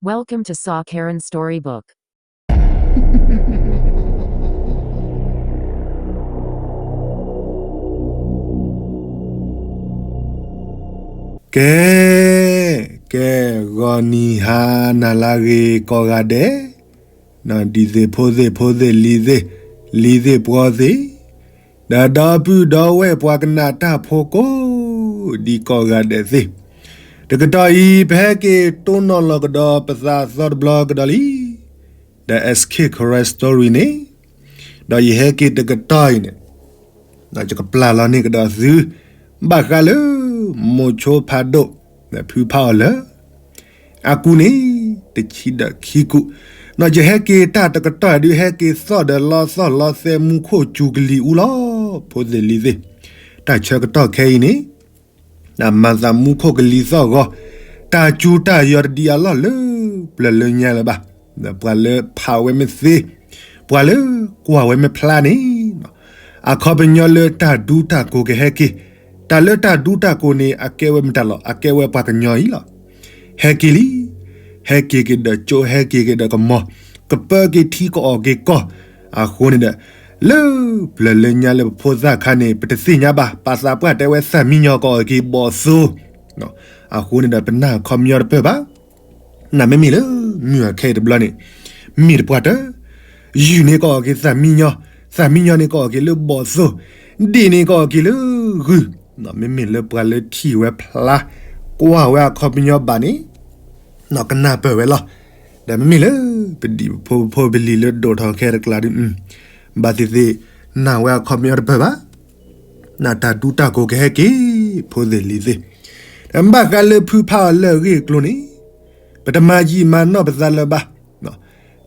Welcome to Saw Karen Storybook. ကဲ, ကဲ, ဂီၤနံၤဟါနၤလၢအဂ့ၤကိးဂၤဒဲး, ဒ်သ့ၣ်ဖိသ့ၣ်ဖိသ့ၣ်လံၤသ့ၣ်, လံၤသ့ၣ်ပှီၤသ့ၣ်, ဒီးဒီပုၢ်ဒီဝဲၢ်ပှၤကနၣ်တၢ်ဖိကိးဒံကိးဂၤဒဲးသ့ၣ်, တကတီၢ်အံၤ ပဟဲက့ၤတိၢ်နီၣ်လီၤကဒီးပသးအသီတဘျီကဒီးလံ, ဒီး S K Karen Story န့ၣ်, ဒီးယဟဲက့ၤတကတီၢ်အံၤန့ၣ် ဒီးယကပျၢ်လီၤန့ၢ်ကဒီးသု ဘၣ်ဃးလၢ မိၤဆိဖးဒိၣ် ဖုဖးအီၤလၢ အကူၣ်န့ၣ် တဆံဒီးခံကူၣ်, ဒီးယဟဲက့ၤတၢ်တကတီၢ်ဒုး ဟဲက့ၤသီၣ်ဒီးလီသီၣ်လီသဲမူခိၣ်စူၤကလံၤအူလီၤ ဖိသ့ၣ်လံၤသ့ၣ်, တၢ်ဆၢကတီၢ်ခဲအံၤန့ၣ် မၤသးမူခိၣ်ကလံၤသီၣ်ဂီၤ, တၢ်စူၤတၢ်ယီၤတဒံးအလီၢ်လၢ ပျၢၤလၢညါလၢၤဘၣ်, ပှၤလၢဖးဝဲမ့ၢ်သ့, ပှၤလၢကွၢ်ဝဲမ့ၢ်ဖျါန့ၣ်, အခီပညီလၢတၢ်ဒူတၢ်ကိးကဟဲက့ၤ, တၢ်လၢတၢ်ဒူတၢ်ကိးန့ၣ် အကဲဝဲမတၤလီၤ, အကဲဝဲပှၤကညီအံၤလီၤ. ဟဲက့ၤလံ, ဟဲက့ၤက့ၤဒီးကၠိ ဟဲက့ၤက့ၤဒီးကမီၤ, ကပၢက့ၤထံကအိၣ်က့ၤကီၢ်, အဃိန့ၣ်ဒီး လၢပျၢၤလၢညါလၢပဖိသၣ်ခါန့ၣ် ပတသ့ၣ်ညါဘၣ်, ပာ်သးပှၢ်တဲဝဲသၣ်မံညီၤကအိၣ်က့ၤဘီၣ်သိ, အဃိန့ၣ်ဒီးပနၢ်အခီပညီတပၢၢ်ဘၣ်, နမ့မ့ၢ်လၢမုၢ်အခဲအံၤတဘျီန့ၣ်, မ့ၢ်တပှၢ်တၢၢ်, ယုၢ်န့ၣ်ကအိၣ်က့ၤသၣ်မံညီၤ, သၣ်မံညီၤန့ၣ်ကအိၣ်က့ၤလၢဘီၣ်သိ, ဒ့ၣ်န့ၣ်ကအိၣ်က့ၤလၢဂုၢ်, မ့မ့ၢ်လၢပှၤလၢထံၣ်ဝဲဖျါ, ကွၢ်ဝဲအခီပညီဘၣ်န့ၣ် ကနၢ်ပၢၢ်ဝဲလီၤ. ဒီးမ့မ့ၢ်လၢ ပဒံၣ်ဖိဖိပလံၤလၢဒိၣ်ထီၣ်ခဲတကျါဒုး, ဘၣ်သ့ၣ်သ့ၣ် နာ်ဝဲအခီပညီတပၢၢ်ဘၣ်, နတၢ်ဒူတၢ်ကိးကဟဲက့ၤ ဖိသ့ၣ်လံၤသ့ၣ်, ဒီးဘၣ်ဃးလၢဖုဖးအီၤလၢအဂ့ၢ်အကျိၤန့ၣ်, ပတမၤယံာ်မၤနီၢ်ပသးလၢၤဘၣ်,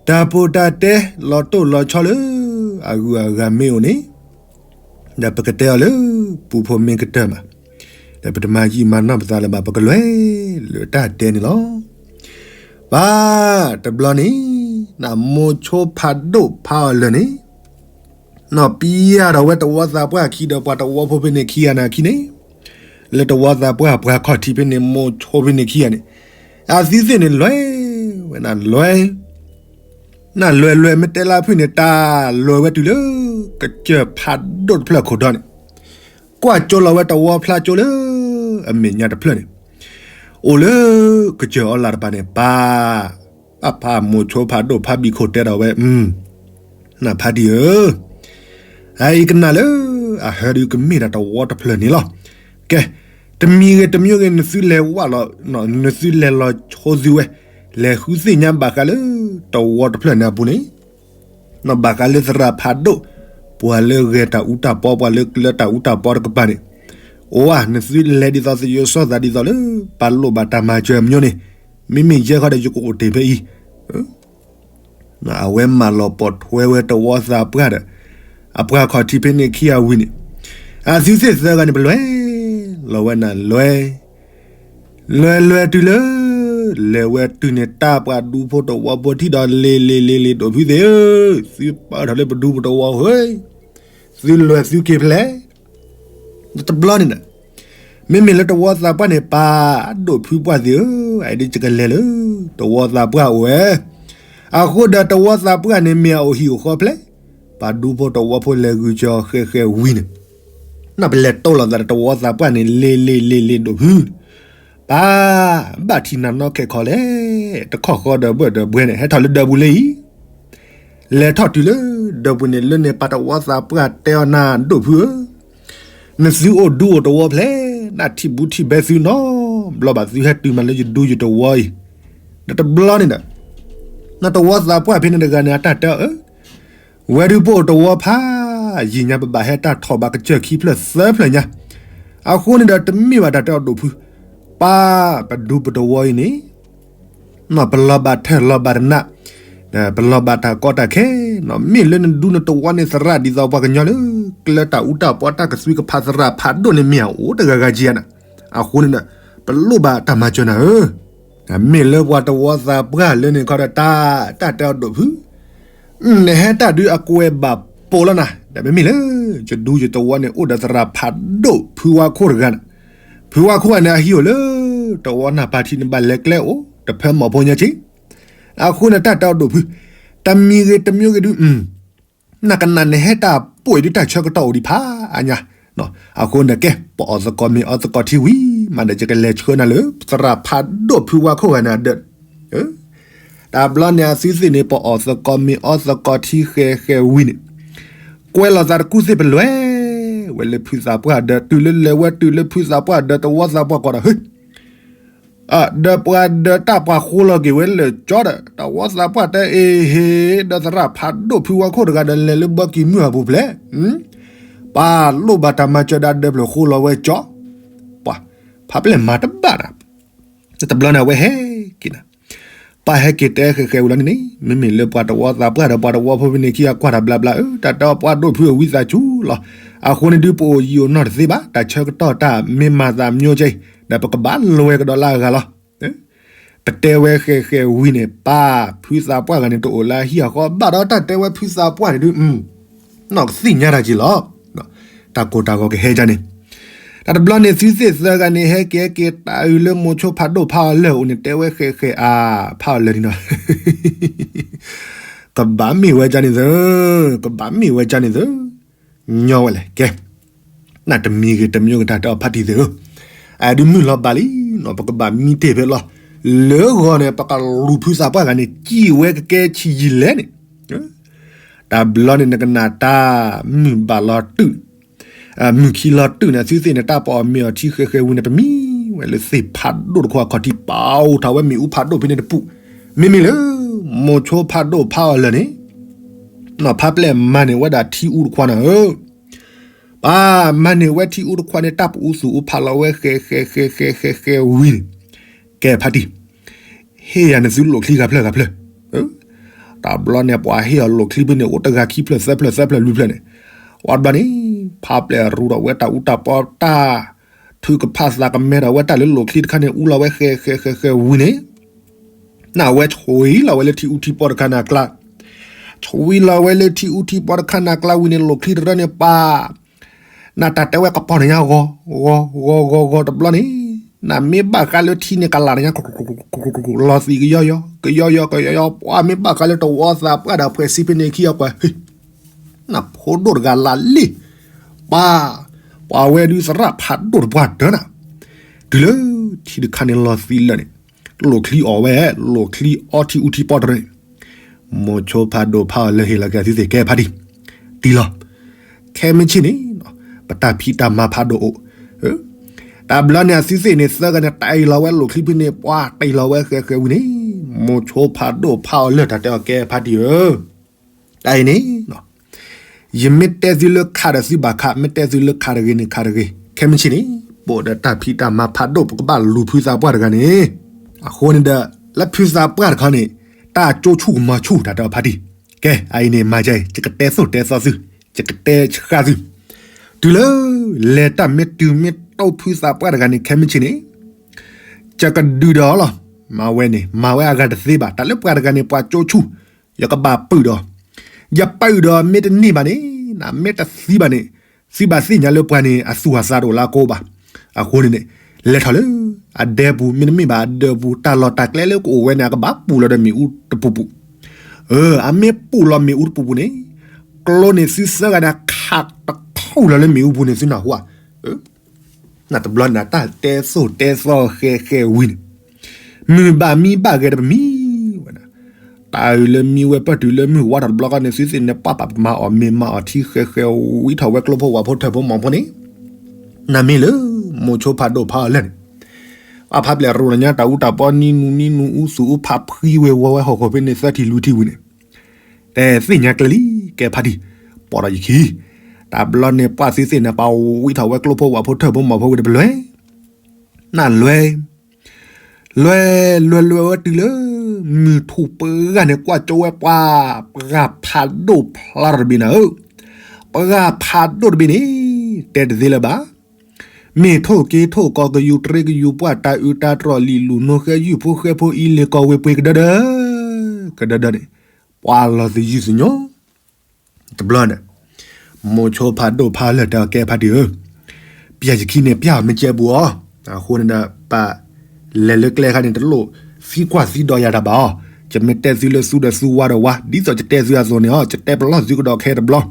တၢ်ပိာ်တၢ်တဲလီၤတိၢ်လီၤဆီလၢ အဂုၤအဂၤမ့ၢ်အိၣ်န့ၣ် ဒီးပကတဲအီၤလၢ ပူဖိမ့ၢ်ကတၢၢ်မး, ဒီးပတမၤယံာ်မၤနီၢ်ပသးလၢၤဘၣ် ပကလဲၤလၢတၢ်တဲန့ၣ်လီၤ. ပၢ်တဘျီန့ၣ် နမိၤဆိဖးဒိၣ်ဖးအီၤလၢာ်န့ၣ်, နီၢ်ပံယၢ်ဒီးဝဲတဝီသးပှၢ်ခံဒီးပှၤတဝီဖိဖဲန့ၣ်ခံဂၤန့ၣ်ခံန့ၣ်, လၢတဝီသးပှၢ်ပှၤခီၣ်ထံးဖဲန့ၣ် မိၤဆိဖဲန့ၣ်ခံဂၤန့ၣ်, အသုသ့ၣ်န့ၣ် လဲၤဝဲနလဲၤ နလဲၤလဲၤမ့ၢ်တဲလၢဖုၣ်န့ၣ် တၢ်လဲၤဝဲတုၤလၢ ကစၢၢ်ဖးဒိၣ်တဖျၢၣ်ခိၣ်ဒီန့ၣ်, ကွၢ်ကၠိလီၤဝဲတဝီဖျါကၠိလၢ အမဲာ်ညါတဖျၢၣ်န့ၣ်, အိၣ်လၢ ကစၢၢ်အီလၢ်တပၤန့ၣ် ပၢ်, ပၢ်ဖးမိၤဆိဖးဒိၣ်ဖးဘံၣ်ခိၣ်တဲဒီးဝဲ, နဖးဒံၣ်ဧၢ, အအံၤကနၣ်လၢ အဟၢဒုးကမ့ၢ်ဒၣ်တဝီတဖျၢၣ်န့ၣ်လီၤ. ကဲ, တမံၤဂ့ၤတမံၤဂ့ၤ နသုလဲၤဝဲလီၤ, နသုလဲၤလီၤဆိသုဝဲ, လဲၤဃုသ့ၣ်ညါဘၣ်ဃးလၢ တဝီတဖျၢၣ်န့ၣ်အပူၤန့ၣ်, ဘၣ်ဃးလၢသရၣ်ဖးဒိၣ်, ပှၤလၢဂဲၤတၢ်အူတၢ်ပီ ပှၤလၢကျၢၤတၢ်အူတၢ်ပီတကပၤန့ၣ်, အိၣ်ဧါ နသုလဲၤဒ်သိးသယိၤစီသးဒ်သိးလၢ ပာ်လိာ်ဘၣ်တၢ်မၤစၢၤအမညိန့ၣ်, မ့မ့ၢ်ယဲခီဒီးယကအိၣ်တ့ၢ်ဖဲအံၤ အဝဲမၤလီၤပိာ်ထွဲဝဲတဝီသးပှၢ်ဒီး အပှၤခီၣ်ထံးဖဲန့ၣ်ခံဂၤဝံၤန့ၣ်, အသုသ့ၣ်သၢဂၤန့ၣ် ပလဲၤလီၤဝဲနလဲၤ, လဲၤလဲၤတုၤလၢ လဲၤဝဲတုၤန့ၣ် တၢ်ပှၤဒူဖိတဝီဖိထံၣ်ဒီး လ့ၤလ့ၤလ့ၤလ့ၤ ဒိၣ်ဖုသ့ၣ်ဧၢ, သုပၢၢ်ထီၣ်လၢပဒူပတဝီဧၢ, သုလဲၤသုက့ၤဖဲလဲၣ် တဘျီန့ၣ်ဒီး မ့မ့ၢ်လၢတဝီသးပှၢ်န့ၣ် ပၢ်ဒိၣ်ဖုပှၢ်သ့ၣ်ဧၢ, အအံၤဒ်ယကလဲၤလၢ တဝီသးပှၢ်အိၣ်ဝဲ, အဃိဒီးတဝီသးပှၢ်န့ၣ် မ့ၢ်အအိၣ်ဟံၣ်အိၣ်ဃီဖျဲၣ်, ပှၤဒူဖိတဝီဖိလဲၤဂုာ်စၢၤအီၤဃဲးဃဲးဝံၤန့ၣ်, နပလဲၤတိၢ်လိာ်သးဒီးတဝီသးပှၢ်န့ၣ် လ့ၤလ့ၤလ့ၤလ့ၤဒိၣ်ဖု ပၢ်, ဘၣ်ထံၣ်နၤနီၢ်ခဲခီလဲၣ်, တခီၣ်ဃီဒီးဘၢၣ်ဒီးဘှဲန့ၣ် ဟဲထီၣ်လၢဒၢးပူၤလၢအံၤ, လဲၤထီၣ်တုၤလၢ ဒၢးပူၤန့ၣ် လၢန့ၣ်ပၢ်တဝီသးပှၢ်တဲအီၤ နၤဒိၣ်ဖုဧၢ, နသုအိၣ်ဒူအိၣ်တဝီဖျဲၣ်, နထံၣ်ဘူးထံၣ်ဘဲသုနီတဘျီဘၣ် သုဟဲတုၤမးလၢယဒူယတဝီအံၤ, ဒီးတဘျီန့ၣ်ဒီး နတဝီသးပှၢ်ဖဲန့ၣ်တဂၤန့ၣ် အတၢ်တဲအီၤဧၢ ဝဲဒုးပအိၣ်တဝီဖးယံာ်ညါ ပဘၣ်ဟဲတၢ်ထီၣ်ဘၣ်ကစၢၢ်ခံဖျၢၣ်သၢဖျၢၣ်ညါ, အဃိန့ၣ်ဒီးတမ့ၢ်ဘၣ်တၢ်တဲအီၤဒိၣ်ဖု, ပၢ်ပဒူပတဝီအံၤန့ၣ်, ပလီၤဘၣ်ထၢၣ်လီၤဘၣ်တနး, ပလီၤဘၣ်တၢ်ကီတၢ်ခဲ, မ့ၢ်လၢနဒူနတဝီန့ၣ်သရၣ်ဒ်သိးပှၤကညီလၢ ကျၢၤတၢ်အူတၢ်ပီတၢ်ကသွံကဖးသရၣ်ဖးဒိၣ်န့ၣ် မ့ၢ်အအိၣ်တဂၤဂၤကံဧါနၤ, အဃိန့ၣ်ဒီး ပလိၣ်ဘၣ်တၢ်မၤစၢၤနၤဧၢ မ့ၢ်လၢပှၤတဝီသးပှၢ်လၢန့ၣ်ခီဒီးတၢ်, တၢ်တဲအီၤဒိၣ်ဖု, နဟဲတၢ်ဒုးအကွဲးဘၣ်ပိာ်လီၤနၤ, ဒီးမ့မ့ၢ်လၢ ယဒူယတဝီန့ၣ် အိၣ်ဒီးသရၣ်ဖးဒိၣ်ဖုဝါခိၣ်တဂၤန့ၣ်, ဖုဝါခိၣ်န့ၣ် အဟံၣ်အိၣ်လၢ တဝီနၢ်ပၢ်ထံးန့ၣ် ဘၣ်လဲၤကျဲအိၣ် တဖၢမီၢ်ဖိညါက့ အဃိန့ၣ်တၢ်တဲအီၤဒိၣ်ဖု, တမံၤဂ့ၤတမံၤဂ့ၤဒုး နကနၣ်နဟဲတၢ်ပိာ်အံၤဒုးတၢ်ဆၢကတီၢ်အိၣ်ဒံးဖးအါညါ, အဃိန့ၣ်ကဲ ပအီၣ်သကိးမ့ၤအီသကိးထံဝံၤမးဒီး ယကလဲၤဆှၢနၤလၢသရၣ်ဖးဒိၣ်ဖုဝါခိၣ်ဂၤန့ၣ်အဒၢး, တဘျီန့ၣ်အသုသ့ၣ်န့ၣ် ပအီၣ်သကိးမ့ၤအီသကိးထံဃဲၤဃဲၤဝံၤန့ၣ်, ကွဲလီၤသးတကူၣ်သ့ၣ်ပလဲၤဝဲလၢဖုသးပှၢ်ဒၢး တုၤလၢလဲၤဝဲတုၤလၢဖုသးပှၢ်ဒၢး တဝီသးပှၢ်ကီးဒီး ဟ့ ဒီးပှၤဒၢးတၢ်ပှၤဃိလီၤက့ၤဝဲလၢကၠီဒီး တဝီသးပှၢ်တအ့ဟ့, ဒီးသရၣ်ဖးဒိၣ်ဖုဝါခိၣ်တဂၤဒီးလဲၤလၢဘီကံၤမုၢ်အပူၤဖျဲး, ပာ်လိၣ်ဘၣ်တၢ်မၤစၢၤဒၣ်ဒၢးဖျၢၣ်ဃိလီၤဝဲကၠီ, ပှၤဖးပျဲၢ်မၤတဘၣ်ဒီး တဘျီန့ၣ်အဝဲဟဲက့ၤနၤ, ပၢ်ဟဲက့ၤတဲဃဲၤဃဲၤဝံၤလီၤန့ၣ်န့ၣ် မ့မ့ၢ်လၢပှၤတဝီသးပှၢ်ဒီးပှၤတဝီဖိဖဲန့ၣ်ခံဂၤကွၢ်တၢ်ဘျါဘျါဧၢ တၢ်တဲအီၤပှၤဒိၣ်ဖုအဝံသးစူၤလီၤ, အဃိန့ၣ်ဒုးပအိၣ်ယံာ်အိၣ်နီၢ်တသ့ဘၣ် တၢ်ဆၢကတီၢ်တၢ်မ့ၢ်မၤသးမညိကဲအံၤ ဒီးပကဘၣ်လဲၤဝဲကဒီးလၢအဂၤလီၤ. ပတဲဝဲဃဲၤဃဲၤဝံၤန့ၣ် ပၢ်ဖုသးပှၢ်ဂၤန့ၣ်တအိၣ်လၢအဟံၣ်အဃီဘၣ်ဒီးတၢ်တဲဝဲဖုသးပှၢ်န့ၣ်ဒုး နီၢ်ကသ့ၣ်ညါတၢ်က့ၤလီၤ. တၢ်ကိၢ်တၢ်ဂီၤကဟဲကန့ၣ်, တၢ်တဘျီန့ၣ် သုသ့ၣ်သၢဂၤန့ၣ် ဟဲက့ၤဟဲက့ၤတၢ်အုးလၢမိၤဆိဖးဒိၣ်ဖးအီၤလၢအအိၣ်န့ၣ် တဲဝဲဃဲၤဃဲၤအါ ဖးအီၤလၢာ်န့ၣ်နီၤ, ကဘၣ်မ့ၢ်ဝဲကန့ၣ်သၢ, ကဘၣ်မ့ၢ်ဝဲကန့ၣ်သၢ, ညီဝဲလဲၣ် ကဲ နတမံၤဂ့ၤတမံၤဂ့ၤတၢ်တဲအီၤဖးတံၢ်သ့ၣ်ဧၢ, အဒုးမုၢ်လီၤဘၣ်လံနီၤ ပကဘၣ်မံတ့ၢ်ဖဲလီၤ, လၢဂီၤန့ၣ် ပကလူၤဖုသးပှၢ်ဂၤန့ၣ် စံၣ်ဝဲကကဲဆံးယံာ်လဲၣ်န့ၣ်, တၢ်ဘျီန့ၣ် နကနၣ်တၢ်မုၢ်ဘၣ်လီၤတုာ်, မုၢ်ခံလီၤတုာ်န့ၣ် သုသ့ၣ်န့ၣ် တၢ်ပအီၣ်မ့ၤအီထံဃဲၤဃဲၤဝံၤန့ၣ် ပမံဝဲလၢသ့ၣ်ဖးဒိၣ်တခွါခီၣ်ထံး ပာ်အိၣ်ထီၣ်ဝဲမ့ၣ်အူဖးဒိၣ်ဖဲန့ၣ်တပူၤ, မ့မ့ၢ်လၢ မိၤဆိဖးဒိၣ်ဖးအီၤလၢာ်န့ၣ် နီၢ်ဖးပျဲၢ်မၤန့ၢ်ဝဲဒၣ်ထံအူတခွါန့ၣ်ဧၢ, ပၢ်မၤန့ၢ်ဝဲထံအူတခွါန့ၣ် တၢ်ပအူသူၣ်အူဖးလီၤဝဲဃဲၤဃဲၤဃဲၤဃဲၤဃဲၤဃဲၤဝံၤန့ၣ်, ကဲဖးတံၢ်, ဟ့ၣ်ယၤန့ၣ်သုလိၣ်ချံဂၤဖျၢၣ်ဂၤဖျၢၣ်, တၢ်ဘျီန့ၣ် ပှၤဟ့ၣ်အီၤလိၣ်ချံဖဲန့ၣ် အိၣ်တဂၤခံဖျၢၣ်သၢဖျၢၣ်သၢဖျၢၣ်လွံၢ်ဖျၢၣ်န့ၣ်, ဝံၤဘျီန့ၣ် ဖးပျဲၢ်ရူဒီးဝဲတၢ်အူတၢ်ပီတၢ် ထုကဖၣ်သးကမဲဒီးဝဲတၢ်လၢလိၣ်ချံတခါန့ၣ် အူလီၤဝဲဃဲၤဃဲၤဃဲၤဃဲၤဝံၤန့ၣ်, နဝဲဆွံလီၤဝဲလၢထံအူထံပီတခါန့ၣ်အကျါ, ဆွံလီၤဝဲလၢထံအူထံပီတခါန့ၣ်အကျါဝံၤန့ၣ် လိၣ်ချံတရၢန့ၣ်ပၢ် နတၢ်တဲဝဲကပီၤန့ၣ်ညါဂီၤ, ဂီၤဂီၤဂီၤဂီၤတဘျီန့ၣ်, နမ့ၢ်ဘၣ်ဃးလၢထံန့ၣ် ကလးတညါ လီၤသံးကယီယီ, ကယီယီကယီယီ, ပှၤမ့ၢ်ဘၣ်ဃးလၢတဝီသးပှၢ်ဒီးဖှဲးစံဖဲန့ၣ်ခံအီၤကွၢ်, နဖိဒိၣ်တဂၤလၢလံ, ပၢ်, ပှၤဝဲဒုးသရၣ်ဖးဒိၣ်တပှၢ်တၢၢ်နၤ, တုၤလၢထံတခါန့ၣ်လီၤသံးလၢာ်န့ၣ်, လိၣ်ချံအီၣ်ဝဲ, လိၣ်ချံအီထံအူထံပီတရၢန့ၣ်, မိၤဆိဖးဒိၣ်ဖးအီၤလၢာ်ဟ့ၣ်လီၤက့ၤသုသ့ၣ်ကဲဖးတံၢ်, တံၢ်လီၤ, ခဲမုၢ်ဆ့ၣ်န့ၣ်, ပတၢ်ဖံးတၢ်မၤဖးဒိၣ်အိၣ်, တၢ်ဘျီန့ၣ်အသုသ့ၣ်န့ၣ်သၢဂၤန့ၣ် တၢ်အ့ၣ်လီၤဝဲလိၣ်ချံဖဲန့ၣ် ပှၤတ့ၢ်လီၤဝဲဃဲၤဃဲၤဝံၤန့ၣ်, မိၤဆိဖးဒိၣ်ဖးအီၤလၢာ်တၢ်တဲအီၤကဲဖးတံၢ်ဧၢ တၢ်အံၤန့ၣ်, ယမ့ၢ်တဲသုလၢခးဒီးသုဘၣ်ခး, မ့ၢ်တဲသုလၢခးတဂ့ၤန့ၣ်ခးတဂ့ၤ, ခဲမုၢ်ဆ့ၣ်န့ၣ်, ပအိၣ်ဒီးတၢ်ဖံးတၢ်မၤဖးဒိၣ် ပကဘၣ်လူၤဖုသးပှၢ်တဂၤန့ၣ်, အဃိန့ၣ်ဒီး, လၢဖုသးပှၢ်တခီန့ၣ်, တၢ်ကၠိဆူၣ်ကမၤဆူၣ်တၢ်တဲအီၤဖးတံၢ်, ကဲ, အအံၤန့ၣ် မၤကဲအံၤ ယကတဲသိၣ်တဲသီသု, ယကတဲဆှၢသု, တုၤလၢ, လဲၤတၢ်မ့ၢ်တုၤမ့ၢ်တီဖုသးပှၢ်တဂၤန့ၣ် ခဲမုၢ်ဆ့ၣ်န့ၣ် ယကဒုးဒီးအီၤလီၤ, မၤဝဲန့ၣ် မၤဝဲအဂၤတသ့ဘၣ်, တၢ်လၢပှၤတဂၤန့ၣ် ပှၤကၠိဆူၣ်, ယကဘၣ်ပုာ်ဒီး, ယပုာ်ဒီးမ့ၢ်တန့ၢ်ဘၣ်န့ၣ်, မ့ၢ်တသံဘၣ်န့ၣ်, သုဘၣ်သ့ၣ်ညါလၢပှၤန့ၣ် အသူၣ်အသးတအိၣ်လၢအကိးဘၣ်, အဃိန့ၣ်န့ၣ်, လဲၤထီၣ်လၢ, အဒဲပူၤ မ့တမ့ၢ်ဘၣ်အဒၢးပူၤ တၢ်လီၢ်တၢ်ကျဲလၢကအိၣ်ဝဲန့ၣ် အကဘၣ်ပူၤလီၤဒီးမ့ၣ်အူတပူၤပူၤ, အမ့ၢ်ပူၤလီၤမ့ၣ်အူတပူၤပူၤန့ၣ်, ကျိန့ၣ်သုသၢဂၤန့ၣ် ခးတခူၣ်လီၤလၢမ့ၣ်အူပူၤန့ၣ် သုနၢ်ဟူဧါ နတဘျီန့ၣ် တၢ်တဲသိၣ်တဲသီဃဲၤဃဲၤဝံၤန့ၣ်, မုၢ်ဘၣ်မံဘၣ်ဂဲၤတပမံဝဲဒၣ်, တၢ်အုးလၢမံဝဲပၢၢ်တုၤလၢမုၢ်ဝါထီၣ်တဘျီဃီန့ၣ် သုသ့ၣ်န့ၣ် ပှၤပာ်မၤအီၣ်မ့ၤမၤအီၣ်ထံဃဲၤဃဲၤဝံၤထီၣ်ဝဲကျိဖိဝၤဖိထၢၣ်ဖိမီၢ်ဖိန့ၣ်, နမ့ၢ်လၢ, မိၤဆိဖးဒိၣ်ဖးအီၤလၢာ်န့ၣ်, အဖးပျဲၢ်ရိလၢညါတၢ်အူတၢ်ပီနံနူနံနူအူသူၣ်အူဖးဖှံဝဲဝီဝဲဟီၣ်ခိၣ်ဖဲန့ၣ်သၢထံၣ်လွံၢ်ထံၣ်ဝံၤန့ၣ် တဲသ့ၣ်ညါကျဲလံ, ကဲဖးတံၢ်, ပိာ်ဒီးယခံ, တၢ်ဘျီန့ၣ်ပှၤသုသ့ၣ်န့ၣ် ပှၤဝံထီၣ်ဝဲကျိဖိဝၤဖိထၢၣ်ဖိမီၢ်ဖိဝံၤဒီးပလဲၤ, နလဲၤ, လဲၤလဲၤလဲၤဝဲတုၤလၢ, မုၢ်ထူၣ်ပှဲၤဂၤန့ၣ်ကွၢ်ကၠိဝဲပှၤ, ပှၤဖးဒိၣ်ဖျါထီၣ်တဘ့ၣ်နၤဧၢ, ပှၤဖးဒိၣ်တဘ့ၣ်န့ၣ်, တဲတသ့လၢၤဘၣ် မ့ၢ်ထိၣ်က့ၤထိၣ်ကီၢ်ကယူၤတြ့ကယူၤပှၢ်တၢ်အုးတၢ်တြီၢ်လံာ်လူၤနိဃဲယုၢ်ဖိဃဲဖိအံၤလ့ၣ်ကီၢ်ဝ့ၢ်ပှ့ၤကဒၢဒၢ, ကဒၢဒၢန့ၣ်, ပှၤလီၤသယုၢ်သညိ, တဘျီန့ၣ်, မိၤဆိဖးဒိၣ်ဖးလၢာ်တဲအီၤကဲဖးတံၢ်ဧၢ, ပျဲယခံန့ၣ်ပျဲအီၤမ့ၢ်ကဲဘူးအီၤ, အဃိန့ၣ်ဒီးပ, လဲၤလၢကျဲခါန့ၣ်တလိၣ်, သံကွၢ်သံဒိးယၤတၢ်ဘၣ်အီၤ, ယမ့ၢ်တဲသုလၢသူဒီးသူဝါဒီးဝါ ဒ်သိးယတဲသုအသိးန့ၣ်အီၤ ယတဲပလီၢ်သုကဒီးခဲတဘျီ,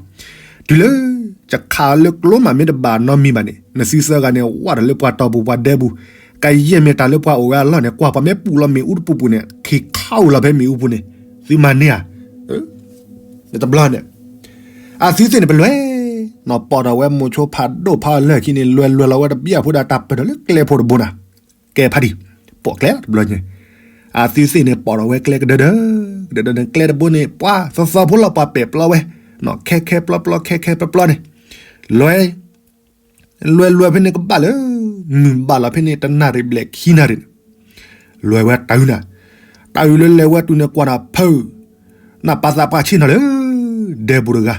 တုၤလၢ ယခးလၢကျိမးမ့ၢ်တဘၣ်နီတမံၤဘၣ်န့ၣ် နသုသၢဂၤန့ၣ် ဝးဒီးလၢပှၤတီၢ်ပူၤပှၤဒဲပူၤ, ကယဲၢ်မ့ၢ်တၢ်လၢပှၤအိၣ်ဝဲအလီၢ်န့ၣ် ကွၢ်ပှၤမ့ၢ်ပူၤလီၤမ့ၣ်အူတပူၤပူၤန့ၣ် ခံခးအိၣ်လီၤဖဲမ့ၣ်အူပူၤန့ၣ်, သုမၤန့ၢ်ဧါ, တဘျီန့ၣ် အသုသ့ၣ်န့ၣ်ပလွဲ, နီၢ်ပိာ်ထီၣ်ဝဲမိၤဆိဖးဒိၣ်ဖးအီၤလၢခံန့ၣ် လွဲလွဲလီၤဝဲတဘျီအဖိဒီးတၢ်ပၢၢ်ထီၣ်လၢကျဲဖိတဘိနၤ, ကဲဖးဒံး, ပိာ်ကျဲလီၤတဘျီန့ၣ်, အသုသ့ၣ်န့ၣ် ပိာ်ထီၣ်ဝဲကျဲကဒၢဒၢ, ကဒၢဒၢန့ၣ် ကျဲတဘိန့ၣ် ပှၤသီသီဖိလီၤ ပှၤပဲာ်ပျီဝဲ, နီၢ်ခဲခဲပျီပျီ ခဲခဲပျီပျီန့ၣ်, လွဲ လွဲလွဲဖဲန့ၣ်ကဘၣ်လၢ မုၢ်ဘၣ်လီၤဖဲန့ၣ် တနၣ်ရံၣ်ဘျဲၣ်ခံနၣ်ရံၣ်န့ၣ်, လွဲဝဲတၢ်အုၣ်နၤ, တၢ်အုၣ်လၢလဲၤဝဲတုၤန့ၣ်ကွၢ်နၤဖု, နၢ်ပၢ်သးပှၢ်ဆ့ၣ်နီၤလၢ ဒဲပူၤတဂၤ,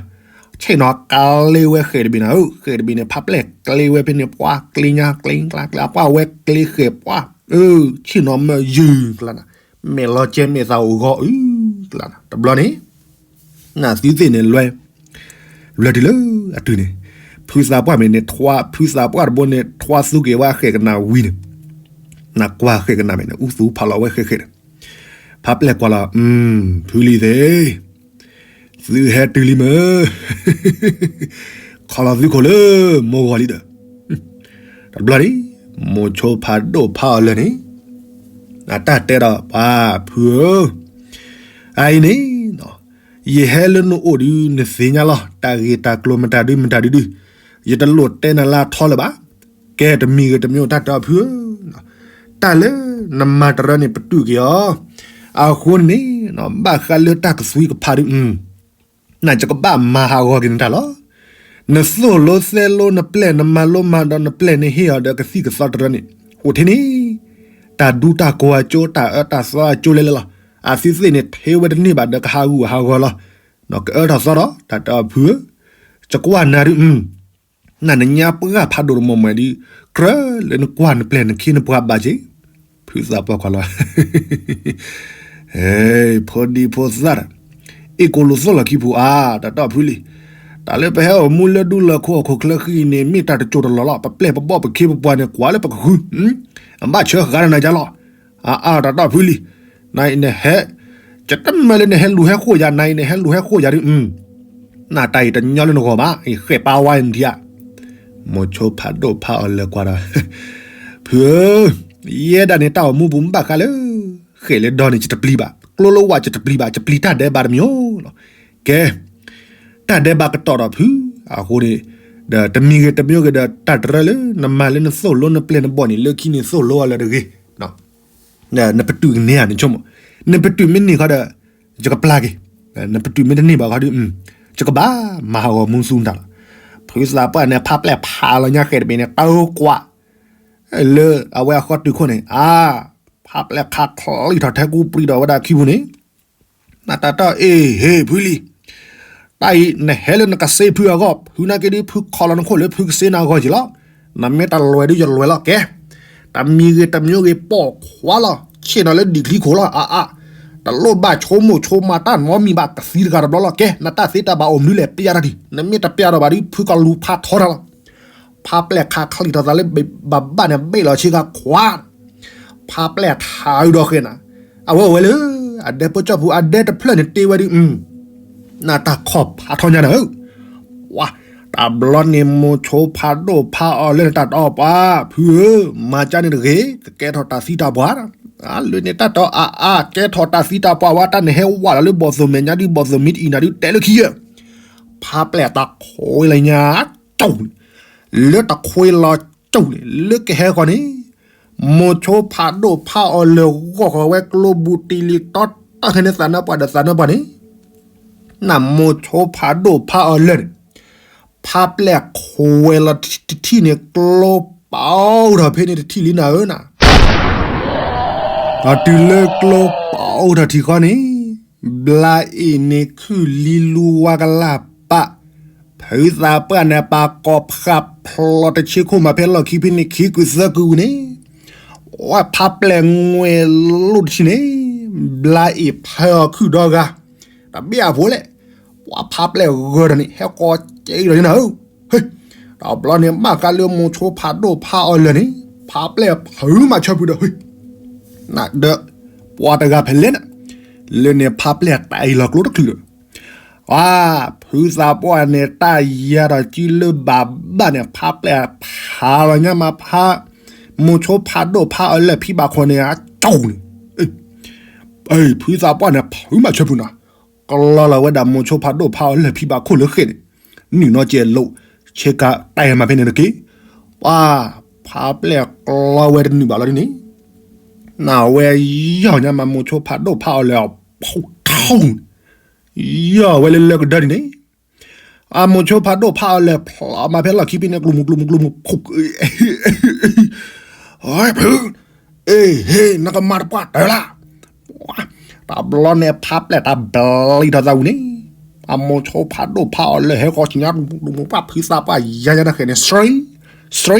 ဆ့ၣ်နီၤကလ့ဝဲဃဲၣ်တဘ့ၣ်နၤဧၢ, ဃဲၣ်တဘ့ၣ်န့ၣ် ဖးပျဲၢ်ကျ့ဝဲဖဲန့ၣ် ပှၤကျ့ညါကျ့ကျါကျ့ အပှၢ်ဝဲကျ့ဃဲၣ်ပှၢ်, အၢ ဆ့ၣ်နီၤမ့ၢ်ယုၢ်ကျါနၤ, မဲာ်လီၤကဲမဲာ်သးအိၣ်ဂီၤအုၣ်ကျါနၤ, တဘျီန့ၣ် နသုသ့ၣ်န့ၣ်လွဲ, လွဲတုၤလၢအတုၤန့ၣ်, ဖုသးပှၢ်မ့ၢ်န့ၣ် ဖုသးပှၢ်တဘိန့ၣ် ထွါသူက့ၤဝဲအဃဲၣ်ကနၣ်ဝံၤန့ၣ်, နကွၢ်ဃဲၣ်ကနၣ်မ့ၢ်န့ၣ် အူသူဖးလီၤဝဲဃဲၣ်ဃဲၣ်န့ၣ်, ဖးပျဲၢ်ကွၢ်လီၤ, ဖုလံၤသ့ၣ်, သုဟဲတုၤလံမ့ၢ်, ခီလီၤသုခိၣ်လၢမိၢ်ဂီၤလံဒီး, တဘျီန့ၣ်, မိၤဆိဖးဒိၣ်ဖးအီၤလၢာ်န့ၣ်, အတၢ်တဲဒီး ပှၤဖုဧၢ, အအံၤန့ၣ် ယဟဲလၢနအိၣ်ဒုး နသ့ၣ်ညါလီၤ တၢ်ဂ့ၢ်တၢ်ကျိၤမတၤဒုမတၤဒုဒု, ယတလိၣ်တဲနၤလၢအထီလၢၤဘၣ်, ကဲတမံၤဂ့ၤတမံၤအိၣ်တၢ်တီဖုဧၢ, တၢ်လၢနမၤတရၢန့ၣ် ပတုာ်က့ၤအီၤ, အဃိန့ၣ် ဘၣ်ဃးလၢတၢ်ကသွံကဖးဒုး နယကဘၣ်မၤဟးဂီၤက့ၤနတၢ်လီၤ. နသိၣ်လိသဲလိနပျဲၢ် နမၤလိမၤဒိးနပျဲၢ် နဟ့ၣ်အီၤဒီးကသံၣ်ကသီတရၢန့ၣ် အိၣ်ထဲန့ၣ်, တၢ်ဒူတၢ်ကိးအကၠိ တၢ်အၢတၢ်သီအကၠိလဲၣ်လဲၣ်လီၤ. အသုသ့ၣ်န့ၣ် ထဲဝဲတန့ၢ်ဘၣ်ဒီးကဟးဂူာ်ဟးဂီၤလီၤ. နကအၢထီၣ်သီဒီး တၢ်တီဖုဧၢ, ယကွၢ်နၤဒုး နနညါပှၢ်ဖးဒိၣ်တမီၢ်မီၢ်ဒုး ကြၢးလၢနကွၢ်နပျဲၢ်နခ့နပှၤဘၣ်က့ၤ, ဖုသးပှၢ်ကွၢ်လီၤ. ဖိဒံဖိသၣ်တၢ်, အ့ၣ်ကိၣ်လိာ်သိၣ်လီၤခံဖုဧါ, တၢ်တီၢ်ဖုလံၤ, တၢ်လၢပဟဲအိၣ်မူလၢဒူလၢခိအခိၣ်ချၢဃံန့ၣ် မ့ၢ်တၢ်တစိၢ်တလီၢ်လီၤ. ပပျဲၢ်ပဘီၣ်ပခ့ပပှၤန့ၣ် ကွၢ်လၢပကဃု, အဘၣ်ဆၢဃာ်ဒီးနၤယါလီၤ. အါအါ တၢ်တီၢ်ဖုလံၤ, နအံၤနဟဲ, ယတမၢလၢနဟဲလူၤဟဲဃိၣ်ယၤ, နအံၤနဟဲလူၤဟဲဃိၣ်ယၤဒုး နတၢ်အံၤတညီလၢနဂီၢ်ဘၣ်, ဃဲၣ်ပာ်ဝါနထံဧါ. မိၤဆိဖးဒိၣ်ဖးအီၤလၢာ်ကွၢ်ဒီး, ဖုဧၢ, ယဲဒၣ်န့ၣ်တၢ်အိၣ်မူပူၤမ့ၢ်ဘၣ်ဃးလၢ ဃဲၣ်လၢဒီန့ၣ် ယတပျံၤဘၣ်, ကျိလၢဝၣ်ယတပျံၤဘၣ်, ယပျံၤတၢ်ဒဲးဘးတမံၤဧိၤလီၤ. ကဲ, တၢ်ဒဲးဘးကတီၢ်ဒီးဖု, အဃိန့ၣ်, ဒီးတမံၤဂ့ၤတမံၤဂ့ၤဒီး တၢ်တရၢလၢ နမၤလၢနသိၣ်လိနပျဲၢ်နဘီၣ်န့ၣ် လၢခံန့ၣ်သိၣ်လိအီၤလၢတဂ့ၤ နပတုာ်ကန့ၢ်ဧါ နဆိကမိၣ်, နပတုာ်မ့ၢ်န့ၢ်ခီဒီး, ယကပျၢ်က့ၤ, နပတုာ်မ့ၢ်တန့ၢ်ဘၣ်ခီဒုး, ယကဘၣ်မၤဟးဂီၤမူသူတၢ်လီၤ. ဖုသးပှၢ်န့ၣ် ဖးပျဲၢ်ဖးလီၤညါဃဲၣ်တဘ့ၣ်န့ၣ် တၢ်ကွၢ်, လၢအဝဲအဃီတုၤခိၣ်န့ၣ် အါ, ဖးပျဲၢ်ခးချံထီၣ်ထဲကူပျံၤဒီးဝဲဒၣ်ခံပူၤန့ၣ် နတၢ်တီၢ်အ့ၣ်ဟ့ၣ်ဖုလံၤ, တၢ်အံၤနဟဲလၢနကစ့ဖုအဂီၢ်, ဖုနာ်က့ဒုး ဖုခီလီၤနခိၣ်လၢဖုကစ့နၤအဂီၢ်က့ၤလီၤ. နမ့ၢ်တၢ်လွဲၤဒုးယလွဲၤလီၤကဲ, တမံၤဂ့ၤတမံၤဂ့ၤပိာ်ခွါလီၤ, ဆ့ၣ်နီၤလၢဒံၣ်ချံခိၣ်လီၤ အါအါ, တလိၣ်ဘၣ်ဆိကမိၣ်ဆိကမးတၢ်နီတမံၤဘၣ် ကသံတဂၤတဘျီလီၤကဲ, နတၢ်သ့တၢ်ဘၣ်အိၣ်မနုၤလဲၣ် ပျဲထီၣ်ဒံး, နမ့ၢ်တပျဲထီၣ်ဘၣ်ဒုး ဖုကလူၤဖးထီတၢ်လီၤ. ဖးပျဲၢ်ခးချံထီၣ်သးလၢဘၣ်ဘၣ်န့ၣ် ဘ့ၣ်လီၤဆ့ကၤခွါ, ဖးပျဲၢ်ထးအုးဒီးဃဲၣ်နၤ, အဝဲအိၣ်ဝဲလၢ အဒဲဖိကၠီၣ်ပူၤ အဒဲတဖျၢၣ်န့ၣ်တ့ဝဲဒုး, နတၢ်ခီၣ်ဖးထီညါနၤဧၢ, ပှၤ, တဘျီန့ၣ်မိၤဆိဖးဒိၣ်ဖးအီၤလၢနတၢ်တီၢ်ပှၤ, ဖုဧၢ, မၤကၢန့ၣ်တဂ့ၤ, ကကဲထီၣ်တၢ်သံတၢ်ပှၢ်, လၢန့ၣ်တၢ်တီၢ်အါအါ ကဲထီၣ်တၢ်သံတၢ်ပှၢ်ဝဲ တၢ်န့ၣ်ဟဲဝးလီၤလၢဘီၣ်သိၣ်မဲာ်ညါဒုး ဘီၣ်သိၣ်မ့ၢ်တအံၤနၤဒုး တဲလၢခံယဲၢ်, ဖးပျဲၢ်တၢ်ခွဲးလီၤညါ ကၠိၣ်န့ၣ်, လၢတခွဲးလီၤကၠိၣ်န့ၣ် လၢကဟဲဃီန့ၣ်, မိၤဆိဖးဒိၣ်ဖးအီၤလၢာ်ဂီၢ်ဃီဝဲကျိဘူးတံၢ်လံၤတီတီခဲန့ၣ် သးနါပှၢ်ဒီးသးနါပှၢ်န့ၣ်, နမိၤဆိဖးဒိၣ်ဖးအီၤလၢာ်န့ၣ်, ဖးပျဲၢ်ခွဲးလီၤတထံၣ်န့ၣ် ကျိပာ်အိၣ်ထီၣ်ဖဲန့ၣ်တထံၣ်လံနၤဧၢနၤ ဒီးတုၤလၢကျိပာ်အိၣ်ထီၣ်ထံၣ်ဃီန့ၣ်, ဘျါအ့ၣ်န့ၣ်ခုၣ်လံလူဝါကလၢ်ပာ်, ဖုသးပှၢ်န့ၣ် ပာ်ကိးဖးဖျိးတဆ့ခိၣ်မးဖဲလီၢ်ခံဖဲန့ၣ် ခံကုသၢကုန့ၣ်, ဝဲဖးပျဲၢ်ငွဲၣ်လိၣ်တဆံန့ၣ်, ဘျါအ့ၣ်ဖၢအီၤခုၣ်ဒီဂၤ, တဘ့ၣ်အဖိလဲၣ်, ပှၤဖးပျဲၢ်ဂၢၤဒီးန့ၣ် ဟဲကိးကဲအံၤဒီးန့ၣ်နၤဧၢ, တဘျီန့ၣ် ဘၣ်ဃးလၢမိၤဆိဖးဒိၣ်ဖးအီၤလၢာ်န့ၣ်, ဖးပျဲၢ်ဖုးမးဆၢဖုးဒီး ဒီးပှၤတဂၤဖဲလဲၣ်နၤ, လၢန့ၣ်ဖးပျဲၢ်တၢ်အံၤလီၤကျိတချုးဒီး ဖုသးပှၢ်န့ၣ် တၢ်ယၤဒီးကံလၢဘၣ်ဘၣ်န့ၣ် ဖးပျဲၢ်ဖးလီၤညါမးဖး မိၤဆိဖးဒိၣ်ဖးအီၤလၢၢ်ဖံဘၣ်ခိၣ်န့ၣ် အကၠီန့ၣ် ဖုသးပှၢ်န့ၣ် ဖုမၤဆၢဖုနီၤ ကလီလီၤဝဲဒၣ်မိၤဆိဖးဒိၣ်ဖးအီၤလၢၢ်ဖံဘၣ်ခိၣ်လၢဃဲၣ်န့ၣ် နုာ်နီၣ်ကဲးလိာ် ဆ့ကၤတဲမးဖဲန့ၣ်တက့ၢ်. ပှၤဖးပျဲၢ်ကျီဝဲတနုာ်ဘၣ်လီၤဒ်န့ၣ် နဝဲယီၢ်ညါမးမိၤဆိဖးဒိၣ်ဖးအီၤလၢၢ်အဖီထီန့ၣ် ယီၢ်ဝဲလၢလၢကဒၢဒ်န့ၣ် အမိၤဆိဖးဒိၣ်ဖးအီၤလၢၢ်ဖျိမးဖဲလီၢ်ခံဖဲန့ၣ် ကျိမူကျိမူကျိမူ ဖု အ့ဟ့ နကမၤတပှၢ်တၢၢ်လၢ် တဘျီန့ၣ်ဖးပျဲၢ်တၢ်ဘျံးထီၣ်သးဝံၤန့ၣ် အမိၤဆိဖးဒိၣ်ဖးအီၤလၢၢ်ဟဲဃီၤဆူညါ ပှၤဖုသးပှၢ်ယါယါတၢ်ဃဲၣ်န့ၣ် စရံ စရံ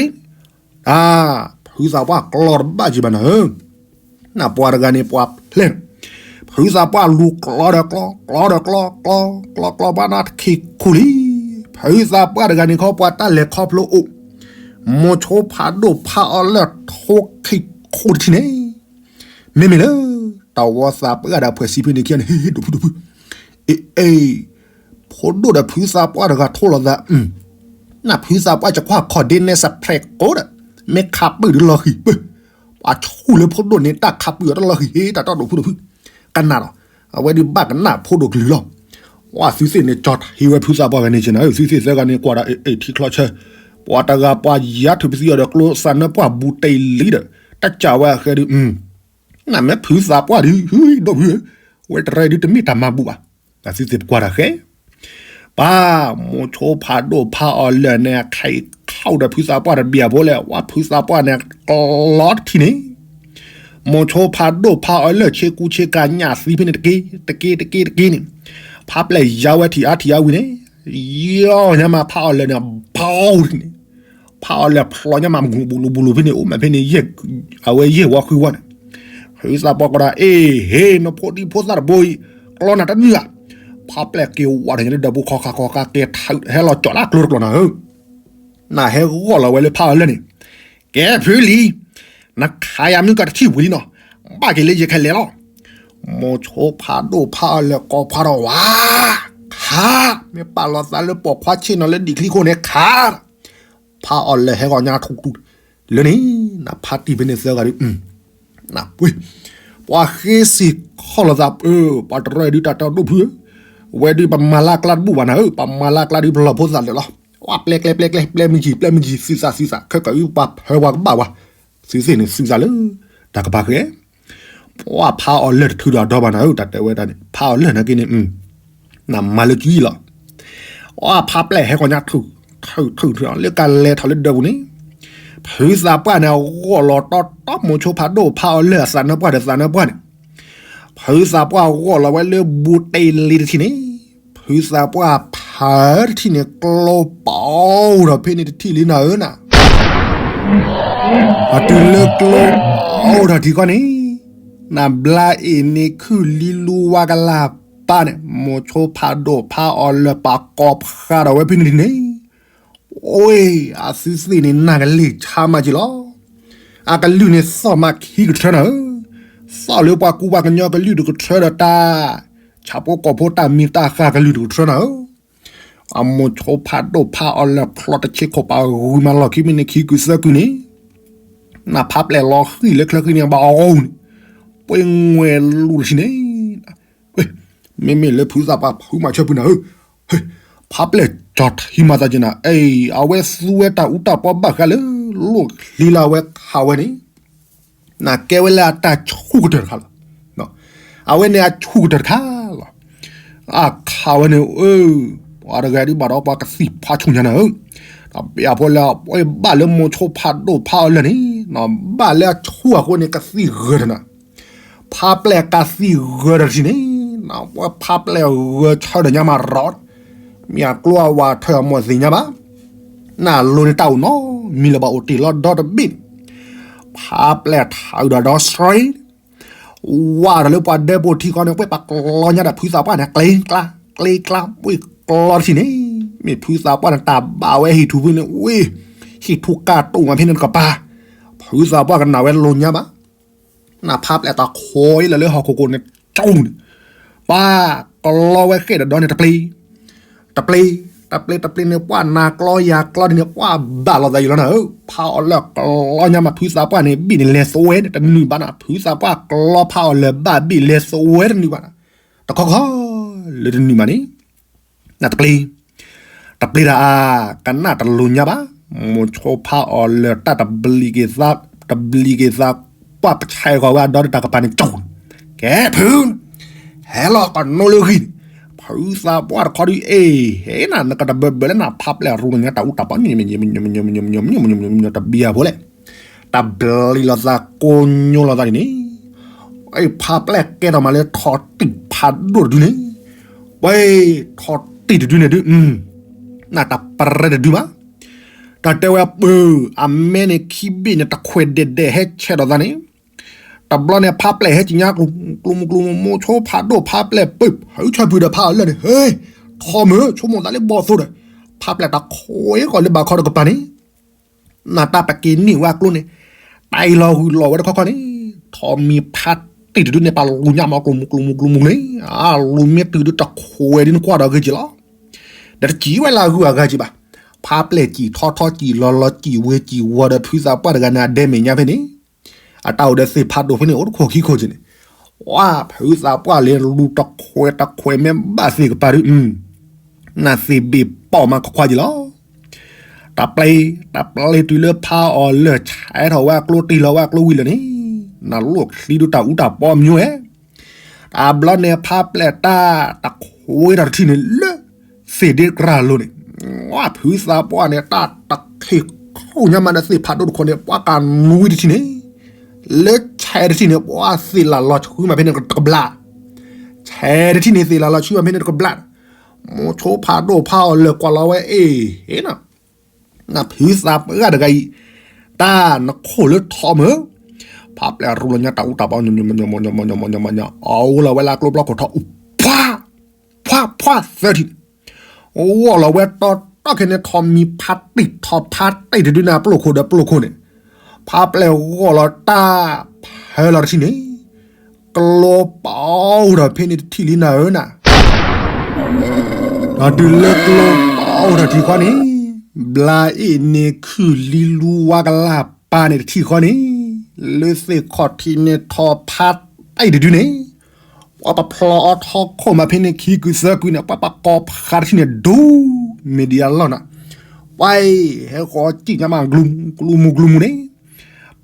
ဖုသးပှၢ်ကျီတဘၣ်ကံဘၣ်နၤဧၢ နပှၤတဂၤန့ၣ်ပှၤဖျဲၣ် ဖုသးပှၢ်လူၤကျီဒီးကျီ ကျီဒီးကျီ ကျီ ကျီ ကျီဘၣ်နၤတခံခိၣ်လံ ဖုသးပှၢ်တဂၤန့ၣ်ခီပှၤတၢ်လဲၤခီဖျိအိၣ် မိၤဆိဖးဒိၣ်ဖးအီၤလၢၢ်ထိခံခိၣ်တထံၣ်န့ၣ် မ့မ့ၢ်လၢ တၢ်ဝီသးပှၢ်ဒီးဖှဲးစံဖဲန့ၣ်ခံဂၤန့ၣ် ဟ့ၣ်ဒိၣ်ဖုဒိၣ်ဖု အ့ အ့ ဖိဒိၣ်ဒီးဖုသးပှၢ်တဂၤထိၣ်လိာ်သး နဖုသးပှၢ်ကကွၢ်ခီၣ်ဒ့နဲစးဖျဲးကိးဒီး မ့ၢ်ခးပုၢ်ဒီးလီၤဃံၤပၢၢ် ပှၤဆူၣ်လၢဖိဒိၣ်န့ၣ် တၢ်ခးပုၢ်အီၤတလီၤဃံၤ ဟ့ၣ်တၢ်တီၢ်ဒိၣ်ဖုဒိၣ်ဖု ကနၣ်ဒီး အဝဲဒုးဘၣ်ကနၣ်ဖိဒိၣ်ကလုၢ်လီၤ ပှၤသုသ့ၣ်န့ၣ် ကၠီထံဝဲဖုသးပှၢ်ဂၤန့ၣ်က့နၤ သုသ့ၣ်သၢဂၤန့ၣ် ကွၢ်ဒီး အ့ ထံချီဆၢ ပှၤတဂၤပှၤယါထုးပသံအီၤဒီးကျိသးနၢပှၢ်ဘူးတ့ၢ်လံဒီး တၢ်ကၢ်ဝဲအဃဲဒုး နမ့ၢ်ဖုသးပှၢ်ဒုး ဒိၣ်ဖု ဝဲတရၢဒုးတမ့ၢ်တၢ်မၤဘူၣ်ဘၣ် သုသ့ၣ်ပကွၢ်တၢ်ဃဲ ပၢ်မိၤဆိဖးဒိၣ်ဖးအီၤလၢၢ်န့ၣ် ခဲအံၤခီၣ်ဒီးဖုသးပှၢ်တဘျီဖိလဲၣ် ဝဲဖုသးပှၢ်န့ၣ် ကျီတထံၣ်န့ၣ် မိၤဆိဖးဒိၣ်ဖးအီၤလၢၢ်ဆ့ကူဆ့ကၤညၣ်သံဖဲန့ၣ်တက့ၢ် တက့ၢ် တက့ၢ် တက့ၢ်န့ၣ် ဖးပျဲၢ်ယါဝဲထံၣ်အါထံၣ်အါဝံၤန့ၣ် ယီၢ်ညါမးဖးအီၤလၢၢ်န့ၣ် ဘီတထံၣ်န့ၣ် ဖးအီၤလၢၢ်ဖျိညါမးမူၤဘူးလူၤဘူးလူၤဖဲန့ၣ် အိၣ်မးဖဲန့ၣ် အဝဲယဲၢ်ဝီဃုဝီန့ၣ် ဖုသးပှၢ်ကဒီး အ့ဟ့ နဖိဒံဖိသၣ်တဘိအံၤ ကျီနၤတနုာ်ဧါ ဖးပျဲၢ်က့ၤဝးထီၣ်ညါလၢဒၢးပူၤခီခါခီခါက့ၤ ဟဲလီၤကၠီၣ်လၢကျိတကျိာ်နၤဧၢ နဟဲဂီၢ်လီၤဝဲလၢဖးအီၤလၢၢ်န့ၣ် ကဲဖုလံ နခးယၤမုၢ်ကတထံၣ်ဝံၤလံနီၤ ဘၣ်က့ၤလၢယခဲလဲၣ်လီၤ မိၤဆိဖးဒိၣ်ဖးအီၤလၢၢ်ကိးဖးထီၣ်ဝါ ခး မ့ၢ်ပာ်လီၤသးလၢပိာ်ခွါဆ့ၣ်နီၤလၢဒံၣ်ချံခိၣ်န့ၣ်ခး ဖးအီၤလၢၢ်ဟဲဂီၤညါထူၣ်တူၢ် လၢန့ၣ် နဖးတံၢ်ဖဲန့ၣ်သၢဂၤဒုး နပှ့ၤ ပှၤဃ့စ့ၢ်ခီၣ်လိာ်သး ပှၤတရၢဒုးတၢ်တီဒိၣ်ဖုဧၢ ဝဲဒုးပမၤလၢအကျါတဘူၣ်ဘၣ်နၤဧၢ ပမၤလၢအကျါဒုးပလီၢ်ဖိသၣ်လၢာ်လီၤ ပှၤပျဲကျဲပျဲကျဲ ပျဲမုၢ်ကံၢ် ပျဲမုၢ်ကံၢ် သုသးသုသး ခဲကၢအုပှၤဖၢပှၤကဘၣ်ဝဲ သုသ့ၣ်န့ၣ်သုသးလၢ တၢ်ကပၤဃဲ ပှၤဖးအီၤလၢၢ်တထုးဒီးအဒီဘၣ်နၤဧၢ တၢ်တဲဝဲဒၣ်န့ၣ် ဖးအီၤလၢၢ်နာ်က့န့ၣ် နမၤလၢကံလီၤ အဖးပျဲၢ်ဟဲဂီၤညါထုး ထုး ထုး ထုး လၢကလဲၤထီၣ်လၢဒၢးပူၤန့ၣ် ဖုသးပှၢ်န့ၣ် ဂီၢ်လီၤတီတီမိၤဆိဖးဒိၣ်ဖးအီၤလၢၢ်အသးနၢပှၢ်ဒီးသးနၢပှၢ်န့ၣ် ဖုသးပှၢ်ဂီၢ်လီၤဝဲလၢဘူးတ့ၢ်လံတထံၣ်န့ၣ် ဖုသးပှၢ်ဖးတထံၣ်န့ၣ် ကျိပအိၣ်ထီၣ်ဖဲန့ၣ်တထံၣ်လံနၤဧၢနၤ အတုၤလၢကျိပအိၣ်ထီၣ်ထံကီၢ်န့ၣ် နဘျါအ့ၣ်န့ၣ်ခုၣ်လံလူဝါကလၢ်ပၢ်န့ၣ် မိၤဆိဖးဒိၣ်ဖးအီၤလၢၢ်ပာ်ကီၤဖးဒီးဝဲဖဲန့ၣ်န့ၣ် အိၣ် အသုသ့ၣ်န့ၣ် နၢ်ကလ့ၢ်ဆါမးက့လီၤ. အကလုၢ်န့ၣ်သီၣ်မးခံကထၢနၤဧၢ, သီၣ်လၢပှၤကူပှၤကညီကလုၢ်တကထၢဒီးတၢ် ဆၣ်ဖိကီၢ်ဖိတၢ်မံၤတၢ်ဃၢ်ကလုၢ်တကထၢနၤဧၢ. အမိၤဆိဖးဒိၣ်ဖးအီၤလၢၢ်ဖျိတဆ့ခိၣ်ပာ်ဂုၤမးလီၢ်ခံမ့ၢ်န့ၣ်ခံကုသၢကုန့ၣ်, နဖးပျဲၢ်လီၤဃံၣ်လၢချၢဃံန့ၣ် ဘၣ်အီၣ်န့ၣ်, ပှ့ၤငွဲၢ်လူၤတထံၣ်န့ၣ် မ့မ့ၢ်လၢဖုသးပှၢ်ဖုမၤဆၢဖုနၤဧၢ, ဖးပျဲၢ်ကၠီၤထံမၤသးက့ၤနၤ, အဝဲသူဝဲတၢ်အူတၢ်ပီဘၣ်ဃးလၢ လိၣ်ချံလၢအဝဲခးဝဲန့ၣ်, နကဲဝဲလၢအတၢ်ဆူၣ်ကတၢၢ်တခါလီၤ. အဝဲန့ၣ်အဆူၣ်ကတၢၢ်တခါလီၤ. အခးဝဲန့ၣ် ပှၤတဂၤဒ်ဘၣ်ဒီးပှၤကသံၣ်ဖးဆူၣ်ညါနၤဧၢ, တဘၣ်ဖိလၢ ပှၤဘၣ်လၢမိၤဆိဖးဒိၣ်ဖးအီၤလၢၢ်န့ၣ်, ဘၣ်လၢအဆူၣ်အဃိန့ၣ် ကသံၣ်ဂၢၢ်တနၤ ဖးပျဲၢ်ကသံၣ်ဂၢၢ်တထံၣ်န့ၣ်, ပှၤဖးပျဲၢ်ဂၢၢ်ဆၢဒီးညါမးရီး, မ့ၢ်အကျိအဝၤထၢအမိၢ်သ့ၣ်ညါဘၣ်, နလိၤန့ၣ်တၢ်အိၣ်နီတမံၤလၢၤဘၣ်အိၣ်တ့ၢ်လီၤဒီတဘ့ၣ်န့ၣ်, ဖးပျဲၢ်ထးအုးဒီးဒီစရ့ ဝးဒီးလၢပှၤဒၢးပိာ်ထံဃီန့ၣ် ပှဲၢ်ပာ်ကျီညါဒီးဖုသးပှၢ်န့ၣ် ကျ့ကျါ, ကျ့ကျါ, ပှ့ၤကျီတထံၣ်န့ၣ်, မ့ၢ်ဖုသးပှၢ်န့ၣ်တၢ်ဘၣ်ဝဲဟံၣ်ထူၣ်ဖုန့ၣ်, ဝ့ၢ်, ဟံၣ်ထူၣ်ကၢ်တိၢ်မးဖဲန့ၣ်တကပၤ, ဖုသးပှၢ်ကနၣ်ဝဲလိၤညါဘၣ်, နဖးပျဲၢ်တၢ်ခိးအံၤလၢဟီၣ်ခိၣ်ကိၤန့ၣ် ကၠီန့ၣ် ပှၤကလီဝဲဃဲၣ်ဒီးဒီန့ၣ်တပျ့ၤ, တပျ့ၤ, တပျ့ၤတပျ့ၤန့ၣ် ပှၤနၤကျီယၤကျီဒ်န့ၣ် ပှၤဘၣ်လိာ်သးယံာ်လီၤနၤဧၢ, ဖးအီၤလၢာ်ကျီညါမး ဖုသးပှၢ်န့ၣ် ဘ့ၣ်န့ၣ်လဲၤသွဲန့ၣ် တနုာ်ဘၣ်နၤ, ဖုသးပှၢ်ကျီဖးအီၤလၢာ်ဘၣ်ဘ့ၣ်လဲၤသွဲတနုာ်ဘၣ်နၤ, တခီခီလၢတနုာ်မးန့ၣ် နတပျ့ၤ, တပျ့ၤတၢ်အါ, ကနၣ်တလိၤညါဘၣ်, မိၤဆိဖးအီၤလၢာ်တၢ်တဘျံးက့ၤသး, တဘျံးက့ၤသး, ပှၤပဆဲးဂီၤဝဲအဒီတတၢ်ကပၤန့ၣ်ကၠီ, ကဲဖု, ဟဲလီၤကနိလၢဂံၢ်န့ၣ်, ဖုသးပှၢ်တခီဒုအ့ၣ်, ဟဲနၤ နကတဘၢဘၢလၢနဖးပျဲၢ်ရူလီၤညါတၢ်အူတၢ်ပီ တဘံၣ်အဖိလဲၣ်, တၢ်ဘျံးလိာ်သးကိညိလိာ်သးဒ်န့ၣ်, ဖးပျဲၢ်ကဲထီၣ်မးလၢထိၣ်တံၢ်ဖးဒိၣ်တဒုန့ၣ်, ဝဲ, ထိၣ်တံၢ်တဒုန့ၣ်ဒု, နတၢ်ပရဲတဒုဘၣ်, တၢ်တဲဝဲပၢ, အမဲန့ၣ်ခံဘ့ၣ်န့ၣ် တခွဲးဒဲးဒဲးဟဲဆဲးဒီးသးန့ၣ်, တဘျီန့ၣ် ဖးပျဲၢ်ဟဲက့ၤညါကျိၤမူကျိၤမူကျိၤမူ, မိၤဆိဖးဒိၣ်ဖးပျဲၢ်ပၢၢ် ဖုဆၢဖုဒီးဖးအီၤလၢာ်န့ၣ်, ဟဲ, ထီမုၢ် ဆိကမိၣ်သးလၢဘီၣ်သိဒီး, ဖးပျဲၢ်တၢ်ခွဲးဃီၤလၢဘၣ်ခီတကပၤန့ၣ် နတၢ်ပက့ၤန့ၢ်ဝဲအကျိန့ၣ်, တၢ်အံၤလီၤဂုာ်လီၤဝဲတခီခီန့ၣ်, ထိၣ်မံၤဖးတံၢ်တဒုန့ၣ် ပာ်လူၤညါမးကျိၤမူကျိၤမူကျိၤမူန့ၣ်, အလူၤမ့ၢ်တုၤဒုတခွဲးဒုနကွၢ်ဒီးဂ့ၤက့ၤလီၤ, ဒီးတစံၣ်ဝဲလၢအဂုၤအဂၤက့ၤဘၣ်, ဖးပျဲၢ်စံၣ်ထီထီစံၣ်လီၤလီၤစံၣ်ဝ့ၤစံၣ်ဝီၤဒီးဖုသးပှၢ်တဂၤန့ၣ် အဒဲမဲာ်ညါဖဲန့ၣ် အတၢ်အိၣ်ဒီးသ့ၣ်ဖးဒိၣ်ဖဲန့ၣ် အိၣ်တခိၣ်ခံခိၣ်က့ၤန့ၣ်, ဝါ ဖုသးပှၢ်လၢလူၤတခွဲးတခွဲးမ့ၢ်ဘၣ်သ့ၣ်ကပၤဒု, နသ့ၣ်ဘ့ၣ်ပိာ်မးခွါခွါက့ၤလီၤ, တၢ်ပျ့ၤ, တၢ်ပျ့ၤတုၤလၢဖးအီၤလၢာ်ဆဲးထီၣ်ဝဲအကျိတံၢ်လီၤဝဲအကျိဝံၤလၢာ်န့ၣ်, နလိၣ်ချံဒုတၢ်အူတၢ်ပီမ့ၢ်ဝဲ တဘျီန့ၣ် ဖးပျဲၢ်တၢ်တခွဲးထီၣ်တထံၣ်န့ၣ် လၢသ့ၣ်ဒ့တကြၢးလိၤန့ၣ်, ဝါ ဖုသးပှၢ်န့ၣ် တၢ်တခ့ၣ်ခိၣ်ညါမးဒီးသ့ၣ်ဖးဒိၣ်တခိၣ်န့ၣ် ပှၤကနွံတထံၣ်န့ၣ်, လၢဆဲးတထံၣ်န့ၣ် ပှၤသ့ၣ်လၢ်လီၤဆှုမးဖဲန့ၣ်တကဘျၣ်, ဆဲးတထံၣ်န့ၣ် သ့ၣ်လၢ်လီၤဆှုမးဖဲန့ၣ်တကဘျၣ်, မိၤဆိဖးဒိၣ်ဖးအီၤလၢာ်ကွၢ်လီၤဝဲအ့ၣ်, ဟ့ၣ်နီၤ နဖုသးပှၢ်တဂၤအံၤ, တၢ်နခိၣ်လၢထီမုၢ်, ဖးပျဲၢ်ရူလီၤညါတၢ်အူတၢ်ပီ ညီညီညီညီညီညီညီညီညီညီ, အအိၣ်လီၤဝဲလၢအကျိပျီခိၣ်ထီၣ်အူ, ဖှါ, ဖှါ, ဖှါသၢထံၣ်, ဂီၢ်လီၤဝဲတီတီခဲန့ၣ် ထိၣ်မံၤဖးတံၢ်ထီၣ်ဖးတံၢ်တဒုန့ၣ် အပျိၢ်ခိၣ်ဒီးပျိၢ်ခိၣ်န့ၣ်, ဖးပျဲၢ်ဂီၢ်လီၤတၢ်ဖဲလီၤတထံၣ်န့ၣ်, ကျိပအိၣ်ထီၣ်ဖဲန့ၣ်တထံၣ်လံနၤဧၢနၤ, ဒီးတုၤလၢကျိပအိၣ်ထီၣ်ထံၣ်ဃီန့ၣ်, ဘျါအ့ၣ်န့ၣ်ခုၣ်လံလူဝါကလၢ်ပၢ်န့ၣ်တထံၣ်ဃီန့ၣ်, လၢသ့ၣ်ခီၣ်ထံးန့ၣ်ထီၣ်ဖးတံၢ်တဒုန့ၣ်, ပှၤပဖျီအီၤထီခိၣ်မးဖဲန့ၣ်ခံကုသၢကုန့ၣ် ပှၤပကိးဖးတထံၣ်န့ၣ်ဒိၣ်, မ့ၢ်ဒ်အလီၢ်နၤ, ပှၤအံၤ ဟဲဃီၤစံၣ်ညါမးကျိမူကျိမူကျိမူန့ၣ်,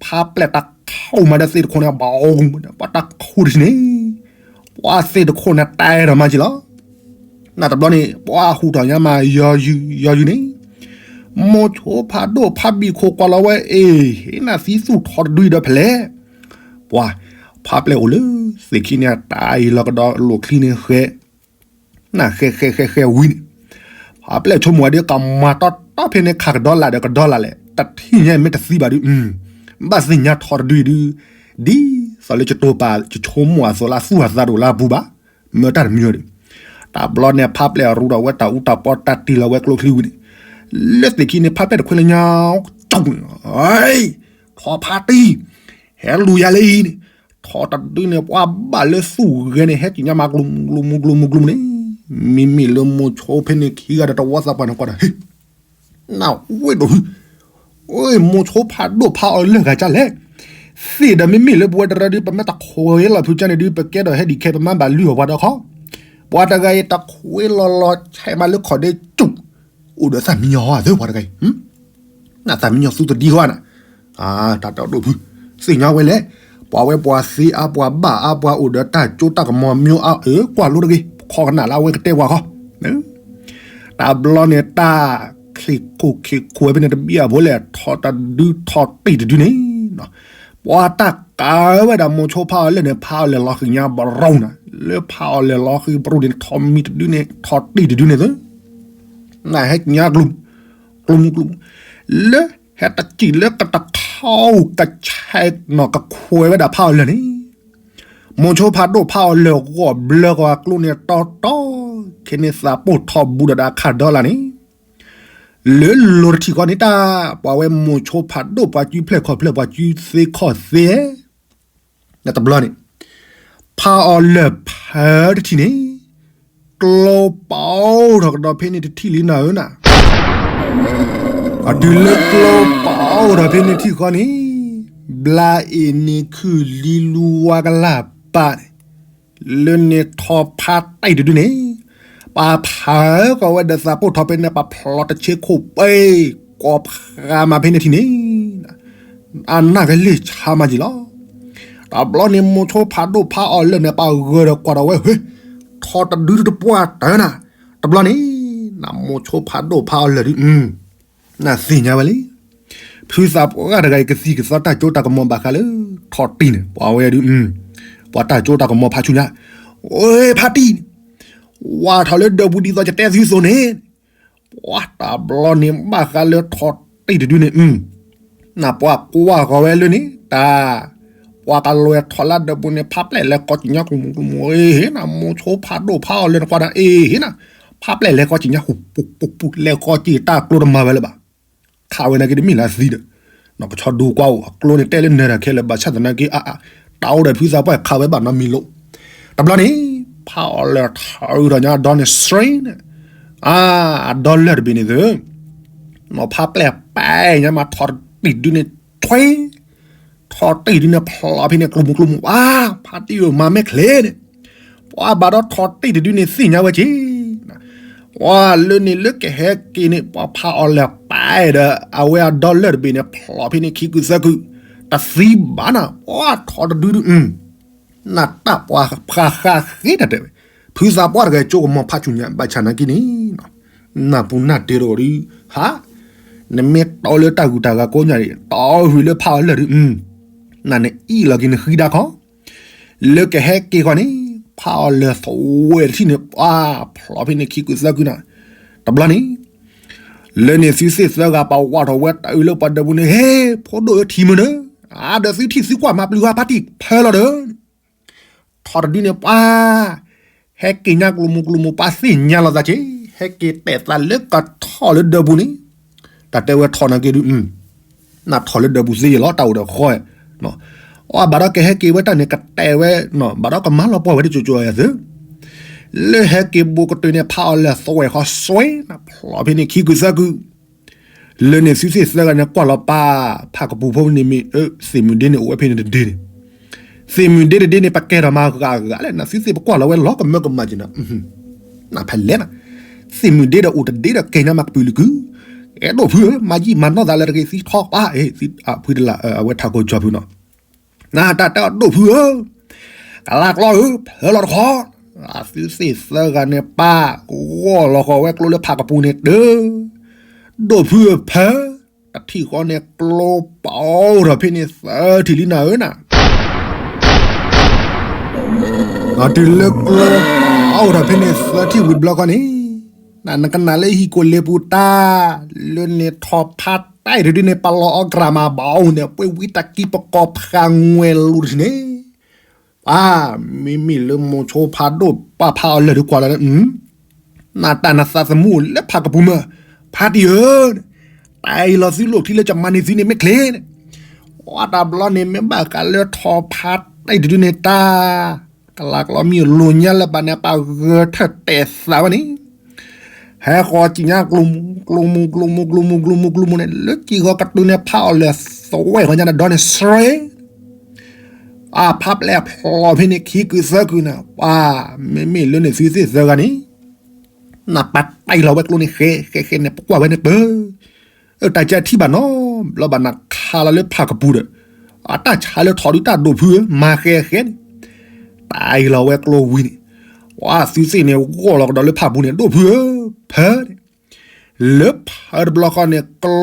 ဖးပျဲၢ်တၢ်ခိၣ်မးဒီးသ့ၣ်တခိၣ်န့ၣ် ဘၣ်အီၤမးဒီး ပှၤတၢ်ခိၣ်တထံၣ်န့ၣ်, ပှၤသ့ၣ်တခိၣ်န့ၣ်တဲဒီးမးက့ၤလီၤ နတဘျီန့ၣ် ပှၤဟူးထီၣ်ညါမးယီၤယုာ်ယီၤယုာ်န့ၣ်, မိၤဆိဖးဒိၣ်ဖးဘံၣ်ခိၣ်ကွၢ်လီၤဝဲအ့ၣ်, ဟ့ၣ်နၤသံသူၣ်ထီတဒုအံၤဒီးဖဲလဲၣ်, ပှၤ, ဖးပျဲၢ်အိၣ်လၢသ့ၣ်ခံန့ၣ် တၢ်အံၤလီၤကဒီးလိာ်ချံန့ၣ်ဃဲ, နဃဲဃဲဃဲဃဲဝံၤန့ၣ်, ဖးပျဲၢ်ဆိကမိၣ်ဝဲဒၣ်ကမၤတီတီဖဲန့ၣ် ခးကဒီးလၢ်ဒီးကဒီးလၢ်လဲၣ် တထံၣ်ညါမ့ၢ်တသံဘၣ်ဒု, ဘၣ်သ့ၣ်ညါထီတဒုအံၤဒု, ဒ်သိးလၢကတိၤပာ်ကဆိကမိၣ်အသိးလၢအသူၣ်အသးတအိၣ်လၢအပူၤဘၣ်, မၢတၢ်တမံၤဒီး, တဘျီန့ၣ် ဖးပျဲၢ်ရူထီၣ်ဝဲတၢ်အူတၢ်ပီတၢ်တံၢ်လီၤဝဲကျိချံဝံၤန့ၣ်, လၢသ့ၣ်ခံန့ၣ် ဖးပျဲၢ်တခွဲးလၢညါ, ကၠီန့ၣ်, ထီဖးတံၢ်, ဟဲလူၤယၤလၢအံၤန့ၣ်, ထီတဒုန့ၣ် ပှၤဘၣ်လၢသူၣ်ဂဲၤန့ၣ် ဟဲက့ၤညါမးကျိမူကျိမူကျိမူန့ၣ်, မ့မ့ၢ်လၢမိၤဆိဖဲန့ၣ်ခံဂၤဒီးတဝီသးပှၢ်န့ၣ်ကွၢ်ဒီး ဟ့ၣ် နဝ့ၢ်ဒိၣ်, မိၤဆိဖးဒိၣ်ဖးအီၤလၢာ်ဂၤကၢ်လဲၣ်, သ့ၣ်ဒီးမ့မ့ၢ်လၢပဝဲတရၢဒု ပမ့ၢ်တခွဲးလီၤဖုကၢ်န့ၣ်ဒု ပကဲဒီးဟဲဒံးခဲ ပမၤဘၣ်လုၢ်အီၣ်ပှၤဒီးခီ, ပှၤတဂၤအံၤတခွဲးလီၤလီၤဆဲးမးလၢခီၣ်ဒ့ကၠူၣ်, အိၣ်ဒီးသၣ်မံညီၤအသၢပှၤတဂၤအံၤ နသးမံညီၤသူတဒံဃီနၤ, တၢ်တဒိၣ်ဖု, သ့ၣ်ညါဝဲလဲၣ်, ပှၤဝဲပှၤသ့အါပှၤဘၣ်အါပှၤအိၣ်ဒီးတၢ်ကၠိတၢ်ကမီၤမၠိအါအၢ ကွၢ်လိတဂ့ၤ, ခီကနၣ်လၢအဝဲကတဲပှၤဃီ, တဘျီန့ၣ် တၢ်ချ့ခိၣ်ခ့ခိၣ်ဝဲဖဲန့ၣ်တဘံၣ်အဖိလဲၣ် ထီတဒုထီတံၢ်တဒုန့ၣ် ပှၤတၢ်ကးဝဲဒၣ်မိၤဆိဖးအီၤလၢာ်န့ၣ် ဖးအီၤလဲၤလီၤဃံၤညါဘရီနၤ, လၢဖးအီၤလဲၤလီၤဃံၤဘရီန့ၣ် ထီမံၤတဒုန့ၣ် ထီတံၢ်တဒုန့ၣ်သၢ နဟဲကညါကျိ, ကျိမူကျိမူ, လၢဟဲတစံၣ်လၢကတခီကဆဲးနီၢ်ကခွဲးဝဲဒၣ်ဖးအီၤလၢာ်န့ၣ်, မိၤဆိဖးဒိၣ်ဖးအီၤလၢာ်ဂီၢ်ဘျၢကီၤအကျိန့ၣ်တီတီ, ခဲန့ၣ်သးပိၢ်ထီၣ်ဘူးဒီးဒၣ်အခါဒီလၢ်န့ၣ်, လၢလိၤတထံၣ်ဃီန့ၣ်တၢ်, ပှၤဝဲမိၤဆိဖးဒိၣ်ပှၤကုဖျဲၣ်ခီၣ်ဖျဲၣ်ပှၤကုသ့ခီၣ်သ့ နတဘျီန့ၣ်, ဖ ဖးအီၤလၢာ်ဖၢတထံၣ်န့ၣ် ကျိပအိၣ်ထီၣ်ကဒီးဖဲန့ၣ်တထံၣ်လံနၤဧၢနၤ. အတုၤလၢကျိပအိၣ်ထီၣ်ဖဲန့ၣ်ထံၣ်ဃီန့ၣ် ဘျါအ့ၣ်န့ၣ်ခုၣ်လံလူဝါကလၢ်ပာ်န့ၣ် လၢန့ၣ်ထီဖးတံၢ်တဒုန့ၣ် ပာ်ဖးဃီၤဝဲဒီးသးပိာ်ထီဖဲန့ၣ် ပာ်ဖျီတဆ့ခိၣ်ပ့ၢ် ကိးဖးမၤဖဲန့ၣ်ထံၣ်န့ၣ် အနၢ်ကလ့ၢ်ဆါမၤက့ၤလီၤ. တဘျီန့ၣ် မိၤဆိဖးဒိၣ်ဖးအီၤလၢာ်န့ၣ် ပာ်ဂၢၢ်ဒီးကွၢ်ဒီးဝဲ ဟ့ ထီတဒုတပှၢ်တၢၢ်နၤ. တဘျီန့ၣ် နမိၤဆိဖးဒိၣ်ဖးအီၤလၢာ်ဒု နသ့ၣ်ညါဝဲလံ. ဖုသးပှၢ်တဂၤအံၤကသံၣ်ကသီတၢ်စိတၢ်ကမီၤဘၣ်ဃးလၢ ထီတံၢ်န့ၣ် ပှၤဝဲဒု ပှၤတၢ်စိတၢ်ကမီၤဖးဆူညါ ဝဲဖးတံၢ်န့ၣ် ဝးထီၣ်လၢဒၢးပူၤဒ်သိးယတဲသုသိးန့ၣ် ပှၤတဘျီန့ၣ်ဘၣ်ဃးလၢထီတံၢ်တဒုန့ၣ် နပှၤကွၢ်ဃီၤဝဲလၢန့ၣ် တၢ် ပှၤကလဲၤထီၣ်လၢဒၢးပူၤန့ၣ် ဖးပျဲၢ်လဲၤကီၢ်ကံၣ်ညါကျိၤမူၤကျိၤမူၤ အ့ၣ်ဟ့ၣ်နၤ မိၤဆိဖးဒိၣ်ဖးအီၤလၢာ်န့ၣ်ကွၢ်ဒၣ် အ့ၣ်ဟ့ၣ်နၤ ဖးပျဲၢ်လဲၤကီၢ်ကံၣ်ညါ ဟူပူၤပူၤပူၤ လဲၤကီၢ်ကံၣ်တၢ်ကျိတမၤဝဲလၢၤဘၣ်. ခးဝဲနာ်က့တမ့ၢ်လၢအသံဒီး ကဆီဒိကွၢ်အိၣ် အကျိန့ၣ်တဲလၢနၢၤတၢ်ခဲလၢာ် ဘၣ်ဆၣ်သနာ်က့ အါအါ တၢ်အိၣ်ဒီးဖုသးပှၢ်ခးဝဲဘၣ်နီတမံၤလီၤ. တဘျီန့ၣ် ဖးအီၤလၢာ်ထီအုးထီၣ်ညါဒီးန့ၣ် စရ့န့ၣ် အါ အဒီလၢာ်တဘ့ၣ်န့ၣ်သု နီၢ်ဖးပျဲၢ်ပာ်ညါမးထီတံၢ်တဒုန့ၣ် ထွဲ ထီတံၢ်တဒုန့ၣ်ဖျိးဖဲန့ၣ်ကျိၤမူၤကျိၤမူၤ အါ ဖးတံၢ်ဧၢ မၤမဲာ်ချ့န့ၣ် ပှၤဘၣ်ဒီးထီတံၢ်တဒုန့ၣ်သ့ၣ်ညါဝဲက့ၤ ပှၤလၢန့ၣ်လၢကဟဲက့ၤန့ၣ် ပှၤဖးအီၤလၢာ်ပာ်ဒီး အဝဲအဒီလၢာ်တဘ့ၣ်န့ၣ် ဖျိးဖဲန့ၣ်ခံကုာ်သၢကုာ် တသံဘၣ်နၤ ပှၤထီတဒုဒု နတၢ်ပှၤဖးဃးဃ့တၢ်တဲဝဲ ဖုသးပှၢ်တဂၤကၠိကမီၤဖးဆူညါ ဘၣ်ဆၣ်နာ်က့န့ၣ် နၢ်ပူၤနၢ်တ့ဒီးဒု ဟါ နမ့ၢ်တီလၢတၢ်ဂုၤတၢ်ဂၤကိးညါန့ၣ် တီဝံၤလၢဖးအီၤလၢာ်ဒု နနအံၣ်လီၤက့ၤနဃံဒၣ်ခီ လၢကဟဲက့ၤဃီန့ၣ် ဖးအီၤလၢာ်သဝဲတထံၣ်န့ၣ် ပှၤဖျိးဖဲန့ၣ်ခံကုာ်သၢကုာ်နၤ တဘျီန့ၣ် လၢန့ၣ်သုသ့ၣ်သၢဂၤပာ်ဝးထီၣ်ဝဲတၢ်အုးလၢပှၤဒၢးပူၤန့ၣ် ဟ့ ဖိဒိၣ်ဧၢထံၣ်မုၢ်နၢၤ အါဒီးသုထံၣ်သုကွၢ်မၤပျုၤဟါဖးတံၢ်ဖၢလီၤဒီး ထီတဒုန့ၣ်ပှၤ ဟဲက့ၤညါကျိၤမူၤကျိၤမူၤ ပှၤသ့ၣ်ညါလီၤသးက့ၤ ဟဲက့ၤတဲာ်သးလၢကထီၣ်လၢဒၢးပူၤန့ၣ် တၢ်တဲဝဲထီၣ်နာ်က့ဒု နထီၣ်လၢဒၢးပူၤသ့ယလီၤ တၢ်အိၣ်ဒီးဃီ အဘၣ်ဒီးကဟဲက့ၤဝဲတၢ်န့ၣ် ကတဲာ်ဝဲ ဘၣ်ဒီးကမၤလီၤပှီၢ်ဝဲတကၠိၤကၠိၤယၤသု လၢဟဲက့ၤဘူးကတၢၢ်န့ၣ် ဖးအီၤလၢာ်သဝဲဃီစွဲ ဖျိးဖဲန့ၣ်ခံကုာ်သၢကုာ် လၢန့ၣ်သုသ့ၣ်သၢဂၤန့ၣ် ကွၢ်လီၤပာ် ဖးကပူၤဖိန့ၣ်မ့ၢ် သ့ၣ်မုၢ်ဒ့န့ၣ် အိၣ်ဝဲဖဲန့ၣ်တဒ့န့ၣ် သ့ၣ်မုၢ်ဒ့တဒ့န့ၣ် ပကဲထီၣ်မၤဂၤဂၤလဲၣ် နသုသ့ၣ်ပကွၢ်လီၤဝဲလီၤကမၢကမၣ်က့ၤနၤ နဖဲလဲၣ်နၤ သ့ၣ်မုၢ်ဒ့ဒီးအိၣ်တဒ့ဒီးကဲညါမၤကပုာ်လုာ်ကု အဲၣ်ဒိၣ်ဖုဧၢ မၤယံာ်မၤနီၢ်သးလၢတဂ့ၤသံထီပာ် ဖုတလး အဝဲထးခိၣ်ကၠီဖုနီၤ နတၢ်တဲအဒိၣ်ဖုဧၢ ကလးကျီဧၢ ဖၢလီၤတခီ အသုသ့ၣ်သၢဂၤန့ၣ် ပာ်ဂီၢ်လီၤဃီၤဝဲကျိလၢဖးကပူၤန့ၣ်တၢ် ဒိၣ်ဖုဧၢဖၢ တထံၣ်ဃီန့ၣ် ကျိပအိၣ်ထီၣ်ဖဲန့ၣ်သၢထံၣ်လံနၤဧၢနၤ တုၤလၢကျိပအိၣ်ထီၣ်ဖဲန့ၣ်သၢထံၣ်ဝံၤဘျီဃီန့ၣ် နကနၣ်လၢဟံၣ်ကိၣ်လ့ပူၤတၢ် လၢန့ၣ်ထီၣ်ဖးတံၢ်တဒုန့ၣ် ပလီၤအီၤကြၢးမၤဘၣ်အီၤန့ၣ် ပှ့ၤဝံတၢ်ကံပကီၢ်ဖးငွဲၢ်လူၤတထံၣ်န့ၣ် ပှၤ မ့မ့ၢ်လၢမိၤဆိဖးဒိၣ်ပာ်ဖးအီၤလၢာ်ဒုကွၢ်လီၤလၢ နတၢ်နသးသမူလၢဖးကပူၤမး ဖးတံၢ်ဧၢ တၢ်အံၤလီၤသုလိၣ်ထံလၢကမၤန့ၢ်သုန့ၣ်မ့ၢ်ချ့န့ၣ် အတဘျီန့ၣ်မ့ၢ်ဘၣ်ဃးလၢထီၣ်ဖးတံၢ်တဒုန့ၣ်တၢ် ကလးကျီမ့ၢ်လိာ်ညါလၢၤဘၣ်န့ၣ် ပှၤဂဲၤထၢၣ်တဲာ်သးဝဲန့ၣ် ဟဲဃီၤကံၣ်ညါကျိၤမူၤကျိၤမူၤကျိၤမူၤကျိၤမူၤကျိၤမူၤကျိၤမူၤန့ၣ် လၢကံၢ်ဃီကတုၤန့ၣ် ဖးအီၤလၢာ်သဝဲဃီညါဒီးန့ၣ် စရ့ အဖးပျဲၢ်ဖျိးဖဲန့ၣ်ခံကုာ်သၢကုာ်န့ၣ် ပှၤ မ့မ့ၢ်လၢန့ၣ်သုသ့ၣ်သၢဂၤန့ၣ် နပာ်တံၢ်လီၤဝဲကျိန့ၣ် ဃဲဃဲဃဲန့ၣ် ပကွၢ်ဝဲန့ၣ်ပၢ အတၢ်ကထံၣ်ဘၣ်နီၤ ဘျီဘၣ်နခးလီၤလၢဖးကပူၤဒီး အတၢ်ဆါလၢထီၣ်ဒုတၢ်ဒိၣ်ဖုဧၢ မၤဃဲဃဲန့ၣ် တၢ်အံၤလီၤဝဲကျိဝံၤန့ၣ် ပှၤသုသ့ၣ်န့ၣ် ဂီၢ်လီၤကဒီးလၢဖးပူၤန့ၣ် ဒိၣ်ဖုဧၢ ဖၢန့ၣ်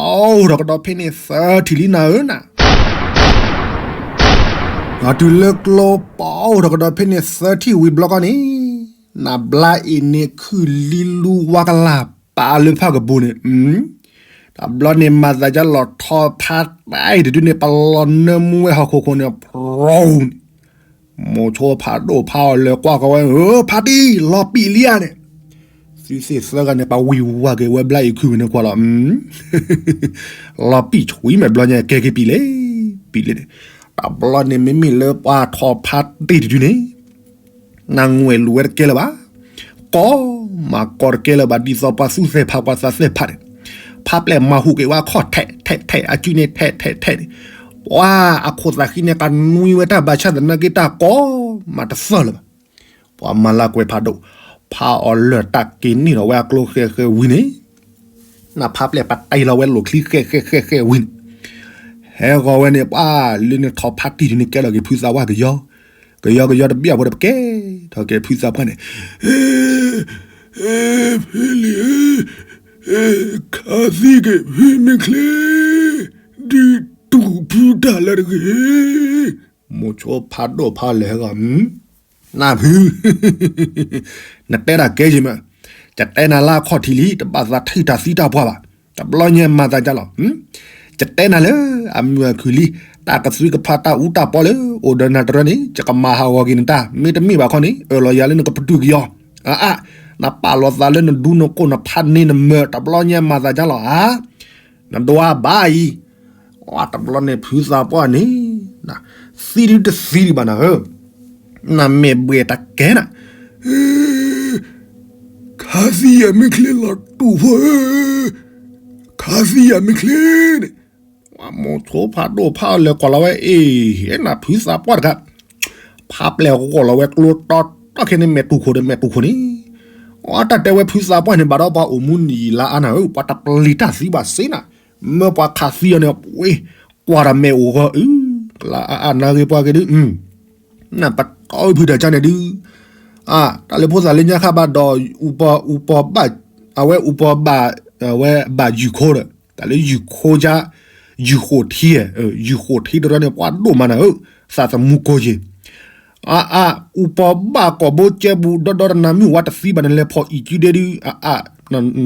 လၢဖၢတဘျီဃီန့ၣ် ကျိပအိၣ်ထီၣ်ကဒီးဖဲန့ၣ်သၢထံၣ်လံနၤဧၢနၤ တုၤလၢကျိပအိၣ်ထီၣ်ကဒီးဖဲန့ၣ်သၢထံၣ်ဝံၤဘျီဃီန့ၣ် နဘျါအ့ၣ်န့ၣ်ခုၣ်လံလူဝါကလၢ်ပာ်လၢဖးကပူၤန့ၣ် တဘျီန့ၣ်မၤသးဒ်လီၤထီဖးတံၢ်တဒုန့ၣ် ပလီၤနၢမူဝဲဟီၣ်ခိၣ်ခိၣ်န့ၣ် ဖြူန့ၣ် မိၤဆိဖးဒိၣ်ဖးအီၤလၢာ်ကွၢ်ဃီၤဝဲ ဧၢ ဖးတံၢ် လီၤပံာ်လံဧါန့ၣ် သုသ့ၣ်သၢဂၤန့ၣ် ပှၤဝံၤဝါက့ၤဝဲဘျါအ့ၣ်ခုၣ်ဝံၤန့ၣ်ကွၢ်လီၤ လီၤပံာ်ဆှံမဲာ်ဘျီညါ ကဲက့ၤပံာ်လဲၣ် ပံာ်လဲၣ်န့ၣ် တဘျီန့ၣ်မ့မ့ၢ်လၢပှၤထိးဖါတံၢ်တဒုန့ၣ် နငွဲၣ်လူၤဝဲတကဲလၢၤဘၣ်, ကိးမးကိးတကဲလၢၤဘၣ် ဒ်သိးပှၤသူၣ်သဲးဖးပှၤသးသဲးဖးန့ၣ်, ဖါပျဲၢ်မၤဟူးက့ၤဝဲခီၣ်ထဲးထဲးထဲး အစုန့ၣ်ထဲးထဲးထဲးန့ၣ်, ပှၤအခိၣ်သးဃံန့ၣ် ကနွံဝဲတၢ်ဘၣ်ဆၣ်သနာ်က့တၢ်ကိးမးတသၢလၢၤဘၣ်. ပှၤမၤလၢကွဲးဖးဒိၣ်ဖးအီၤလၢာ် တၢ်က့ၤန့ၢ်လီၤဝဲအကျိဃဲးဃဲးဝံၤန့ၣ်, နဖါပျဲၢ်ပတဲလီၤဝဲလိာ်ချံဃဲးဃဲးဃဲးဃဲးဝံၤန့ၣ်, ဟဲဂီၤဝဲန့ၣ်ပှၤလၢန့ၣ်ထိးဖါတံၢ်ဒုန့ၣ် ကဲလီၤက့ၤဖုသးပှၢ်ကယီ, ကယီကယီတဘ့ၣ်အဖိဒီး ပကဲထီၣ်က့ၤဖုသးပှၢ်န့ၣ်, ဖဲလံ, ခးသံက့ၤဖုမ့ၢ်ချ့, ဒုးတူၢ်ဖုတၢ်လၢတဂ့ၤ. မိၤဆိဖးဒိၣ်ဖးလဲၢ်ဟဲဂီၤ, နၢ်ဖု, နတဲတၢ်ကဲယံၤမး, ယတဲနၤလၢအခီၣ်ထံးလံ တဘၣ်သးထံၣ်တၢ်သံတၢ်ပှၢ်ဘၣ်, တဘျီညါမၤသးဒ်လဲၣ်, ယတဲနၤလၢအမုာ်အခုၣ်လံ, တၢ်ကသွံကဖးတၢ်အူတၢ်ပီလၢအိၣ်ဒီးနၤတရၢန့ၣ် ယကမၤဟးဂီၤက့ၤနတၢ်, မ့တမ့ၢ်ဘၣ်ခီန့ၣ် အၢၣ်လီၤယၤလၢနကပတုာ်ကယီ, အအါ, နပာ်လီၤသးလၢနဒူနကိၢ်နဖးန့ၢ်နမၢာ် တဘျီညါမၤသးဒ်လဲၣ်ဧါ, နဒွးဘၣ်အံၤ, တဘျီန့ၣ်ဖုသးပှၢ်န့ၣ်, သံဒုတသံဒံးဘၣ်နၤဧၢ, နမဲာ်ဘှဲၣ်တကဲနၤ, ခးသံယၤမ့ၢ်ချ့လီၤတူၢ်ဖိဧၢ, ခးသံယၤမ့ၢ်ချ့န့ၣ်, မိၤဆိဖးဒိၣ်ဖးအီၤလဲၢ်ကွၢ်လီၤဝဲ အ့ၣ်, နဖုသးပှၢ်တဂၤ, ဖါပျဲၢ်ဂီၢ်လီၤဝဲကျိတီတီခဲန့ၣ် မဲာ်တူၢ်ခိၣ်ဒီးမဲာ်တူၢ်ခိၣ်န့ၣ်, အတၢ်တဲဝဲဖုသးပှၢ်န့ၣ် ဘၣ်ဒီးပှၤအိၣ်မူနံၣ်လါအါနၤဧၢ, ပှၤတပျံၤတၢ်သံဘၣ်စ့နၤ, မၢပှၤခးသံအီၤန့ၣ် ပှ့ၤ, ကွၢ်ဒီးမဲာ်အိၣ်ဂီၤအု, ကလါအါအါနၤဂ့ၤပှၤက့ၤဒု, နပတီၢ်ဖုတၢ်ကါန့ၣ်ဒု, အ, တၢ်လၢဖိသၣ်လၢညါခါဘၣ်ဒီး, အူပီၢ်, အဝဲအူပီၢ်ဘၣ်, အဝဲဘၣ်ယုၢ်ခိဒီး, တၢ်လၢယုၢ်ခိကါ, ယုၢ်ဃိၣ်ထံ, ယုၢ်ဃိၣ်ထံတရၢန့ၣ် ပှၤဒိၣ်မးနၤဧၢ, သးသမူကိၢ်ယ့ၢ်, အအ, အူပီၢ်ဘၣ်ကိာ်ဘိကဲဘူးဒီဒီတနၤ မုၢ်ဝါတသံဘၣ်န့ၣ် လဲၤဖီၣ်အံၤကံဒဲဒု, အအ,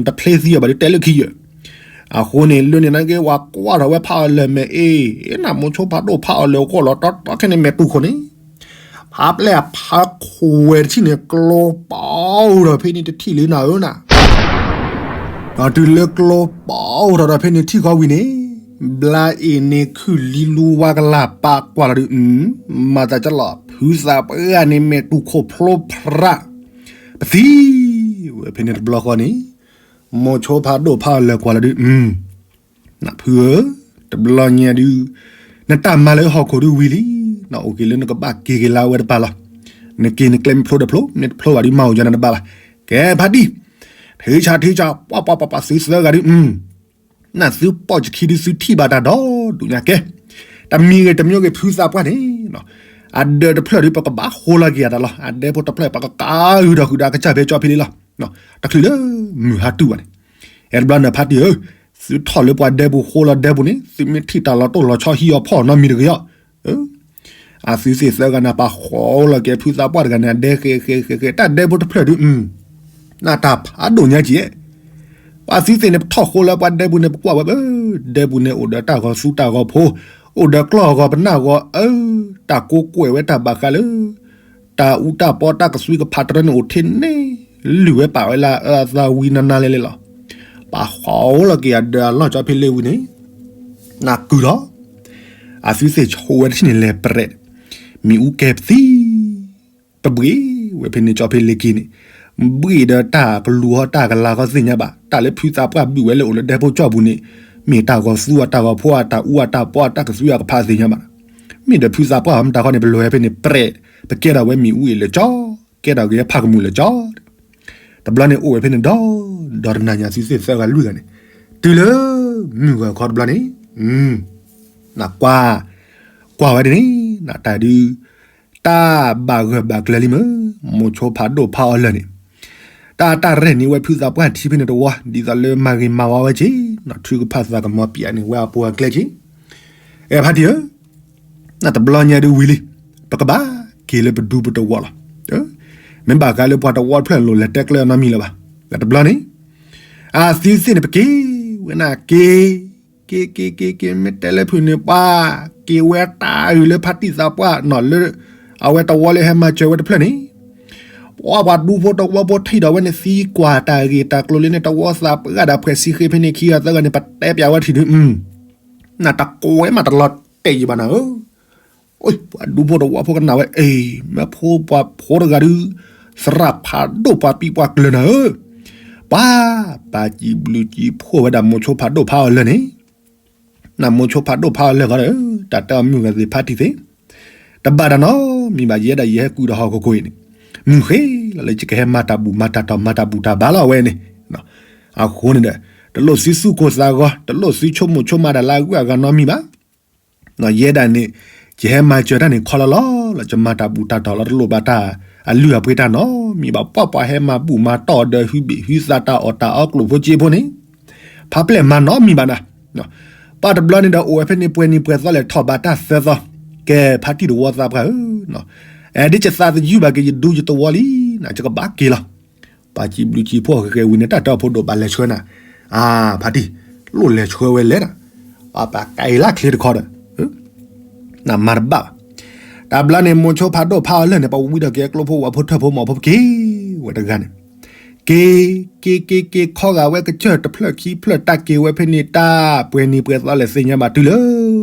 တဖျ့သံအီၤဘၣ်ဒု တဲလၢခံယၢၢ်, အဃိန့ၣ် လၢန့ၣ်နာ်က့ ဝၤကွၢ်ထီၣ်ဝဲဖးအီၤလၢာ်မဲာ်အ့ၣ်, နမိၤဆိဖးဒိၣ်ဖးအီၤလၢာ်ဂီၢ်လီၤတီတီခဲန့ၣ် မဲာ်တူၢ်ခိၣ်န့ၣ်, ဖါပျဲၢ်အဖးခိၣ်ဝဲတထံၣ်န့ၣ် ကျိပီၤအိၣ်ထီၣ်ဖဲန့ၣ်တထံၣ်လံနၤဧၢနၤ, ဒီးတုၤလၢကျိပီၤအိၣ်ထီၣ်ဒီးဖဲန့ၣ်ထံၣ်ဃီဝံၤန့ၣ်, ဘျါအ့ၣ်န့ၣ်ခုၣ်လံလူဝါကလၢ်ပာ်ကွၢ်လီၤဒု, မၤသးကလီၤ ဖုသးပှၢ်န့ၣ် မဲာ်တူၢ်ခိၣ်ဖျိဖရၣ်, ပသံဝဲဖဲန့ၣ်တဘျီဃီန့ၣ်, မိၤဆိဖးဒိၣ်ဖးအီၤလၢာ်ကွၢ်လီၤဒု, နဖုဧၢ, တဘျီညါဒု, နတၢ်မၤလၢဟီၣ်ခိၣ်ဒုဝံၤလံ, နအိၣ်က့ၤလၢနကဘၣ်က့ၤက့ၤလၢအဝဲတပၤလီၤ, နက့ၤနကျဲမ့ၢ်ဖျိဒီးဖျိ, မ့ၢ်တဖျိဘၣ်ဒု မၤအိၣ်ယၤနတဘၣ်ဘၣ်, ကဲဖါတံၢ်, ထုးဆးထုးဆး ပှၤပှၤပှၤပှၤသုသၢဂၤဒု, နသုပိာ်ယခံဒု သုထံၣ်ဘၣ်တၢ်ဒီးဒိၣ်ညါကဲ, တမံၤဂ့ၤတမံၤဂ့ၤ ဖုသးပှၢ်န့ၣ်, အဒၢးတဖျၢၣ်ဒု ပကဘၣ်ဃိလီၤက့ၤယၤတၢ်လီၤ, အဒဲဖိတဖျၢၣ် ပကကးဂုာ်ဒီးဃုာ်ဒီးကစၢ်ဖဲကၠီဖဲလံလီၤ, တချုးလၢမုၢ်ဟါတုၤဘၣ်န့ၣ်, အဲတဘျီနဖါတံၢ်ဧၢ, သုထီၣ်လၢပှၤဒဲပူၤဃိလီၤဒဲပူၤန့ၣ် သုမ့ၢ်ထံၣ်တၢ်လီၤတိၢ်လီၤဆီဟံးအီၤဖီၣ်နီတမံၤတဂ့ၤအီၤ, အသုသ့ၣ်သၢဂၤန့ၣ် ပာ်ဃီလီၤက့ၤဖုသးပှၢ်တဂၤန့ၣ် အဒဲဃဲးဃဲးဃဲးဃဲး တၢ်ဒဲဖိတဖျၢၣ်ဒု, နတၢ်ဖးဒိၣ်ညါကဲ, ပှၤသုသ့ၣ်န့ၣ် ပထီၣ်ဃိလၢပှၤဒဲပူၤန့ၣ် ပကွၢ်ဝဲဘၣ်, ဒဲပူၤန့ၣ် အိၣ်ဒီးတၢ်ဂီၤသူတၢ်ဂီၤဖိ, အိၣ်ဒီးကျီၢ်ဂီၤပနၢ်ဂီၤအၢ, တၢ်ကိးကွဲၢ်ဝဲတၢ်ဘၣ်ဃးလၢ တၢ်အူတၢ်ပီတၢ်ကသွံကဖးတရၢန့ၣ်အိၣ်ထဲန့ၣ်, လုၢ်ဝဲပာ်ဝဲလၢအသးဝံနးနးလဲၣ်လဲၣ်လီၤ, ပာ်ဃီလီၤက့ၤအဒၢးအလီၢ်ကၠီဖဲလဲၣ်ဝံၤန့ၣ်, နကုၢ်လီၤ, အသုသ့ၣ်ဆိဝဲတထံၣ်န့ၣ် လဲၤပြဲး, မ့ၣ်အူကဲပသံ, ပဘှ့ၣ်ဝဲဖဲန့ၣ်ကၠီဖဲလဲၣ်က့ၤန့ၣ်, ဘှ့ၣ်ဒီးတၢ်ကလူၤဟီတၢ်ကလၤဃီသ့ၣ်ညါဘၣ်, တၢ်လၢဖုသးပှၢ်ဘုၣ်ဝဲလၢအိၣ်လၢဒဲဖိကၠီပူၤန့ၣ်, မ့ၢ်တၢ်ဂီၤသူအတၢ်ဂီၤဖိအတၢ်အူအတၢ်ပီအတၢ်ကသွံအကဖးသ့ၣ်ညါဘၣ်, မ့ၢ်ဒီးဖုသးပှၢ်မတၤဃီန့ၣ် ပလဲၤဝဲဖဲန့ၣ်ပြဲး, ပကဲထီၣ်ဝဲမ့ၣ်အူအ့ၣ်လၢာ်ကၠီ, ကဲထီၣ်က့ၤဖးကမူၣ်လၢာ်ကၠီ, တဘျီန့ၣ်အိၣ်ဝဲဖဲန့ၣ်ဒီး, ဒီးတနၤညါသုသ့ၣ်သၢဂၤလွံၢ်ဂၤန့ၣ်, တုၤလၢမုၢ်ဂီၤခီတဘျီန့ၣ်, နကွၢ်, ကွၢ်ဝဲဒ်န့ၣ်, နတၢ်ဒု, တၢ်ဘၣ်ဂၢၢ်ဘၣ်ကျၢၤလံမ့ၢ်, မိၤဆိဖးဒိၣ်ဖးအီၤလၢာ်န့ၣ်, တၢ်တၢ်ရဲၣ်န့ၢ်ဝဲဖုသးပှၢ်ထံဖဲန့ၣ်တဝီ, ဒ်သိးလၢမၤဂ့ၤမၤဝါဝဲက့ၤ, နီၢ်ထုကဖၣ်သးကမီၤပၠးန့ၢ်ဝဲအပှၤကျဲက့ၤ, အဲဖါတံၢ်ဧၢ, နတဘျီညါဒုဝံၤလံ, ပကဘၣ်က့ၤလၢပဒူပတဝီလီၤ, မ့ၢ်ဘၣ်ဃးလၢပှၤတဝီတဖျၢၣ်လိၤလဲၤတဲကျဲအနီတမံၤလၢၤဘၣ်, နတဘျီန့ၣ်, အသုသ့ၣ်န့ၣ် ပက့ၤဝဲနၤက့ၤ, က့ၤက့ၤက့ၤက့ၤ မ့ၢ်တဲလၢဖုန့ၣ်ပှၤ, က့ၤဝဲတၢ်အုၣ်လၢဖါတံၢ်သးပှၢ်နီၢ်လၢ, အဝဲတဝီလၢဟဲမၤစၢၤဝဲတဖျၢၣ်န့ၣ်, ပှၤပှၤဒူဖိတဝီဖိထံၣ်ဒီးဝဲန့ၣ်သံကွၢ်တၢ်ဂ့ၢ်တၢ်ကျိၤလၢန့ၣ်တဝီသးပှၢ်ဒၣ်ဖှဲးစံဃ့ဖဲန့ၣ်ခံဂၤသၢဂၤန့ၣ် ပတဲပၠးဝဲထံၣ်ဒု, နတကွဲးမးတလီၤတဲာ်ယံၤဘၣ်နၤဧၢ, ပှၤဒူဖိတဝီဖိကနၣ်ဝဲ အ့ မ့ၢ်ဖိပှၤဖိတဂၤဒုး သရၣ်ဖးဒိၣ်ပှၤပံးပှၤကျၢၤနၤဧၢ, ပှၤ ပာ်စံးဘျုးစံးဖှိၣ်ဝဲဒၣ်မိၤဆိဖးဒိၣ်ဖးအီၤလၢာ်န့ၣ်, နမိၤဆိဖးဒိၣ်ဖးအီၤလၢာ်ဃီဒီး တၢ်တဲအီၤမုၢ်ဂၤသ့ၣ်ဖးတံၢ်သ့ၣ်, တဘၣ်တၢ်နီတမံၤဘၣ် ယဲဒၣ်ယဟဲကွံာ်ဒီးဟီၣ်ခိၣ်ခိၣ်အံၤန့ၣ်, မုၢ်ဃ့လီၤလၢယကဟဲမၤတၢ်ဘူၣ်မၤတၢ်တီၢ်မၤတၢ်ဘူၣ်တၢ်ဘါလီၤဝဲန့ၣ်, အဃိန့ၣ်ဒီး တလိၣ်သုသူၣ်ကိၢ်သးဂီၤ တလိၣ်သုဆိကမိၣ်ဆိကမးတၢ်လၢအဂုၤအဂၤနီတမံၤဘၣ် ယဲဒၣ်န့ၣ် ယဟဲမၤစၢၤတၢ်န့ၣ်ခီလီၤလီၤလီၤ ယမၤတၢ်ဘူၣ်တၢ်တီၢ်လီၤ တလိၣ်ဘၣ်တၢ်အလုၢ်အပှ့ၤတၢ်နီတမံၤဘၣ် ပှၤပှၤဟဲမၤဘူၣ်မၤတီၢ်ဒီး ဟုဘ့ၣ်ဟုသးတၢ်အီၣ်တၢ်အီကျိာ်ဖိစ့ဖိန့ၣ် ဖးပျဲၢ်မၤနီတမံၤဘၣ်နၤ, ပှၤတဘျီန့ၣ်ဒီးအိၣ်ဝဲဖဲန့ၣ် ပှဲၤနံၤပှဲၤသီလဲၣ်ထီၣ်ဘးတၢ်သၢသီ, ကဲဖါတံၢ်တဝီသးပှၢ်ဧၢ, အဲဒ်ယသးသယုၢ်ဘၣ်က့ၤ ယဒူယတဝီလံ, ယကဘၣ်က့ၤလီၤ ပှၤစံးဘျုးစံးဖှိၣ်ဃဲၤဃဲၤဝံၤန့ၣ် တၢ်တဲအီၤဖိဒိၣ်ဘၣ်လဲၤဆှၢနၤ, အါ ဖါတံၢ် လိၣ်လဲၤဆှၢဝဲလဲၣ်ဒီး, ပှၤပာ်ကဲအံၤလၢချ့တခီဒီး, နမၤတဘၣ်ဘၣ်, တဘျီန့ၣ် မိၤဆိဖးဒိၣ်ဖးအီၤလၢာ်န့ၣ် ပှၤဝံဒီးက့ၤကျိဖိဝၤဖိထၢၣ်ဖိမီၢ်ဖိပက့ၤဝဲတဂၤန့ၣ်, က့ၤ က့ၤ က့ၤ က့ၤ ခီဂာ်ဝဲကစၢၢ်တဖျၢၣ်ခံဖျၢၣ် တၢ်က့ၤဝဲဖဲန့ၣ် တၢ်ပှဲၤနံၤပှဲၤသီလဲၣ်သ့ၣ်ညါဘၣ်တုၤလၢ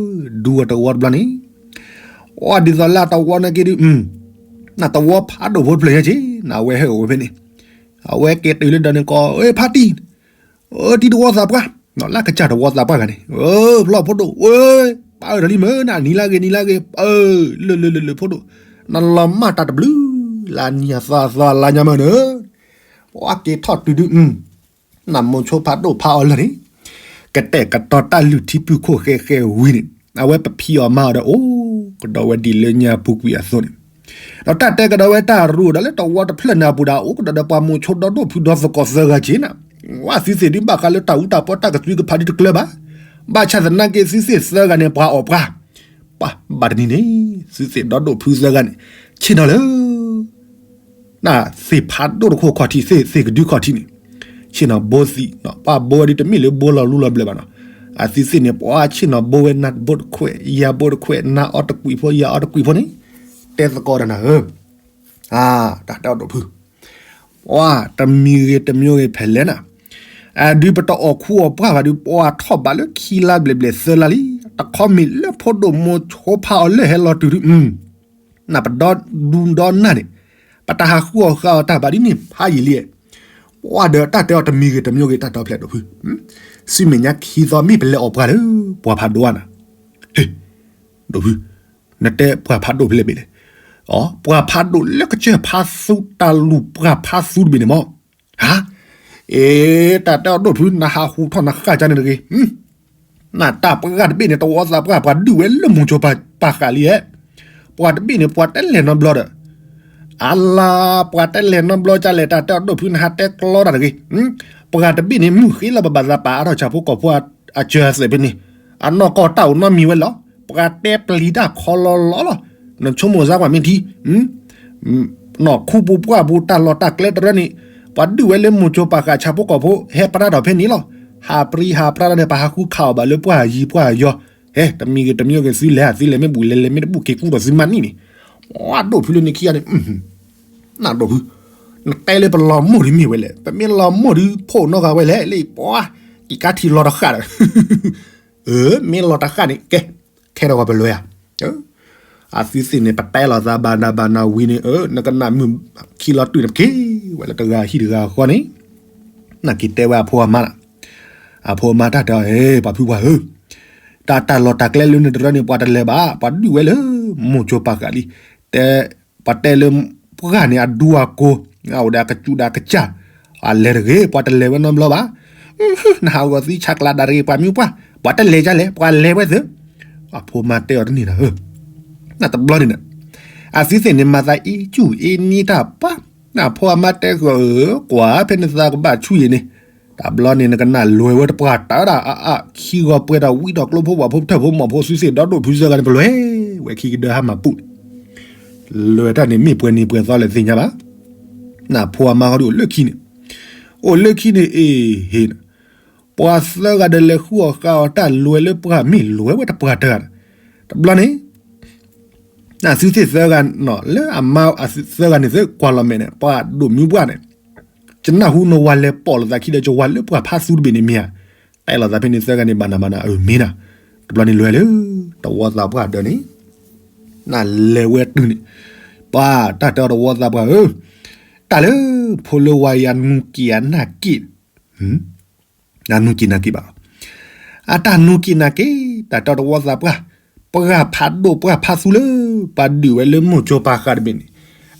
ဒူအတဝီတဘျီန့ၣ် အီဒ်သိးလၢအတဝီနာ်က့ဒုး, နတဝီဖးဒိၣ်ဖိတဖျၢၣ်ညါက့, နဝဲဟဲအိၣ်ဝဲဖဲန့ၣ်, အဝဲက့ၤတုၤလၢဒီးန့ၣ်ကီး အ့ ဖါတံၢ်, အၢ တံၤတဝီသးပှၢ်, လၢကစၢ်တဝီသးပှၢ်ဂၤန့ၣ်, ဖျီၣ်ဖိဒိၣ်, ပၢ်အၢ တၢ်လံမ့ၢ်နၤ နံၤလၢဂ့ၤ နံၤလၢဂ့ၤ, လၢၢ်လၢၢ်လၢၢ်လၢၢ်ဖိဒိၣ်, နလီၤမၢ်တၢ်တဘျုး, လၢနံၤအသီအသီလါညါမ့ၢ်န့ၣ် ပှၤက့ၤထီၣ်တုၤဒုး, နမိၤဆိဖးဒိၣ်ဖးအီၤလၢာ်န့ၣ်, ကတဲာ်ကတီၤတၢ်လုၢ်ထံပုၢ်ခိၣ်ဃဲၤဃဲၤဝံၤန့ၣ်, အဝဲပဖံးအီၣ်မၤအီၤဒီး အိၣ်ကဒီးဝဲဒ်လၢညါပူၤကွံာ်အသိးန့ၣ်, ဒီးတၢ်တဲကဒီးဝဲတၢ်ရူးဒီးလၢတဝီတဖျၢၣ်န့ၣ်အပူၤဒီး အိၣ်ကဒီးဒီးပှၤမိၤဆိဒီဒိၣ်ဖုဒီသကိးသၢဂၤက့နၤ, ဝဲသုသ့ၣ်ဒုးဘၣ်ဃးလၢတၢ်အူတၢ်ပီတၢ်ကသွံကဖးဒုးတကျၢၤဘၣ်, ဘၣ်ဆၣ်သနာ်က့သုသ့ၣ်သၢဂၤန့ၣ် ပှၤအီၣ်ပှၤ ပှၤဘၣ်တနံၤန့ၣ် သုသ့ၣ်ဒီဒိၣ်ဖုသၢဂၤန့ၣ် ဆ့ၣ်နီၤလၢ နသ့ၣ်ဖးဒိၣ်တခိၣ်ခီၣ်ထံး သ့ၣ်သ့ၣ်ကဒုခီၣ်ထံးန့ၣ်, ဆ့ၣ်နီၤဘိသံ, ပှၤဘိဝဲဒ်တမ့ၢ်လၢဘိလီၤလူလီၤဘျၢဘၣ်နီၤ, အသုသ့ၣ်န့ၣ် ပှၤဆ့ၣ်နီၤဘိဝဲနၤဘိတခွဲး ယၤဘိတခွဲး နၤအီတကွံာ်ဖိ ယၤအီတကွံာ်ဖိန့ၣ်, တဲသကိးဒီးနၤဧၢ, အါ တၢ်တဲအီၤဒိၣ်ဖု ပှၤတမံၤဂ့ၤတမံၤဂ့ၤဖဲလဲၣ်နၤ, အဒုးပတအီၣ်ခူအီၣ်ပှၢ်ဘၣ်ဒုး ပှၤထီၣ်ဘးလၢခံလါဘျဲၣ်ဘျဲၣ်သၢလါလံ, တခီမ့ၢ်လၢဖိဒိၣ်မိၤဆိဖးအီၤလၢာ်ဟဲလီၤတုၤဒုး, နပဒီဒူဒီနၢ်န့ၣ်, ပတဟးဃုအီၣ်ဃုအီၣ်တၢ်ဘၣ်ဒ်န့ၣ်ဖးယံာ်လံ, ပှၤဒီးတၢ်တဲအီၤတမံၤဂ့ၤတမံၤဂ့ၤတၢ်တဲအီၤဖဲလဲၣ်ဒိၣ်ဖု, ဆူမဲာ်ညါခံသီမ့ၢ်ပလဲၤအီၣ်ပှၢ်လၢ ပှၤဖးဒိၣ်ဧါနၤ, ဟ့ၣ် ဒိၣ်ဖု နတဲပှၤဖးဒိၣ်ဖဲလဲၣ်ဘ့ၣ်လဲၣ်, အီ ပှၤဖးဒိၣ်လၢကစၢၢ်ဖးသူ တၢ်လူၢ်ပှၤဖးသူတဘ့ၣ်န့ၣ်မ့ၢ်, ဟါ, အ့ တၢ်တဲအီၤဒိၣ်ဖု နဟးဟူထီၣ်နဃၣ်ကါန့ၣ်တဂ့ၤ, နတၢ်ပှၢ်တဘ့ၣ်န့ၣ် တဝီသးပှၢ် ပှၤဒုးဝဲလၢမိၤဆိပာ်ဃာ်လံဧါ, ပှၤတဘ့ၣ်န့ၣ် ပှၤတဲလဲၤနီတဘျီဒီး အလါ ပှၤတဲလဲၤနီတဘျီကလဲၣ် တၢ်တဲအီၤဒိၣ်ဖု နဟးတဲကျီတၢ်တဂ့ၤ, ပှၤတဘ့ၣ်န့ၣ် မုၢ်ဃ့လီၤဘၣ်ဘၣ်သးပာ်အါထီၣ်ဆၣ်ဖိကီၢ်ဖိအစၢၤအသွဲၣ်ဖဲန့ၣ်, အနီၢ်ကီၢ်တၢ်အိၣ်နီတမံၤဝဲလီၤ, ပှၤတဲပျံၤတၢ်ခီလီလီလီၤ, နဆိကမိၣ်စၢ်ကွၢ်မ့ၢ်ထံ နီၢ်ခူပူၤပှၢ်ပူၤတၢ်လီၢ်တၢ်ကျဲတရၢန့ၣ်, ပှၤဒုးဝဲလၢမိၤဆိပာ်ဃာ်ဆၣ်ဖိကီၢ်ဖိ ဟဲပြါထီၣ်ဖဲန့ၣ်လီၤ, ဟးပြံဟးပြါထီၣ်န့ၣ် ပှၤဟးဃုခးအီၤဘၣ်လၢပှၢ်ယံၤပှၢ်ယီၤ, ဟဲ တမံၤဂ့ၤတမံၤဂ့ၤ သုလဲၤသုလဲၤမ့ၢ်ဘူၣ်လဲၤလဲၤမ့ၢ်တဘူၣ် က့ၤကူထီၣ်သုမၤနံၣ်န့ၣ်, ပှၤဒိၣ်ဖုလၢန့ၣ်ခံဂၤန့ၣ် နဒိၣ်ဖု, နတဲလၢပလီၤမိၢ်ဒုးမ့ၢ်ဝဲလဲၣ်, ပမ့ၢ်လီၤမိၢ်ဒုး ဖိၣ်နီတဂၤဝဲလဲၣ်, လၢပှၤ ကံးကါထံလီၤတဃၣ်ဒီး မ့ၢ်လီၤတဃၣ်န့ၣ် ကဲ ထဲဒီးပလွဲဧါ, အသုသ့ၣ်န့ၣ် ပတဲလိာ်သးဘၣ်နၤဘၣ်နၤဝံၤန့ၣ် နကနၣ်မုၢ်ခံလီၤတုၤန့ၣ် ပက့ၤဝဲလၢတဂၤဟံၣ်တဂၤဃီန့ၣ်, နက့ၤတဲဝဲအဖိအမါလီၤ, အဖိအမါတၢ်တဲအီၤ ပှၤဖုပှၢ်ဧၢ, တၢ်တၢ်လီၢ်တၢ်ကျဲလၢန့ၣ်တရၢန့ၣ် ပှၤတလဲၤဘၣ်, ပှၤဒုးဝဲလၢ မိၤဆိပာ်ဃာ်လံ, တဲ ပှၤတဲလၢ ပှၢ်န့ၣ် အဒူအကိၤ အိၣ်ဒီးအကစူးဒီးအကစၢ်, အလဲၤတဂ့ၤ ပှၤတလဲၤဝဲနီတဘျီဘၣ်, နဟးဂီၤသံဆးကျးဒၣ်တဂ့ၤ ပှၤမုၢ်ပှၢ်, ပှၤတလဲၤဒ်လဲၣ် ပှၤလဲၤဝဲသ့, အဖိမါတဲအီၤတန့ၢ်ဒီး နတဘျီန့ၣ်ဒီး အသုသ့ၣ်န့ၣ် မၤသးအ့ၣ်ကူၣ်အ့ၣ်နံတၢ်ပၢ်, နဖိအမါတဲဃီၤ ကွၢ်ဖဲနသးကဘၣ်ဆူၣ်အံၤန့ၣ်, တဘျီန့ၣ် နကနၣ်လဲၤဝဲတပှၢ်တၢၢ်ဒၣ်အါအါ ခံဂီၤပှဲၤဒီးဝံဒီးကျိဖိဝၣ်ဖိထၢၣ်ဖိမီၢ်ဖိ သုသ့ၣ်ဒီဒိၣ်ဖုသၢဂၤန့ၣ် ပလဲၤဝဲခံကဒၢဟါမၢ်ပူၤန့ၣ်, လဲၤတၢ်န့ၣ် မ့ၢ်ပှဲၤနံၤပှဲၤသီလဲၣ်သ့ၣ်ညါဘၣ်, နဖိအမါဃီဒုးအိၣ်လၢခံန့ၣ်, အိၣ်လၢခံန့ၣ်အ့ၣ်ဟ့ၣ်န့ၣ်, ပှၤသၢဂၤဒီးလဲၤဃုအီၣ်ဃုအီတၢ်လဲၤလၢပှၢ်မ့ၢ်လဲၤဝဲတပှၢ်တၢၢ်, တဘျီန့ၣ် အသုသ့ၣ်သၢဂၤနီၤ လၢအမါအသုသၢဂၤန့ၣ် သုကွၢ်လီၤမဲာ်န့ၣ် ပှၤဒိၣ်မုၢ်ပှၢ်န့ၣ်, ယနၢ်ဟူနဝၤလဲၤပိာ်လိာ်သးခံဒီး ယဝၤလၢပှၢ်ဖးသူတဘ့ၣ်န့ၣ်မ့ၢ်ဧါ, တဲလိာ်သးဖဲန့ၣ်သၢဂၤန့ၣ် ဘၣ်နၤဘၣ်နၤ အၢမ့ၢ်နၤ, တဘျီန့ၣ်လဲၤလၢ တဝီသးပှၢ်ဒၢးန့ၣ်, နလဲၤဝဲတုၤန့ၣ်, ပှၤတၢ်တဲအီၤတဝီသးပှၢ်ဧၢ, တၢ်လၢဖိလၢဝါအံၤအနူက့ၤအနၢ်က့ၤ, အနူက့ၤနၢ်က့ၤဘၣ်လီၤ. အတၢ်နူက့ၤနၢ်က့ၤ တၢ်တဲအီၤတဝီသးပှၢ်, ပှၤဖးဒိၣ်ပှၤဖးသူလၢ ပှၤဒုးဝဲလၢမိၢ်ကၠိပာ်ဃာ်တဘ့ၣ်န့ၣ်,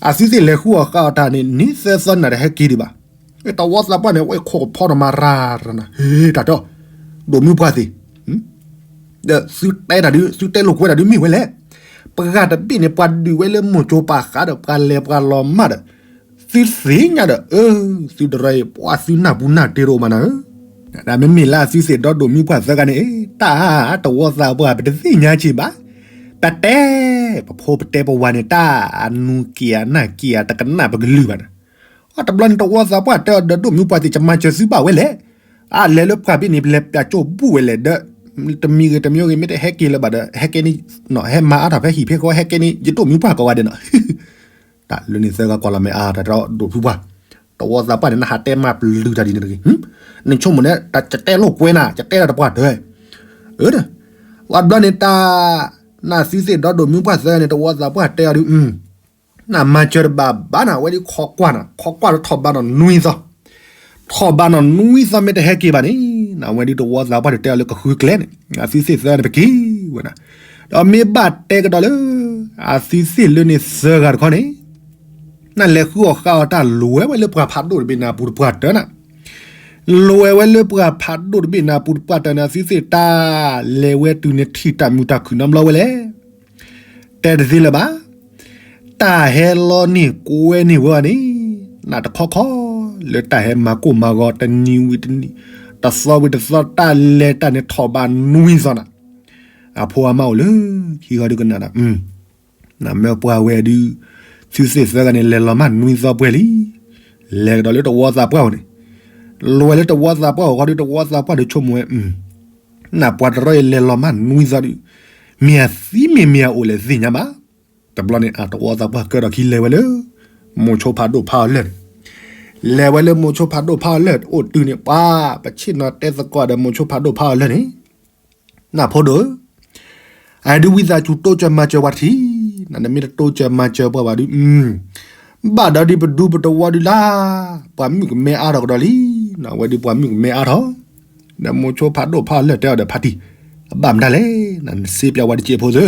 အသုသ့ၣ်လဲၤဃုအီၣ်ဃုအီတၢ်န့ၣ် နံၤသၢသီနၤတဟဲက့ၤဒံးဘၣ်. တဝီသးပှၢ်န့ၣ် ဝဲခိၣ်ကဖီထီၣ်မၤရၤရၤနၤ, ဟ့ တၢ်တဲအီၤ, ဒိၣ်မုၢ်ပှၢ်သ့ၣ် ဒီးသုတဲတၢ်ဒုး သုတဲလိာ်ကွဲတၢ်ဒုးမ့ၢ်ဝဲလဲၣ်. ပှၤတဘ့ၣ်န့ၣ် ပှၤဒုးဝဲလၢမိၢ်ကၠိပာ်ဃာ်ဒီး ပှၤလဲၤပှၤလီၤမၢ်ဒီး သုသ့ၣ်ညါဒီး အၢ သုတရၢအံၤ ပှၤသုနၢ်ပူၤနၢ်တ့တအိၣ်မးနၤဧၢ, တၢ်မ့မ့ၢ်လၢအသုသ့ၣ်ဒီဒိၣ်မုၢ်ပှၢ်သၢဂၤန့ၣ် တၢ်တဝီသးပှၢ် ပတသ့ၣ်ညါက့ၤဘၣ်. ပတဲ ပဖိပတဲပဝၤန့ၣ် တၢ်အနူက့ၤအနၢ်က့ၤအတကနၣ်ပကလုၢ်ဘၣ်နၤ. အတဘျီန့ၣ် တဝီသးပှၢ်တဲအီၤဒီး ဒိၣ်မုၢ်ပှၢ်သ့ၣ် ကမၤစၢၤသုဘၣ်ဝဲလဲၣ်. အလဲၤလၢပှၤဘ့ၣ်န့ၣ် ပလဲၤပျးကၠိၣ်ဘူၣ်ဝဲလဲၣ်ဒီး တမံၤဂ့ၤတမံၤဂ့ၤ မ့ၢ်တဟဲက့ၤလၢၤဘၣ်ဒီး ဟဲက့ၤန့ၣ် ဟဲမၤအါထီၣ်ဖဲဟံၣ်ဖဲဃီ ဟဲက့ၤန့ၣ် ယဒိၣ်မုၢ်ပှၢ်ကိးဂၤဒဲးနီၤ. တၢ်လၢန့ၣ်သၢဂၤကွၢ်လီၤမ့ၢ်အါ တၢ်တဲဒိၣ်ဖုပှၢ်, တဝီသးပှၢ်န့ၣ် နဟးတဲမၤပျုၤတၢ်ဒ်န့ၣ်တဂ့ၤ. နဆိကမိၣ်န့ၣ် တၢ်တဲလိာ်ကွဲနၤ ကတဲဒၣ်တပှၢ်တၢၢ်, အၢ ဝံၤဘျီန့ၣ်တၢ် နသုသ့ၣ်ဒီဒိၣ်မုၢ်ပှၢ်သၢဂၤန့ၣ် တဝီသးပှၢ်တဲအီၤဒုး နမၤစၢၤတဘၣ်ဘၣ်နၤ အဝဲဒ်ခီကွၢ်နၤ ခီကွၢ်လၢထီၣ်ဘးနီၣ်နွံသီ, ထီၣ်ဘးနီၣ်နွံသီမ့ၢ်တဟဲက့ၤဘၣ်န့ၣ် နဝဲဒ်တဝီသးပှၢ်ဒုးတဲအီၤလၢကဃုကျဲန့ၣ် အသုသ့ၣ်သၢဂၤန့ၣ် ပက့ၤဝဲနၤ. ဒီးမ့ၢ်ဘၣ်တဲကဒီးလၢ အသုသ့ၣ်လၢန့ၣ်သၢဂၤတခီန့ၣ် နလဲၤဃုအီၣ်ဃုအီတၢ် လဲၤဝဲလၢပှၤဖးဒိၣ်တဘ့ၣ်န့ၣ်အပူၤတပှၢ်တၢၢ်နၤ, လဲၤဝဲလၢပှၤဖးဒိၣ်တဘ့ၣ်န့ၣ်အပူၤတပှၢ်တၢၢ်န့ၣ် အသုသ့ၣ်တၢ်လဲၤဝဲတုၤန့ၣ်ထံၣ်တၢ်မုာ်တၢ်ခုၣ်နီတဘျီဝဲလဲၣ်. တဲတသ့လၢၤဘၣ်. တၢ်ဟဲလီန့ၢ်ကွဲန့ၢ်ဝဲအီၤန့ၣ် နတခီခီ လၢတၢ်ဟဲမၤကိၢ်မၤဂီၤတနံၤဝံၤတနံၤ, တသီဝံၤတသီ တၢ်လဲၤတၢ်န့ၣ်ထီၣ်ဘးနွံသီနၤ, အဖိအမါအိၣ်လၢခံဂၤဒုးကနၣ်ဒီး နမ့ၢ်ပှၤဝဲဒုး သုသ့ၣ်သၢဂၤန့ၣ် လဲၤလီၤမၢ်နွံသီပှဲၤလံ. လဲၤကဒီးလၢတဝီသးပှၢ်အအိၣ်န့ၣ်, လဲၤဝဲလၢတဝီသးပှၢ်အအိၣ်ဃီဒုး တဝီသးပှၢ်ဒုးဆိကမိၣ်ဝဲ နပှၤတရၢအံၤလဲၤလီၤမၢ်နွံသီဒုး မ့ၢ်အသံမ့ၢ်မ့ၢ်အအိၣ်လဲၣ်သ့ၣ်ညါဘၣ်. တဘျီန့ၣ် အတဝီသးပှၢ်ကၢဒီးခံလဲၤဝဲလၢ မိၤဆိဖးဒိၣ်ဖးအီၤလၢာ်န့ၣ်, လဲၤဝဲလၢမိၤဆိဖးဒိၣ်ဖးအီၤလၢာ်အိၣ်တုၤန့ၣ် ပှၤပဆ့ၣ်နီၤတဲသကိးဒီးမိၤဆိဖးဒိၣ်ဖးအီၤလၢာ်န့ၣ်, နဖိဒိၣ်ဧၢ, အဒုးဝံသးစူၤတိစၢၤမၤစၢၤပှၤတထံၣ်, နမ့ၢ်တတိစၢၤမၤစၢၤပှၤဘၣ်ဒုး ဘၣ်ဒီးဒ်ပဒူပတဝီဒုးလၢ်, ပှၤမုၣ်ကမဲအါထီၣ်ကဒီးလံ, နဝဲဒုးပှၤမုၣ်ကမဲအါထီၣ်, ဒီးမိၤဆိဖးဒိၣ်ဖးအီၤလၢာ်တဲအီၤဒီးဖါတံၢ်, အဘၣ်မတၤလဲၣ်, နစ့ပျးဝဲတစဲးဖိသၢ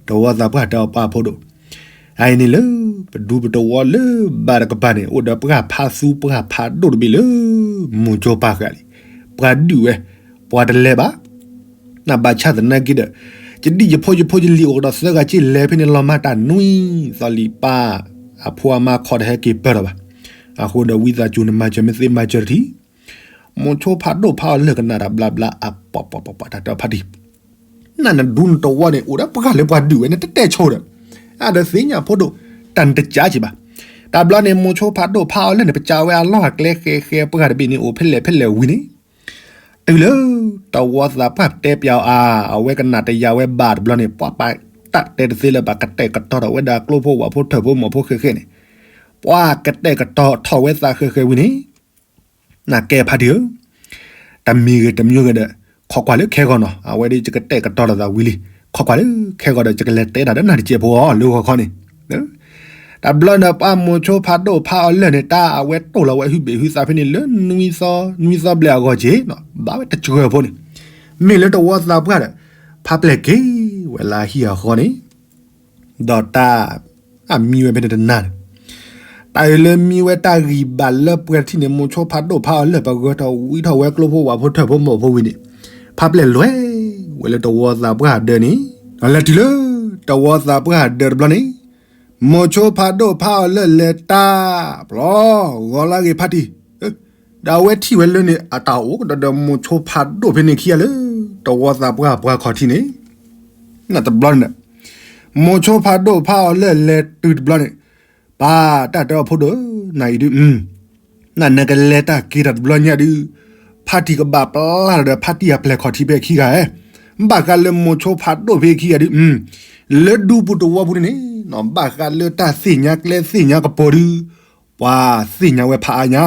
တဝီသးပှၢ်တဲအီၤပှၤဖိဒိၣ်, အအံၤန့ၣ်လၢ ပဒူပတဝီလၢဘၣ်တကပၤန့ၣ် အိၣ်ဒီးပှၤဖးသူပှၤဖးဒိၣ်တဘ့ၣ်လၢ မိၤဆိပာ်ဃာ်လံ, ပှၤဒုးဝဲ, ပှၤတလဲၤဘၣ်, နဘၣ်ဆၣ်သနာ်က့ဒီး, ယဒံၣ်ယဖိယဖိယလံၤအိၣ်ကဒီးသၢဂၤက့လဲၤဖဲန့ၣ်လီၤမၢ်တၢ်နွံသီလံပၢ်, အဖိအမါခီတဟဲက့ၤပၢၢ်ထီၣ်ဘၣ်, အဃိဒီးဝံသးစူၤနမၤစၢၤမ့ၢ်သ့မၤစၢၤတထံၣ်, မိၤဆိဖးဒိၣ်ဖးအီၤလၢာ်ကနၣ်တၢ်ဘျါဘျါအပှၤပှၤပှၤပှၤတၢ်တဲအီၤဖါတံၢ် နနဒူနတဝီန့ၣ် အိၣ်ဒီးပှၤလၢပှၤဒုးဝဲန့ၣ် တတဲဆိဒီး, အဒီးသ့ၣ်ညါဖိဒိၣ်, တၢ်နတကးက့ဘၣ်. တဘျီန့ၣ် မိၤဆိဖးဒိၣ်ဖးအီၤလၢာ်န့ၣ် ပစံးဝဲအလီၢ်အကျဲဃဲဃဲပှၤတဘ့ၣ်န့ၣ် အိၣ်ဖဲလဲၣ်ဖဲလဲၣ်ဝံၤန့ၣ်, တုၤလၢ တဝီသးပှၢ်တဲပျးအီၤအါ, အဝဲကနၣ်တယာ်ဝဲဘၣ်တဘျီန့ၣ် ပှၤပာ်တၢ်တဲတသ့လၢၤဘၣ် ကတဲာ်ကတီၤထီၣ်ဝဲဒၣ်ကျိဖိဝၣ်ဖိထၢၣ်ဖိမီၢ်ဖိဃဲဃဲန့ၣ်, ပှၤကတဲာ်ကတီၤထီၣ်ဝဲသးဃဲဃဲဝံၤန့ၣ် နကဲဖါတံၢ်ဧၢ, တမံၤဂ့ၤတမံၤဂ့ၤဒီး ခိးကွၢ်လၢခဲဂီၤနီၤ, အဝဲဒ်ယကတဲာ်ကတီၤလိာ်သးဝံၤလံ, ခိးကွၢ်လၢခဲဂီၤဒီး ယကလဲၤတဲတၢ်ဒီးနၤတစဲးဖိအီၤလၢဂီၤခီန့ၣ်, တဘျီန့ၣ် ပှၤမိၤဆိဖးဒိၣ်ဖးအီၤလၢာ်န့ၣ် တၢ်အဝဲတိၢ်လီၤဝဲဟုဘ့ၣ်ဟုသးဖဲန့ၣ်လၢနွံသီ, နွံသီဘျဲၣ်အဂီၢ်က့ၤနီၤ, ဘၣ်ဝဲတစှၢၤဖိန့ၣ်, မ့ၢ်လၢတဝီသးပှၢ်ဒီး ဖးပျဲၢ်က့ၤဝဲလၢအဟံၣ်အဃီန့ၣ် ဒီးတၢ် အမံဝဲဖဲန့ၣ်တနၤန့ၣ်, တၢ်အံၤလၢမံဝဲတၢ်ဂံၢ်ဘါလၢပှဲၤထံၣ်န့ၣ် မိၤဆိဖးဒိၣ်ဖးအီၤလၢာ် ပဂၢၢ်ထီၣ်ဝံထီၣ်ဝဲကျိဖိဝၣ်ဖိထၢၣ်ဖိမီၢ်ဖိဝံၤန့ၣ်, ဖးပျဲၢ်လွဲၢ်ဝဲလၢတဝီသးပှၢ်ဒၢးန့ၣ်, ဒီးလဲၤတုၤလၢ တဝီသးပှၢ်ဒၢးတဘျီန့ၣ်, မိၤဆိဖးဒိၣ်ဖးအီၤလၢာ်လဲၤတၢ် ပျီ ဂီၤလၢဂ့ၤဖါတံၢ် ဒီးအဝဲထံၣ်ဝဲလၢန့ၣ် အတၢ်အိၣ်ကဒီးဒီးမိၤဆိဖးဒိၣ်ဖဲန့ၣ်ခံဂၤလၢ တဝီသးပှၢ်ပှၤခီၣ်ထံးန့ၣ်, နတဘျီန့ၣ်, မိၤဆိဖးဒိၣ်ဖးအီၤလၢာ်လဲၤတုၤတဘျီန့ၣ်, ပၢ်တၢ်တဲအီၤဖိဒိၣ်ဧၢ, နအံၤဒုး, နနကလဲၤတၢ်က့ၤတၢ်တဘျီညါဒုး, ဖါတံၢ်ကဘၣ်ပျၢ်ဒီးဖါတံၢ်အပျဲၢ်ခီၣ်ထံးဖဲခံဂၤဧၢ, ဘၣ်ဃးလၢမိၤဆိဖးဒိၣ်ဖဲခံဂၤဒုး, လၢဒူပူၤတဝီပူၤန့ၣ်န့ၣ်, ဘၣ်ဃးလၢတၢ်သ့ၣ်ညါကျဲသ့ၣ်ညါကပီၤဒုး, ပှၤသ့ၣ်ညါဝဲဖးအါညါ,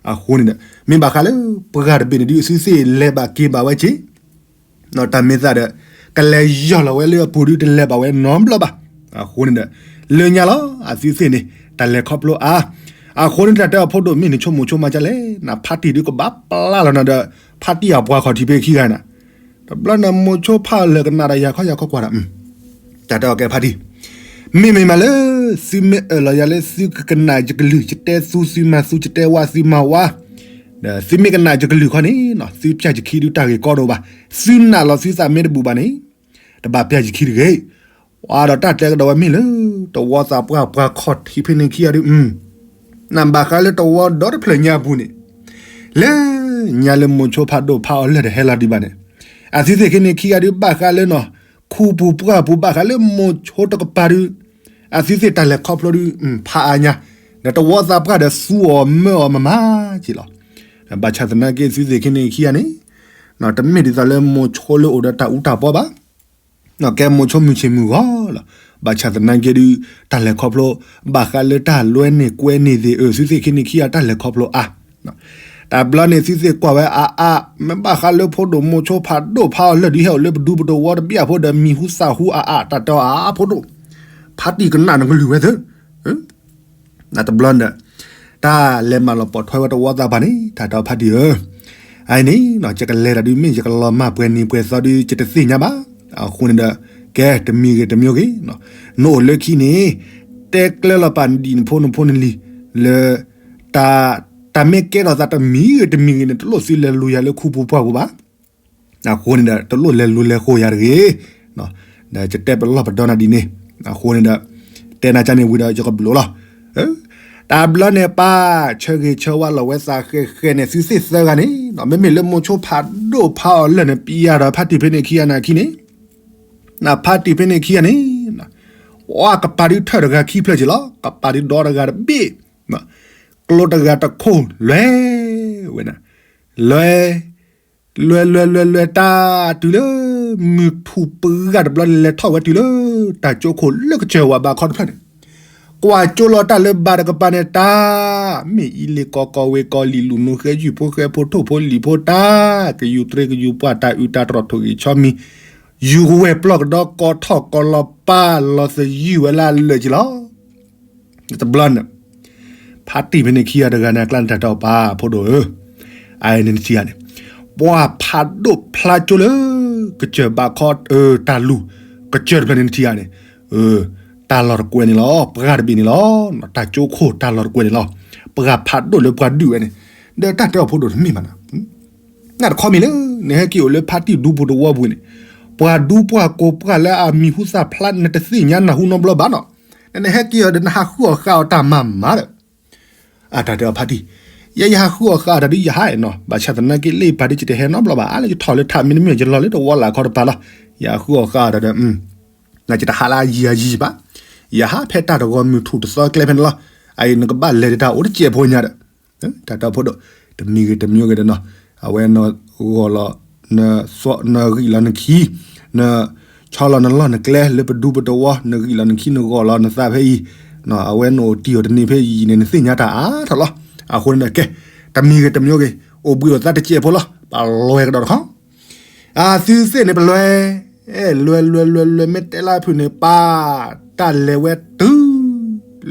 အဃိန့ၣ်ဒီး မ့ၢ်ဘၣ်ဃးလၢပှၤတဘ့ၣ်န့ၣ်ဒုး အသုသ့ၣ်လဲၤဘၣ်က့ၤဘၣ်ဝဲက့ၤ တၢ်မ့ၢ်သးဒီး ကလဲၤယီၢ်လီၤဝဲလၢအပူၤဒုးတလဲၤဘၣ်ဝဲနီတဘျီဘၣ်. အဃိန့ၣ်ဒီး လၢညါလီၤ အသုသ့ၣ်န့ၣ် တၢ်လဲၤခီဖျိအါ. အဃိန့ၣ်တၢ်တဲအီၤဖိဒိၣ်မ့ၢ်နဆိကမိၣ်ဆိကမးဒ်လဲၣ်, နဖါတံၢ်ဒုးကဘၣ်ပျၢ်လီၤနၤဒီး ဖါတံၢ်အပှၤခီၣ်ထံးဖဲခံဂၤနၤ, တဘျီန့ၣ်မိၤဆိဖးအီၤလၢာ်ကနၣ်ဒီးယၤခီယၤခီကွၢ်ဒီး တၢ်တဲအီၤကဲဖါတံၢ်, မ့မ့ၢ်မးလၢ သုမ့ၢ်အၢၣ်လီၤယၤလၢသုကကနၣ်ယကလုၢ် ယတဲသူသုမၤသူ ယတဲဝါသုမၤဝါ, ဒီးသုမ့ၢ်ကနၣ်ယကလုၢ်ခီန့ၣ် သုပျၢ်ယခံဒုးတၢ်ဂ့ၢ်ကီဒိၣ်ဘၣ်, သုနာ်လီၤသုသးမ့ၢ်တဘူၣ်ဘၣ်န့ၣ် တဘၣ်ပျၢ်ယခံတဂ့ၤ. ဝါဒီးတၢ်တဲကဒီးဝဲမ့ၢ်လၢ တဝီသးပှၢ်ပှၤခီၣ်ထံးဖဲန့ၣ်ခံဂၤဒုး နဘၣ်ဃးလၢတဝီဒီတဖျၢၣ်ညါအပူၤန့ၣ် လၢညါလၢမိၤဆိဖးဒိၣ်ဖးအီၤလၢာ်တဟဲလီၤဒံးဘၣ်န့ၣ်, အသုသ့ၣ်ခဲန့ၣ်ခံဂၤဒုး ဘၣ်ဃးလၢနီၤ ခူပူၤပှၢ်ပူၤ ဘၣ်ဃးလၢမိၤဆိတကပၤဒုး အသုသ့ၣ်တၢ်လဲၤခီဖျိဒုး ဖးအါညါ, ဒီးတဝီသးပှၢ်ဒီးသူအီၤမၢအီၤမၤမၤက့ၤလီၤ. ဘၣ်ဆၣ်သနာ်က့ သုသ့ၣ်ခဲန့ၣ်ခံဂၤန့ၣ် တမ့ၢ်ဒ်သိးလၢမိၤဆိလၢအိၣ်ဒီးတၢ်အူတၢ်ပီဘၣ် ကဲမိၤဆိမုၢ်ဆ့ၣ်မုၢ်ဂီၤလီၤ. ဘၣ်ဆၣ်သနာ်က့ဒုး တၢ်လဲၤခီဖျိ ဘၣ်ဃးလၢတၢ်လွဲန့ၢ်ကွဲန့ၢ်သ့ၣ်အၢ သုသ့ၣ်ခဲန့ၣ်ခံဂၤတၢ်လဲၤခီဖျိအါ. တဘျီန့ၣ်သုသ့ၣ်ကွၢ်ဝဲအါအါ မ့ၢ်ဘၣ်ဃးလၢဖိဒိၣ်မိၤဆိဖးဒိၣ်ဖးအီၤလၢာ်ဒုးဟဲအိၣ်လၢပဒူပတဝီတဘ့ၣ်အဖိဒီးမံၤဟူသၣ်ဟူအါအါ တၢ်တဲအီၤအါအါဖိဒိၣ်, ဖါတံၢ်ကနၣ်နကလုၢ်ဝဲသ့ တဘျီန့ၣ် တၢ်လဲၤမၤလီၤပိာ်ထွဲဝဲတဝီသးပှၢ်န့ၣ် တၢ်တဲအီၤဖါတံၢ်ဧၢ, အအံၤန့ၣ် ယကလဲၤတၢ်ဒုးမ့ၢ်ယကလီၤမၢ်ပှဲၤနံၤပှဲၤသီဒုး ယတသ့ၣ်ညါဘၣ်. အဃိန့ၣ်ဒီး ကဲတမံၤဂ့ၤတမံၤဂ့ၤ နအိၣ်လၢခံန့ၣ် တဲကျဲလီၤပာ်နဒံၣ်နဖိနဖိနလံၤ လၢ တၢ် တၢ်မ့ၢ်ကဲထီၣ်သးတမံၤဂ့ၤတမံၤဂ့ၤန့ၣ် တလိၣ်သုလဲၤလူၤယၤလၢခူပူၤပှၢ်ပူၤဘၣ်. အဃိန့ၣ်ဒီး တလိၣ်လဲၤလူၤလဲၤဃိယၤတဂ့ၤ. ဒီးယတဲပလီၢ်ပဒီနၤဒ်န့ၣ် အဃိန့ၣ်ဒီး တဲနၤကန့ၣ်ဝံၤဒီးယကဘျုးလီၤ. တဘျီန့ၣ် ပၢ်ဆၢဂ့ၤဆၢဝါလီၤဝဲသးဃဲးဃဲးန့ၣ် သုသ့ၣ်သၢဂၤန့ၣ် မ့မ့ၢ်လၢမိၤဆိဖးဒိၣ်ဖးအီၤလၢာ်န့ၣ် ပျၢ်ဒီးဖါတံၢ်ဖဲန့ၣ်ခံဂၤန့ၣ်အခံန့ၣ် ဖါတံၢ်ဖဲန့ၣ်ခံဂၤန့ၣ် ဝဲကပၤဒုးထၢၣ်တဂၤခံဖျၢၣ်က့ၤလီၤ. ကပၤဒုးဒီတဂၤတဘ့ၣ် ကျိတဂၤတခိၣ်လွဲဝဲန့ၣ် လွဲ လွဲလွဲလွဲလွဲတၢ်တုၤလၢ မုၢ်ထူၣ်ပှၢ်တဘျီန့ၣ် လဲၤထီၣ်ဝဲတုၤလၢ တၢ်ကၠိခိၣ်လၢကစၢၢ်ဝးဘးခီတဖျၢၣ်န့ၣ် ကွၢ်ကၠိလီၤတၢ်လၢဘးတကပၤန့ၣ် တၢ် မ့ၢ်အံၤလ့ၣ်ကီကီဝ့ၤကီလံာ်လူၤနူဃဲယုၢ်ဖိဃဲဖိထိၣ်ဖိလံာ်ဖိတၢ် ကယူၤတြ့ကယူၤပှၢ်တၢ်အုးတၢ်တြီၢ်ထိၣ်ဂံၢ်ဆီမံၤ ယူၤကဝဲၢ်ပျီၢ်ကဒီကီထီၣ်ကီလီၤပၢ်လီၤသယုၢ်ဝဲလၢအလၢာ်က့ၤလီၤ. တဘျီန့ၣ် ဖါတံၢ်ဖဲန့ၣ်ခံဂၤတဂၤန့ၣ် အကျါန့ၣ်တၢ်တဲအီၤပၢ်ဖိဒိၣ်ဧၢ, အန့ၣ်နထံၣ်ဧါန့ၣ် ပှၢ်ဖးဒိၣ်ဖျါကၠိလၢ ကစၢၢ်ဘးခီ တၢ်လူၤ ကစၢၢ်တဖျၢၣ်န့ၣ်နထံၣ်ဧါန့ၣ် တၢ်လီၢ်တကွဲးန့ၣ်လီၤ. ပှၢ်တဘ့ၣ်န့ၣ်လီၤ. တၢ်ကၠိခိၣ်တၢ်လီၢ်တကွဲးန့ၣ်လီၤ. ပှၢ်ဖးဒိၣ်လၢပှၤဒုးဝဲန့ၣ် ဒီးတၢ်တဲအီၤဖိဒိၣ်တမ့ၢ်ဘၣ်နၤ နတခီမ့ၢ်လၢ နဟဲက့ၤအိၣ်လၢဖါတံၢ်ဒူပူၤတဝီပူၤန့ၣ် ပှၤဒူပှၢ်ကိးပှၢ်လၢအမံၤဟူသၣ်ဖျါ နတသ့ၣ်ညါနၢ်ဟူနီတဘျီဘၣ်နီၤ. နဟဲက့ၤအီၤဒီးနဟးဃုအီၣ်ဃာ်အီၤတၢ်မၤမၤဒီး အတၢ်တဲအီၤဖါတံၢ် ယဲယဟးဃုအီၣ်ဃာ်အီၤတၢ်ဒုးယဟးနီၤ ဘၣ်ဆၣ်သနာ်က့လၢပာ်ဒုးယတဟဲနီတဘျီဘၣ် လၢယထီၣ်လၢထးမ့တမ့ၢ် ယလီၤလၢတဝီလၢ်ခီတပၤလီၤ. ယဟးဃုအီၣ်ဃာ်အီၤတၢ်ဒီး ယတဟးလၢအယံၤအယံၤဘၣ်. ယဟးဖဲတၢ်တဂီၤမုၢ်ထူၣ်တသီကျဲဖဲန့ၣ်လီၤ. အအံၤနကဘၣ်လဲၤတၢ်အိၣ်တစဲးဖိညါဒီး တၢ်တဲဖိဒိၣ် တမံၤဂ့ၤတမံၤဂ့ၤဒီးနီၤ အဝဲနဂီၢ်လီၤ နဂံၢ်လီၤနခံ နဆီလီၤနလီၢ်နကျဲလၢပဒူပတဝီ နဂံၢ်လီၤနခံ နဂီၢ်လီၤနသးဖဲအံၤ အဝဲနအိၣ်တံၢ်အီၤတန့ၢ်ဖဲအံၤန့ၣ် နသ့ၣ်ညါတၢ်အါထီၣ်လီၤ. အဃိန့ၣ်ဒီး ကဲ တမံၤဂ့ၤတမံၤဂ့ၤ အိၣ်ဘှံးအိၣ်သါတစဲးဖိလီၤ ပလွဲကဒီးတခီ အသုသ့ၣ်န့ၣ်ပလွဲ လွဲလွဲလွဲလွဲ မ့ၢ်တဲလၢဖုၣ်န့ၣ် ပၢ် တၢ်လဲၤဝဲတုၤ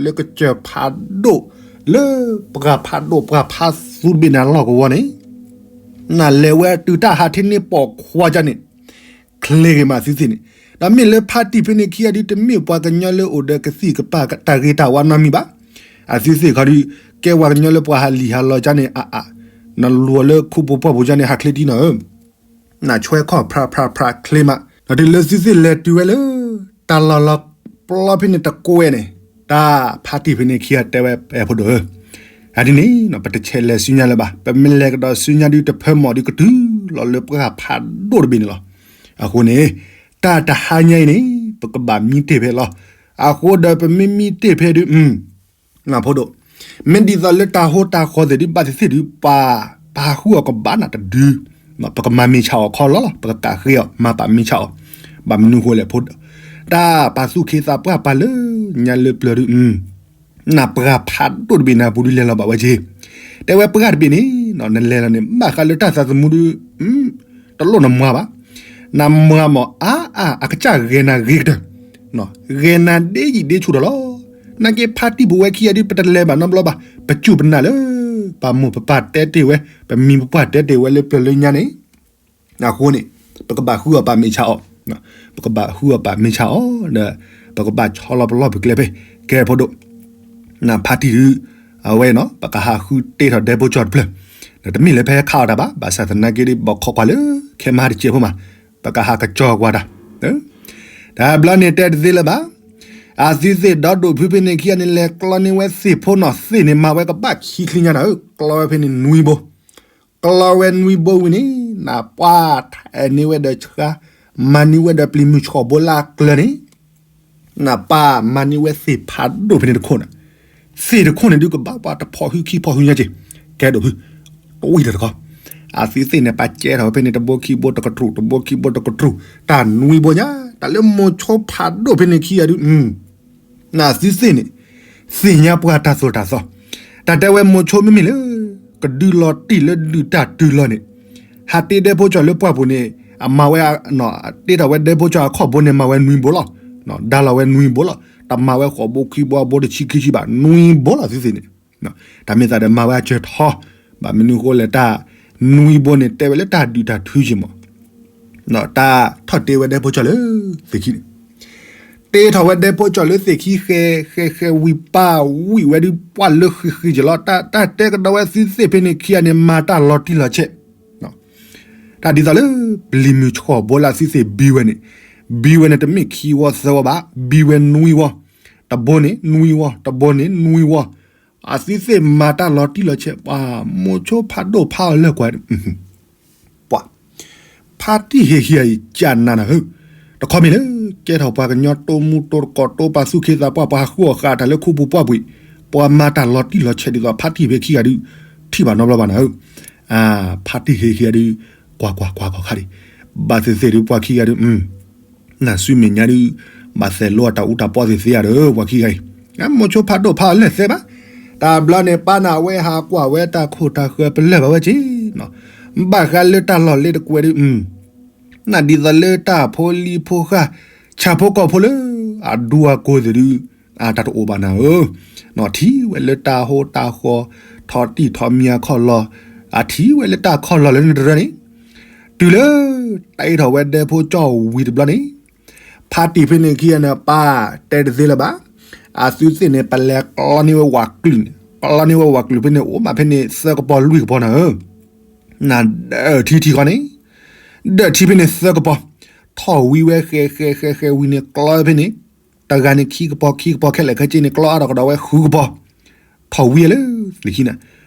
လၢကစၢၢ်ဖးဒိၣ် လၢပှၢ်ဖးဒိၣ်ပှၢ်ဖးသူတဘ့ၣ်န့ၣ်အလီၢ်ကဝီၤန့ၣ် နလဲၤဝဲတုၤတၢ်ဟးထံန့ၢ်ပိာ်ခွါကန့ၣ် ချ့ဂ့ၤမးသုသ့ၣ်န့ၣ် ဒီးမ့ၢ်လၢဖါတံၢ်ဖဲန့ၣ်ခံဂၤဒုး တမ့ၢ်ပှၤကညီလၢအိၣ်ဒီးကသံၣ်ကပၤတၢ်ဂ့ၤတၢ်ဝါနီတမံၤဘၣ်. အသုသ့ၣ်ခီဒုး ကဲပှၤကညီလၢပှၤဟးလံာ်ဟးလီၤကန့ၣ်အါအါ နလူၤအီၤလၢခူပူၤပှၢ်ပူၤကန့ၣ် ဟးချ့ဒ်နီၤဧၢ နဆွဲခီၣ်ဖြးဖြးဖြးချ့မး ဒီးတုၤလၢသုသ့ၣ်လဲၤတုၤဝဲလၢ တၢ်လီၢ်လီၤပျီဖဲန့ၣ်တကွဲးန့ၣ် တၢ်ဖါတံၢ်ဖဲန့ၣ်ခံဂၤတဲဝဲ အဲၣ်ဖိဒိၣ်ဧၢ, အဒ်န့ၣ် ပတဆဲးလဲၤဆူညါလၢၤဘၣ်, ပမ့ၢ်လဲၤကဒီးဆူညါဒုးတဖၢမီၢ်ဒုးကတုၤလီၤလၢပှၢ်ဖးဒိၣ်တဘ့ၣ်န့ၣ်လီၤ. အဃိန့ၣ် တၢ်တဟါညါအံၤန့ၣ် ပကဘၣ်မံတ့ၢ်ဖဲလီၤ. အဃိဒီးပမ့ၢ်မံတ့ၢ်ဖဲဒုး နဖိဒိၣ်, မ့ၢ်ဒ်သိးလၢတၢ်ဟိတၢ်ဃီသ့ၣ်ဒုးဘၣ်သ့ၣ်သ့ၣ်ဒုး ပှၤ ပဟးဃုအီၤကဘၣ်နၤတဒု, ပကမၤမ့ၢ်ဆၣ်အီၤခီလီၤလီၤ, ပကကးဃ့အီၤ မၤပာ်မ့ၢ်ဆၣ်အီၤ, ဘၣ်မနုၤဃိလဲၣ်ဖိဒိၣ်, တၢ်ပာ်သူၣ်ခ့သးပှၢ်ပာ်လၢညါလၢပျၢၤဒုး နပှၤဖးဒိၣ်တဘ့ၣ်န့ၣ်အပူၤဒုးလဲၤလီၤဘၣ်ဝဲက့ၤ, တဲဝဲပှၢ်တဘ့ၣ်န့ၣ် နလဲၤလီၤန့ၣ် ဘၣ်ဃးလၢတၢ်သးသမူဒုး တလိၣ်နမွါဘၣ်. နမၤမီၢ်အါအါ အကစၢ်ဂဲၤနၤဂ့ၤကတၢၢ်, ဂဲၤနၤဒ့ယံာ်ဒ့ဆူၣ်ဒီးလီၤ. နာ်က့ဖါတံၢ်ပဝဲခံဂၤဒုး ပတလဲၤဘၣ်နီတဘျီဘၣ်, ပစူၢ်ပနာ်လၢ ပမိၢ်ပပၢ်တဲတ့ၢ်ဝဲ, ပမံၤပပှၢ်တဲတ့ၢ်ဝဲလၢပျၢၤလၢညါန့ၣ် အဃိန့ၣ် ပကဘၣ်ဃုအီၣ်ပာ်မ့ၢ်ဆါအီၤ, ပကဘၣ်ဃုအီၣ်ပာ်မ့ၢ်ဆါအီၤဒီး ပကဘၣ်ဆီလီၤပလီၢ်ပကျဲဖဲ ကဲဖိဒိၣ် ဖါတံၢ်ဒုး အဝဲနီၤ ပကဟးဃုတ့ထီၣ်ဒဲဖိကၠီတဖျၢၣ်, တမ့ၢ်လၢဖဲခးအီၤတၢ်ဘၣ်, ဘၣ်ဆၣ်သနာ်က့ဒုး ဘီခီကွၢ်လၢ ခဲမဟါတစဲးဖိမး, ပကဟးကၠီကွၢ်တၢ်, တဘျီန့ၣ်တဲတသ့လၢၤဘၣ်. အသုသ့ၣ်ဒီဒိၣ်ဖုဖဲန့ၣ်ခံဂၤန့ၣ် လဲၤကျီန့ၢ်ဝဲသ့ၣ်ဖိနီၤ, သ့ၣ်န့ၣ်မၤဝဲကဘၣ်ခံချံညါနၤဧၢ, ကျီဝဲဖဲန့ၣ်နွံဘိ ကျီဝဲနွံဘိဝံၤန့ၣ် နပှၢ်ထဲးန့ၢ်ဝဲဒီးဆှါ, မၤန့ၢ်ဝဲဒီးပျံၤမုၢ်ဆှီၣ်ဘိလၢအကျၢၤန့ၣ်, နပၢ်မၤန့ၢ်ဝဲသ့ၣ်ဖးဒိၣ်ဖဲန့ၣ်တခိၣ်န့ၣ်, သ့ၣ်တခိၣ်န့ၣ်ဒုးကဘၣ်ပှၤတဖီၣ်ဟုခံဖီၣ်ဟုညါက့ၤ, ကဲဒိၣ်ဖု, တဝံၤတၢ်တခီ, အသုသ့ၣ်န့ၣ် ပာ်ကဲထီၣ်ဝဲဖဲန့ၣ် တဘိခံဘိတကတြူၢ် တဘိခံဘိတကတြူၢ် တၢ်နွံဘိညါ, တၢ်လၢမိၤဆိဖးဒိၣ်ဖဲန့ၣ်ခံဂၤဒုး နသုသ့ၣ်န့ၣ် သ့ၣ်ညါပှၤတၢ်သိၣ်တၢ်သီ, တၢ်တဲဝဲမိၤဆိမ့မ့ၢ်လၢ ကဒုးလီၤတံၢ်လၢဒုးတၢ်တုၤလီၤန့ၣ်, ဟးတ့ဒဲဖိကၠီလၢပှၢ်ပူၤန့ၣ် အမၤဝဲ, တ့ထီၣ်ဝဲဒဲဖိကၠီအခီၣ်ဘိန့ၣ် မၤဝဲနွံဘိလီၤ, ဒါလီၤဝဲနွံဘိလီၤ, တမၤဝဲဃိးဘိခံဘိအဘိတဆံခံဆံဘၣ် နွံဘိလီၤသုသ့ၣ်န့ၣ်, တၢ်မ့ၢ်သးဒီးမၤဝဲအစၢၤထီ, ဘၣ်မနုၤဃိလဲၣ်တၢ် နွံဘိန့ၣ် တဲဝဲလၢတၢ်ဒုးတၢ်ထုက့ၤမး တၢ်ထီၣ်တ့ဝဲဒဲဖိကၠီလၢသ့ၣ်ခံန့ၣ်, တ့ထီၣ်ဝဲဒဲဖိကၠီလၢသ့ၣ်ခံဃဲၤဃဲၤဃဲၤဝံၤပၢ်ဝံၤဝဲဒုးပှၢ်လၢဃံးဃံးက့ၤလီၤ, တၢ်တဲကဒီးဝဲသုသ့ၣ်ဖဲန့ၣ်ခံဂၤန့ၣ် မၤတၢ်လီၤတံၢ်လီၤဆဲး, တၢ်ဒ်သိးလၢ ပျံၤမုၢ်ဆှီၣ်ဘိလၢသုသ့ၣ်ဘံဝဲန့ၣ်, ဘံဝဲန့ၣ်တမ့ၢ်ခံဝီသၢဝီဘၣ်, ဘံဝဲနွံဝီ, တဘိန့ၣ်နွံဝီ တဘိန့ၣ်နွံဝီ, အသုသ့ၣ်မၤတၢ်လီၤတံၢ်လီၤဆဲး ပှၤမိၤဆိဖးဒိၣ်ဖးအီၤလၢကွၢ် ပှၤ ဖါတံၢ်ဟ့ၣ်ဟ့ၣ်အံၤကနၤနၤဧၢ, တခီမ့ၢ်လၢ ကဲထီၣ်ပှၤကညီတိမူတိတကိးတိပာ်သူၣ်ခ့သးပှၢ် ပှၤဟးဃုအီၣ်ဃာ်တၢ်လၢခူပူၤပှၢ်ပူၤ, ပှၤမၤတၢ်လီၤတံၢ်လီၤဆဲးဒ်သိး ဖါတံၢ်ဖဲခံဂၤဒုး ထံၣ်ဘၣ်နီတဘျီဘၣ်နၤဧၢ, ဖါတံၢ်ဟ့ၣ်ဟ့ၣ်အံၤဒုး ကွၢ်ကွၢ်ကွၢ်ကွၢ်ခါဒံး, ဘၣ်သ့ၣ်သ့ၣ်ဒုးပှၤခံဂၤဒုး နၤဆူမဲာ်ညါဒုး ဘၣ်သဲးလိအတၢ်အူတၢ်ပီသ့ၣ်သ့ၣ်ဧါဒီး ပှၤခံဂၤအံၤ, မိၤဆိဖးဒိၣ်ဖးအီၤလၢာ်သဲဘၣ်, တၢ်ဘျီန့ၣ် ပၢ်နၤဝဲဟးကွၢ်ဝဲတၢ်ခိၣ်တၢ်ဃၢၤပလၢၢ်ဘၣ်ဝဲက့ၤ, ဘၣ်ဃးလၢတၢ်လီၢ်လ့တကွဲးဒုး, နဒ်သိးလၢတၢ်ဖိလံၤဖိဃၢ် ဆၣ်ဖိကီၢ်ဖိလၢ အဒူအကိၢ်သ့ၣ်ဒုး, အတၢ်တအိၣ်ဘၣ်နၤဧၢ, ထံၣ်ဝဲလၢတၢ်ဟိတၢ်ဃီ, ထီၣ်တံၢ်ထီၣ်မံၤအခီၣ်လီၢ်, အထံၣ်ဝဲလၢတၢ်ခီၣ်လီၢ်လၢန့ၣ်တရၢန့ၣ်, တုၤလၢ တ့ထီၣ်ဝဲဒဲဖိကၠီဝံၤတဘျီန့ၣ်, ဖါတံၢ်ဖဲန့ၣ်ခံဂၤန့ၣ် ပၢ်တဲတသ့လၢၤဘၣ်, အသုသ့ၣ်န့ၣ် ပလဲၤကျီန့ၢ်ဝဲဝးကလုာ်န့ၣ် ကျီန့ၢ်ဝဲဝးကလုာ်ဖဲန့ၣ် အိၣ်မးဖဲန့ၣ်သၢကပီၤလွံၢ်ကပီၤနၤဧၢ, နဒၢးထံထံဃီန့ၣ်, ဒၢးထံဖဲန့ၣ်သၢကပီၤ, ထီၣ်ဝံၤဝဲဃဲၤဃဲၤဃဲၤဃဲၤဝံၤန့ၣ် ကျီဖဲန့ၣ်, တဂၤန့ၣ်ခံကပီၤခံကပီၤခဲလၢာ်ခဲဆ့န့ၣ် ကျီအါထီၣ်ကဒီးဝဲဃုကပီၤ, ထီၣ်ဝံၤလၢသ့ၣ်ခံန့ၣ်,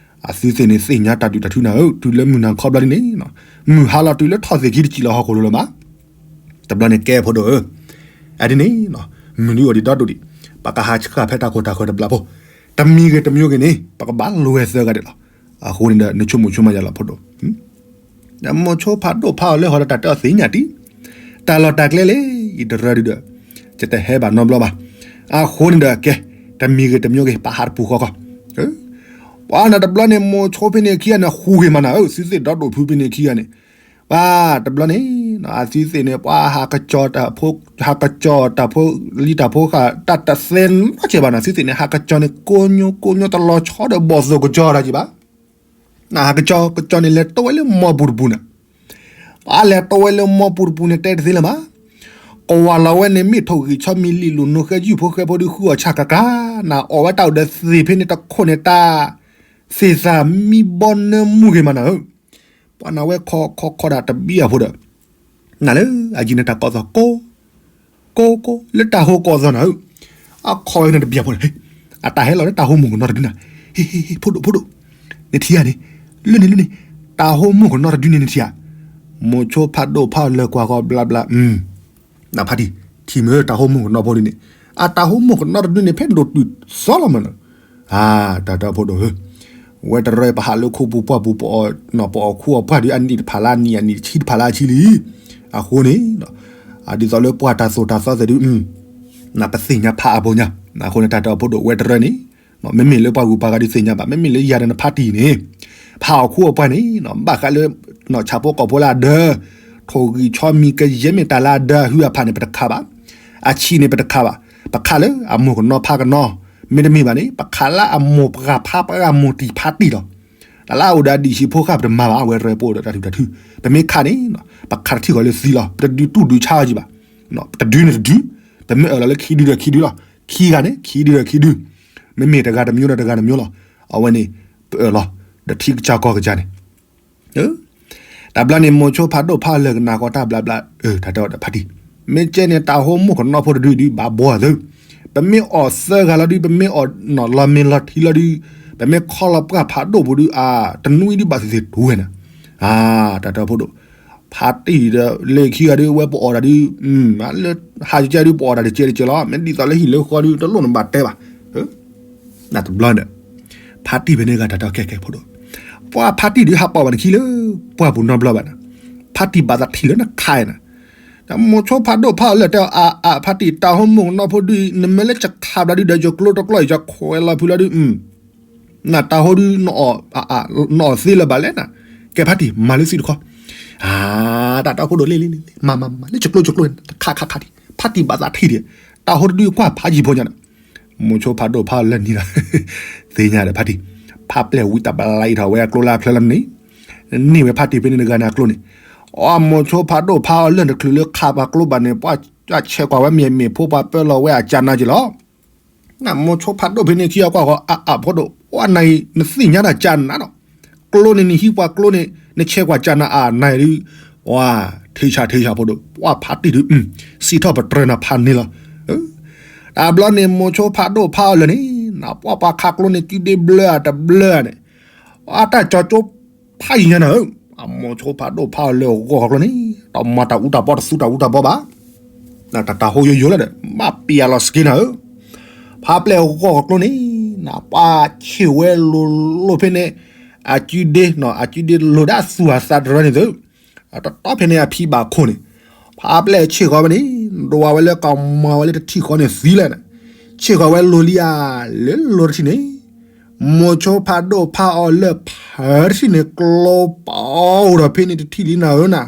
အသုသ့ၣ်န့ၣ်သ့ၣ်ညါတၢ်ဒုးတၢ်ထုနၤဧၢ, တုၤလၢမုၢ်နၤခီဘျီဒ်န့ၣ်, မုၢ်ဟါလီၤတုၤလၢထီၣ်သ့ၣ်ခံတစံၣ်လီၤဟီၣ်ခိၣ်လိၤလၢၤဘၣ်, တဘျီန့ၣ်ကဲဖိဒိၣ်ဧၢ, အဒ်န့ၣ်, မုၢ်ဒုးအိၣ်ဒံးဒီဒိၣ်ဒံး, ပကဟးဆှၣ်ဖဲတၢ်ခိၣ်တၢ်ဃၢၤတဘျီဖိ, တမံၤဂ့ၤတမံၤဂ့ၤန့ၣ် ပကဘၣ်လိၤဝဲသၢဂၤဒဲးလီၤ, အဃိန့ၣ်ဒီး နဆိကမိၣ်ဆိကမးယၤလီၤဖိဒိၣ် မိၤဆိဖးဒိၣ်ဖးအီၤလၢဟီဒီးတၢ်တဲအီၤသ့ၣ်ညါတံၢ်, တၢ်လီၢ်တၢ်ကျဲလၢ ယတရၢဒုးဒီး, ယတဟဲဘၣ်နီတဘျီဘၣ်, အဃိန့ၣ်ဒီးကဲ, တမံၤဂ့ၤတမံၤဂ့ၤ ပဟးတပူၤဃီဃီ, ပှၤနတဘျီန့ၣ် မိၤဆိဖဲန့ၣ်ခံဂၤန့ၣ် ဟူးဂ့ၤမးနၤဧၢ, သုသ့ၣ်ဒီဒိၣ်ဖုဖဲန့ၣ်ခံဂၤန့ၣ်, ပှၤတဘျီန့ၣ်, အသုသ့ၣ်န့ၣ် ပှၤဟးကစီၤတၢ်ဖိ, ဟးကစီၤတၢ်ဖိလံၤတၢ်ဖိဃာ် တၢ်တသဲနီတစဲးဘၣ်နၤ, သုသ့ၣ်န့ၣ် ဟးကစီၤန့ၣ် ကိညိကိညိတလီၤဆီဒီးဘီၣ်သိၣ်ကစီၤတၢ်က့ၤဘၣ် နဟးကစီၤ, ကစီၤန့ၣ် လဲၤတိဝဲလၢမီပူၤတပူၤန့ၣ်, ပှၤလဲၤတိဝဲလၢမီပူၤတပူၤန့ၣ် တဲတသ့လၢၤဘၣ်, ကဝၤလီၤဝဲန့ၣ် မ့ၢ်ထိၣ်ဂံၢ်ဆီမံၤလံာ်လိာ်နိဃဲယုၢ်ဖိဃဲဖိဒုးဃုအီၣ်ဆၣ်ကကါ, နအီၣ်ဝဲတၢ်အိၣ်ဒီးသ့ၣ်ဖဲန့ၣ်တခိၣ်န့ၣ် တၢ်သ့ၣ်သၣ်မံဘီနၢမူဂ့ၤမးနၤဧၢ, ပှၤနဝဲခီခီခီဒၣ်တဘံၣ်အဖိဒီး, နၤလၢအယံၤန့ၣ်တၢ်ကိးသီၣ်ကိး ကိးကိး လၢတၢ်ဟိကိးသီၣ်နၤဧၢ, အခီဝဲန့ၣ်တဘံၣ်အဖိန့ၣ်, အတၢ်ဟဲလီၤလၢတၢ်ဟိမိၢ်ကနီတဒုနၤ, ဟ့ၣ်ဟ့ၣ်ဟ့ၣ် ဖိဒိၣ်ဖိဒိၣ်, နထံၣ်ဧါန့ၣ်, လၢန့ၣ်လၢန့ၣ်, တၢ်ဟိမိၢ်ကနီတဒုန့ၣ်နထံၣ်ဧါ, မိၤဆိဖးဒိၣ်ဖးအီၤလၢကွၢ်ဃီဘျါဘျါ, နဖါတံၢ်, ထံၣ်မ့ၢ်တၢ်ဟိမိၢ်ကနီဖိဒုန့ၣ်, အတၢ်ဟိမိၢ်ကနီတဒုန့ၣ် ဖဲဒိၣ်တုၤသီလီၤမးနၤ, အတၢ်တၢ်ဖိဒိၣ်ဧၢ ဝဲတရၢပဟးလၢခိပူၤပှၢ်ပူၤ ပအီၣ်ခူအီၣ်ပှၢ်ဒုး အနံၣ်တဖၣ်လၢအနံၣ် အနံၣ်တဆံတဖၣ်လၢအဆံလံ, အဃိန့ၣ်, ဒ်သိးလၢပှၤတၢ်သိၣ်တၢ်သီသ့ၣ်ဒုး, နပသ့ၣ်ညါဖးအါဘိညါ, အဃိန့ၣ်တၢ်တၢ်ဖိဒိၣ်ဝဲတရၢန့ၣ်, မ့မ့ၢ်လၢပှၤဂုၤပှၤဂၤဒုးသ့ၣ်ညါဘၣ် မ့မ့ၢ်လၢယၤဒီးနဖါတံၢ်န့ၣ်, ဖးအီၣ်ခူအီၣ်ပှၢ်န့ၣ်, ဘၣ်ဃးလၢ, ဆၣ်ဖိကီၢ်ဖိလၢအဒၢ, ထိၣ်ဂံၢ်ဆီမံၤကယဲၢ်မ့ၢ်တၢ်လၢအဒၢအဟုအဖးန့ၣ် ပတခးဘၣ်. အဆံးန့ၣ်ပတခးဘၣ်. ပခးလၢအမိၢ်ကနီဖါကနီ, မ့တမ့ၢ်ဘၣ်န့ၣ် ပခးလၢအမိၢ်ပှၢ်ဖါပှၢ်မိၢ်တံၢ်ဖါတံၢ်လီၤ. တၢ်လၢအအိၣ်ဒီးအဒံၣ်ဆံးဖိဃာ်ပတမၤဘၣ်, အဝဲရဲၣ်ပအိၣ်ဒီးတၢ်ထူၣ်တၢ်ထူၣ်. ပမ့ၢ်ခးန့ၣ် ပခးတထံၣ်ဃီၤလၢသံလီၤ. ပတဒုးတူၢ်ဒုးဆါအီၤကံဘၣ်. တဒုန့ၣ်တဒု, ပမ့ၢ်အၢၣ်လီၤလၢခံဒုဒီးခံဒုလီၤ. ခံဂၤန့ၣ် ခံဒုဒီးခံဒု, မ့မ့ၢ်တဂၤတမျိုးဒီးတဂၤတမျိုးလီၤ. အဝဲန့ၣ် ပအၢၣ်လီၤ ဒီးထံကစၢ်ကီၢ်ကစၢ်န့ၣ် တဘျီန့ၣ် မိၤဆိဖးဒိၣ်ဖးအီၤလၢာ်ကနၣ်ကီတၢ်ဘျးဘျး, တၢ်တဲအီၤဒီးဖါတံၢ်, မ့ၢ်ကဲန့ၣ် တၢ်ဟိမိၢ်ကနီဖိတဒုဒုး ဘၣ်ဘှီအသၢ, ပမ့ၢ်အီၣ်သၢဂၤလီၤဒုး ပမ့ၢ်အီၣ်နီၢ်လီၤမ့ၤလီၤထံလီၤဒုး, ပမ့ၢ်ခီလီၤပှၢ်ဖးဒိၣ်ပူၤဒုး အတနွံဒုးဘၣ်သ့ၣ်သ့ၣ်တူၢ်ဝဲန့ၣ်, တၢ်တဲဖိဒိၣ်, ဖါတံၢ်ဒီးလၢခံဂၤဒုး ဝဲပအီၣ်တၢ်ဒုး, လၢဟးကဲဒုး ပအီၣ်တၢ်တကဲတကဲလီၤ. မ့ၢ်ဒ်သိးလၢဟံၣ်လၢဃီဒုး တလိၣ်နဘၣ်တဲဘၣ်. နတဘျီဒီး ဖါတံၢ်ဖဲန့ၣ်ဂၤတၢ်တဲအီၤ ကဲကဲဖိဒိၣ်, ပှၤဖါတံၢ်ဒုးဟးပိာ်ဘၣ်နခံလၢ ပှၢ်ပူၤနီတဘျီဘၣ်န့ၣ်, ဖါတံၢ်ဘၣ်သးထံၣ်လၢနခးအံၤန့ၣ်, မိၤဆိဖးဒိၣ်ဖးအီၤလၢာ်တဲအီၤ အါအါ ဖါတံၢ် တၢ်ဟိမိၢ်ကနီဖိဒုး နမ့ၢ်လၢယခးဘျီဒုးဒီး ယကျိတကျီၢ်အံၤ ယခွဲးလီၤဖုးလီၤဒုး, နတၢ်ဟိဒုး နအီၣ်သ့လၢၤဘၣ်လဲၣ်န့ၣ်, ကဲဖါတံၢ် မၤလၢသုတခီ, တၢ်တဲဖိဒိၣ်လံလံလံ မၤမၤမၤလၢယကျိယကျိၢ်န့ၣ် ခးခးခးတံၢ် ဖါတံၢ်ဘၣ်သးထံၣ်ဒံး, တၢ်ဟိတဒုးကွၢ်ဖးယံၤဖိညါန့ၣ်, မိၤဆိဖးဒိၣ်ဖးအီၤလၢာ်န့ၣ်လီၤ, သ့ၣ်ညါဒီးဖါတံၢ်, ဖါပျဲၢ်ဝံတၢ်ဘျါအံၤထီၣ်ဝဲအကျိလၢအချၢလီၤန့ၣ်, န့ၢ်ဝဲဖါတံၢ်ဖဲန့ၣ်တဂၤန့ၣ်အကျိန့ၣ်, အမိၤဆိဖးဒိၣ်ဖးအီၤလၢာ်တချုးလၢခးပှၤကျိဘၣ်န့ၣ် ပှၤဆဲးကွၢ်ဝဲမ့ၢ်မ့ၢ်ဖိ ပှၤပၢလီၤဝဲအကၢနၤက့ၤလီၤ. မိၤဆိဖးဒိၣ်ဖဲန့ၣ်ခံအီၤကွၢ်ဃီ အါအါ ဖိဒိၣ် ပှၤနၤအံၤ နသ့ၣ်ညါတၢ်ကၢနၤနီၤ, ကျိန့ၣ် နဟံးပှၤကျိန့ၣ် နဆဲးကွၢ်ကၢနၤအါနၤအံၤဒုး, ပှၤ ထံဆးထံဆးဖိဒိၣ် ပှၤဖါတံၢ်ဒုး, စံးထီၣ်ပတြၢၤနၤဖးန့ၣ်လီၤ. တဘျီန့ၣ် မိၤဆိဖးဒိၣ်ဖးအီၤလၢာ်န့ၣ်, နပှၤပှၤခးကျိန့ၣ် ကုဒ့ဘျၢအတဘျၢန့ၣ်, အတၢ်ကၠီကၠိဖးယံၤညါနၤဧၢ, အမိၤဆိဖးဒိၣ်ဖးအီၤလၢာ်ဂီၢ်ဃီကျိန့ၣ် တမၤတၢ်အူတၢ်ပီတသူတၢ်အူတၢ်ပီဘၣ် တၢ်ဟိယိယိလၢဒီး ဘၣ်ပျံၤအလီၤစက့နၤဧၢ, ဖါပျဲၢ်ဂီၢ်ကျိန့ၣ်, နပှၤဆ့ၣ်ဝဲလိၤလိၤဖဲန့ၣ်, အကုဒ့, အကုဒ့လိၤဒၣ်သူၣ်အသးတရၢန့ၣ်သု, တတီဖဲန့ၣ်အဖံဘၣ်ခိၣ်န့ၣ်, ဖါပျဲၢ်ဆ့ၣ်ဃီဝဲန့ၣ်, ဒိးဝဲလၢကမၤဝဲလၢတထံၣ်ဃီန့ၣ်သံလဲၣ်န့ၣ်, ဆ့ၣ်ဃီဝဲလိၤလံဧါ, လၢလိၤတထံၣ်န့ၣ် မိၤဆိဖးဒိၣ်ဖးအီၤလၢာ်ဖးတထံၣ်န့ၣ် ကျိပအိၣ်ထီၣ်ဖဲန့ၣ်တထံၣ်လံနၤဧၢနၤ,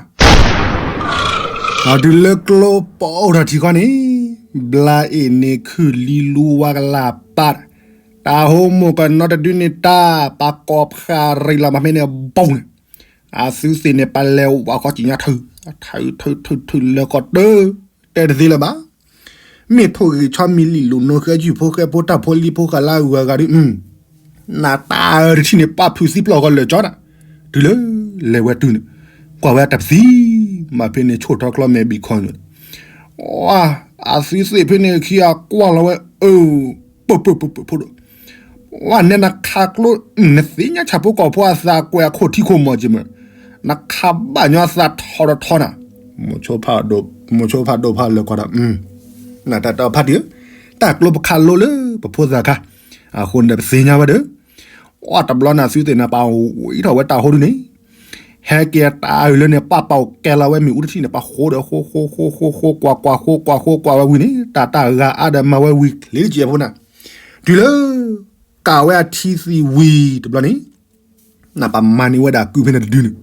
တုၤလၢကျိပအိၣ်ထီၣ်ထံၣ်ဃီန့ၣ်, ဘျါအ့ၣ်န့ၣ်ခုၣ်လံလူဝါကလၢ်ပၢ်, တၢ်ဟိမိၢ်ကနီတဒုန့ၣ်တၢ်, ပှၤကိးဖးရံးလီၤမးဖဲန့ၣ်ဘီန့ၣ်, အသုသ့ၣ်န့ၣ် ပလဲၤဝးဃီကံၣ်ညါထုး, ထုးထုးထုးထုးလၢကီၢ်တၢ်, တဲတသ့လၢၤဘၣ် မ့ၢ်ထိၣ်ဂံၢ်ဆီမံၤလံာ်လူၤနိဃဲယုၢ်ဖိဃဲဖိတၢ်ဖိလံၤဖိဃာ်လၢအဂၤဂၤဒုး, နတၢ်တထံၣ်န့ၣ် ပာ်ဖုးသံပျီၢ်ဃီလၢာ်ကၠီနၤ, တုၤလၢလဲၤဝဲတုၤန့ၣ်, ကွၢ်ဝဲတၢ်ပသံ, မ့ၢ်ဖဲန့ၣ်ဆိၣ်ထီၣ်ကျီမဲာ်ဘံၣ်ခီန့ၣ်, အသုသ့ၣ်ဖဲန့ၣ်ခံဂၤကွၢ်လီၤဝဲ, အၢ, ပၢၢ်ပၢၢ်ပၢၢ်ပၢၢ်ဖိဒိၣ် ဝဲနဲနခးကျိ, နသ့ၣ်ညါဆၣ်ဖိကီၢ်ဖိအသးကွဲးအခိၣ်ထံခိၣ်မီၤက့ၤမး, နခးဘၣ်ညီအသးထီတထီနၤ, မိၤဆိဖးဒိၣ်ဖးလၢာ်ကီးဒီး, နတၢ်တဲဖါတံၢ်ဧၢ, တၢ်ကျိပခးလိလၢပဖိသၣ်ခါ, အဃိန့ၣ်ဒီးပသ့ၣ်ညါဝဲဒီး, အတဘျီန့ၣ်သုသ့ၣ်န့ၣ် ပာ်ဝံထီၣ်ဝဲတၢ်ဟိဒုန့ၣ်, ဟဲက့ၤတၢ်အုၣ်လၢန့ၣ် ပာ်ပာ်ကဲလီၤဝဲမ့ၣ်အူတထံၣ်န့ၣ် ပာ်ဃိဒီးဃိဃိဃိဃိဃိ ကွၢ်ကွၢ်ဃိကွၢ်ဃိကွၢ်ဝဲဝံၤန့ၣ် တၢ်တၢ်ဂၤအါဒီးမၤဝဲဝံၤချ့တကဲးဖိနၤ, တုၤလၢ ကးဝဲအထံသံဝံၤတဘျီန့ၣ်, နပမၤန့ၢ်ဝဲဒၣ်ကုဖဲန့ၣ်တဒုန့ၣ်,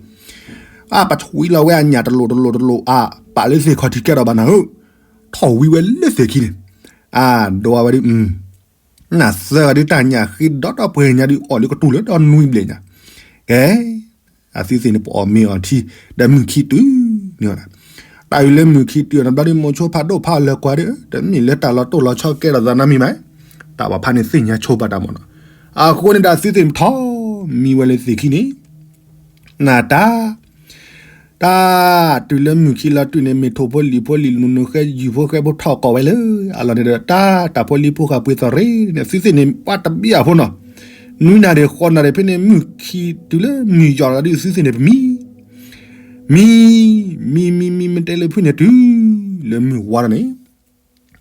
အပဆှံလီၤဝဲအညၣ်တလိာ်တလိာ်တလိာ်အပာ်လၢသ့ၣ်ခီၣ်ထံးကဲထီၣ်ဘၣ်နၤဧၢ, ထီၣ်ဝံၤဝဲလၢသ့ၣ်ခံန့ၣ်, အဒိဝဲဒုး, နသၢဂၤဒုးတၢ်ညၣ်ဃ့ဒီဒီပှဲၤညါဒုးအီၣ်လၢကတူၢ်လၢဒီနွံဘျဲၣ်ညါ, ကဲ အသုသ့ၣ်န့ၣ် ပအီၣ်မ့ၤအီထံ ဒီးမုၢ်ခံတုၤန့ၣ်, တၢ်အုၣ်လၢမုၢ်ခံတုၤအီၤတဘျီဒီး မိၤဆိဖးဒိၣ်ဖးအီၤလၢာ်ကွၢ်ဒီး တမ့ၢ်လၢတၢ်လီၤတိၢ်လီၤဆီကဲထီၣ်သးနီတမံၤဘၣ်, တၢ်ဘၣ်ဖးန့ၣ်သ့ၣ်ညါဆိပာ်တၢ်မးနီၤ, အဃိန့ၣ်ဒီးအသုသ့ၣ်န့ၣ်ထီၣ်မံဝဲလၢသ့ၣ်ခံန့ၣ်, နတၢ် တၢ် တုၤလၢမုၢ်ခံလီၤတုၤန့ၣ် မ့ၢ်ထိၣ်ဖိလံၣ်ဖိလံၣ် နူၤနူၤဃဲယုၢ်ဖိဃဲဖိထီၣ်ကိးဝဲလၢ အလီၢ်န့ၣ်ဒီး တၢ် တၢ်ဖိလံၤဖိဃာ်ပှ့ၤသီၣ်ရ့န့ၣ် သုသ့ၣ်န့ၣ် ပှၤတဘံၣ်အဖိနီၤ, နွံနၣ်ရံၣ်ဃိးနၣ်ရံၣ်ဖဲန့ၣ် မုၢ်ခံတုၤလၢမုၢ်ယီၢ်လီၤဒုး သုသ့ၣ်န့ၣ် ပမံ မံ မံ မံ မံ မ့ၢ်တဲလၢဖုၣ်န့ၣ် တုၤလၢမုၢ်ဝါထီၣ်န့ၣ်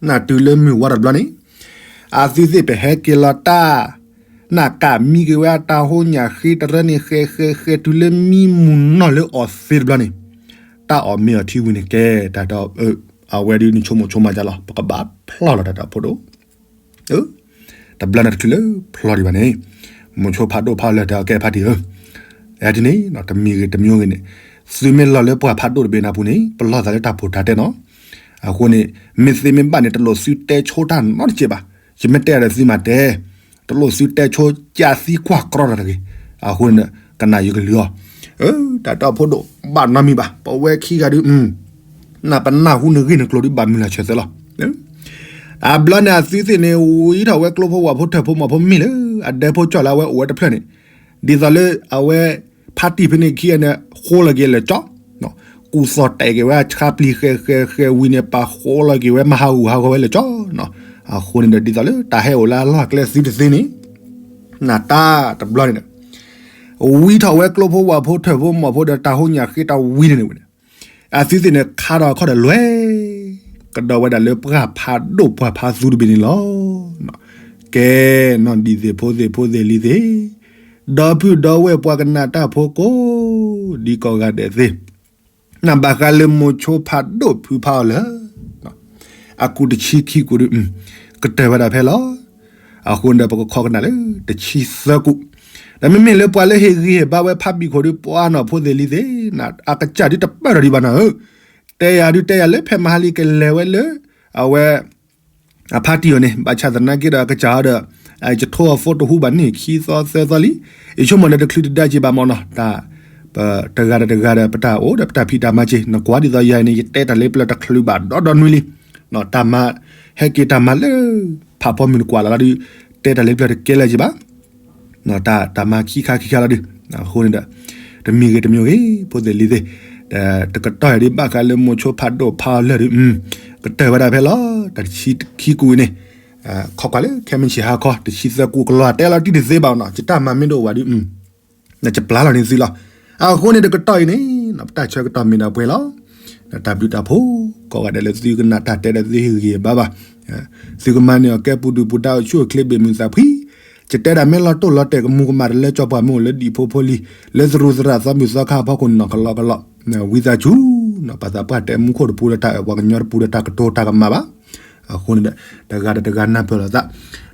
နတုၤလၢမုၢ်ဝါထီၣ်တဘျီန့ၣ်, အသုသ့ၣ်ပဟဲက့ၤလီၤတၢ်, နကးမံက့ၤဝဲအတၢ်ဟိညၣ်ဃ့တရၢန့ၣ် ဃဲဃဲဃဲတုၤလၢမံမုၢ်နီၢ်လၢအီၣ်သ့တဘျီန့ၣ်, တၢ်အီၣ်မ့ၤအီထံဝံၤန့ၣ်ကဲ, တၢ်ဒီး အဝဲဒုးနဆိကမိၣ်ဆိကမးဒ်လဲၣ် ပကဘၣ်ဖျီလီၤတၢ်တၢ်ဖိဒိၣ် တဘျီန့ၣ်တချုးလၢဖျီဒံးဘၣ်န့ၣ်, မိၤဆိဖးဒိၣ်ဖးလၢာ်တဲအီၤကဲဖါတံၢ်ဧၢ, အဲၣ်ဒ်န့ၣ် တမံၤဂ့ၤတမံၤဂ့ၤန့ၣ်, သုမ့ၢ်လီၤလၢပှၤဖးဒိၣ်တဘ့ၣ်နၢ်ပူၤန့ၣ် ပလီၢ်သးလၢတၢ်ဖိတၢ်တဲနီၤ. အဃိန့ၣ် မ့ၢ်သ့မ့ၢ်ဘၣ်န့ၣ် တလိၣ်သုတဲဆိတၢ်နီတစဲးဘၣ်. ယမ့ၢ်တဲဒီးသုမၤတဲ, တလိၣ်သုတဲဆိ ကးသံကွၢ်ကြီတၢ်တဂ့ၤ. အဃိန့ၣ် ကနၣ်ယကလုၢ်အီၤ, တၢ်တီဖိဒိၣ်ဘၣ်နီတမံၤဘၣ်, ပဝဲခံဂၤဒုး နၢ်ပနၢ်ဟူနဂ့ၢ်နကျိၤဒုးဘၣ်မုာ်လီၤဆၢသၢလီၤ. အဘျီန့ၣ် အသုသ့ၣ်န့ၣ် ဝံထီၣ်ဝဲကျိဖိဝၣ်ဖိထၢၣ်ဖိမီၢ်ဖိမ့ၢ်လၢ အဒဲဖိကၠီၣ်လၢအဝဲအိၣ်ဝဲတဖျၢၣ်န့ၣ်, ဒ်သိးလၢအဝဲ ဖါတံၢ်ဖဲန့ၣ်ခံဂၤန့ၣ် ဃိလီၤက့ၤလၢာ်ကၠီ, ကူၣ်သီၣ်တဲာ်က့ၤဝဲဆါပျံၤဃဲၤဃဲၤဃဲၤဝံၤန့ၣ် ပာ်ဃိလီၤက့ၤဝဲမၤဟးဂူာ်ဟးဂီၤဝဲလၢာ်ကၠီ. အဃိန့ၣ်ဒီး ဒ်သိးလၢတၢ်ဟဲအိၣ်လၢအလီၢ်အကျဲသုတသ့န့ၣ် နတၢ်တဘျီန့ၣ်ဒီး ဝံထီၣ်ဝဲကျိဖိဝၣ်ဖိထၢၣ်ဖိမီၢ်ဖိဒီးတၢ်ဟိညၣ်ဃ့တၢ်ဝံန့ၣ်ဝံၤန့ၣ်, အသုသ့ၣ်န့ၣ် ခါထီၣ်အခီၣ်ဒီးလွဲၢ် ကဒီးဝဲဒၣ်လၢပှၤဖးဒိၣ်ပှၤဖးသူတဘ့ၣ်န့ၣ်လီၤ. ကဲနီၢ်ဒံၣ်သ့ၣ်ဖိသ့ၣ်ဖိသ့ၣ်လံၤသ့ၣ်, ဒီပုၢ်ဒီဝဲၢ်ပှၤကနၣ်တၢ်ဖိကိး ဒံကိးဂၤဒဲးသ့ၣ်, နဘၣ်ဃးလၢမိၤဆိဖးဒိၣ်ဖုဖးအီၤလၢာ် အကူၣ်တဆံခံကူၣ်ဒုး ကတၢၢ်ဝဲဒၣ်ဖဲလီၤ. အဃိန့ၣ်ဒီး ပကခိးကနၣ်လၢ တဆံသၢကူၣ်, ဒီးမ့မ့ၢ်လၢပှၤလၢဟ့ၣ်ဂံၢ်ဟ့ၣ်ဘါဝဲဖးဘံၣ်ခိၣ်ဒုး ပှၤနီၢ်ဖိသ့ၣ်လံၤသ့ၣ် အကစၢ်ဒုးတပၢၢ်ထီၣ်ဒံးဘၣ်နီၤဧၢ, တဲယၤဒုးတဲယၤလၢဖဲမဟါလံကလဲၤဝဲလၢ အဝဲ အဖါတံၢ်အီၤန့ၣ် ဘၣ်ဆၣ်သနာ်က့ဒီးအကစၢ်အီၤဒီး ယထိအီၤဖိတဟူဘၣ်န့ၣ် ခံသီသၢသီလံ, ယဆိကမိၣ်ဒီးတချုးတဒါက့ၤဘၣ်မၢ်နီၤ, တၢ် ပတဂၤဒီးတဂၤဒီး ပတၢ်အိၣ်ဒီးပတၢ်ဖံးတၢ်မၤက့ၤ, နကွၢ်ဒ်သိးယၤန့ၣ် ယတဲတၢ်လၢပျၢၤတချုးဘၣ်ဒီဒီနွံလံ, တၢ်မၤ ဟဲက့ၤတၢ်မၤလၢ ဖးဖီမုၢ်တကွၢ်လၢ်လီၤဒုး တဲတၢ်လၢပျၢၤတကဲလၢၤက့ၤဘၣ် တၢ်မၤခံခါခံခါလီၤဒုး, အဃိန့ၣ်ဒီး တမံၤဂ့ၤတမံၤဂ့ၤ ဖိသ့ၣ်လံၤသ့ၣ်, တကတီၢ်အံၤဒုး ဘၣ်ဃးလၢမိၤဆိဖးဒိၣ်ဖးအီၤလၢာ်ဒုး ကတၢၢ်ဝဲဒၣ်ဖဲလီၤ. တဆံခံကူၣ်အံၤန့ၣ် ခိးကွၢ်လၢ ခဲမုၢ်ဆ့ၣ်ဟါခီ တဆံသၢကူၣ်ကလီၤ တဲလီၤတံၢ်တသ့ဘၣ်နီၤ, ယတၢ်မၤမ့ၢ်တအိၣ်ဘၣ်ဒုး နကပျၢ်လီၤန့ၢ်သုလီၤ. အဃိန့ၣ်တကတီၢ်အံၤန့ၣ် ပတၢ်ဆၢကတီၢ်မ့ၢ်ဒၣ်ပှဲၤလီၤ. တၢ်ဘျုးတၢ်ဖှိၣ် ကိးဂၤဒဲးလၢသုကနၣ်တၢ်တဲဒီးသုဟ့ၣ်ဂံၢ်ဘါဘၣ်, သုကမၤန့ၢ်အီၤကဲပူၤဒုၣ်ပူၤဒါအိၣ်ဆူၣ်အိၣ်ချ့ဘ့ၣ်မုာ်သးဖှံ, ယတဲဒၣ်မ့ၢ်လီၤတိၢ်လီၤတဲာ်ကမူၤကမၣ်တလၢကၠီပှၤမ့ၢ်အိၣ်လၢဒံၣ်ဖိဖိလံၤ လၢသရူးသရၣ်သီမုၣ်သီခါအဖီခိၣ်န့ၣ်နီၤ ကလီကလီ, ဝံသးစူၤ ပှၤသးပှၢ်တဲမူခိၣ်တပူၤဒီးတၢ်အၢၣ် ပှၤကညီတပူၤဒီးတၢ်ကတိၤတၢ်ကမၣ်ဘၣ်. အဃိန့ၣ်ဒီး တဂၤဒီးတဂၤနၢ်ပၢၢ်လိာ်သး,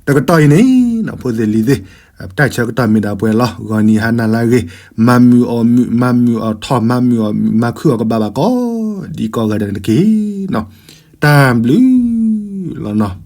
တကတီၢ်အံၤန့ၣ် ဖိသ့ၣ်လံၤသ့ၣ်, ပတၢ်ဆၢကတီၢ်မ့ၢ်ဒၣ်ပှဲၤလီၤ. ဂီၤနံၤဟါနၤလၢအဂ့ၤ, မၤမုာ်အီၣ်မုာ် မၤမုာ်အီၣ်ထီၣ် မၤမုာ်အီၣ်မုာ် မၤခုၣ်အီၣ်ကဘၣ်ဘၣ်ကိးဒံးကိးဂၤဒဲးန့ၣ်တက့ၢ်. တၢ်ဘျုးလီၤနီၤ.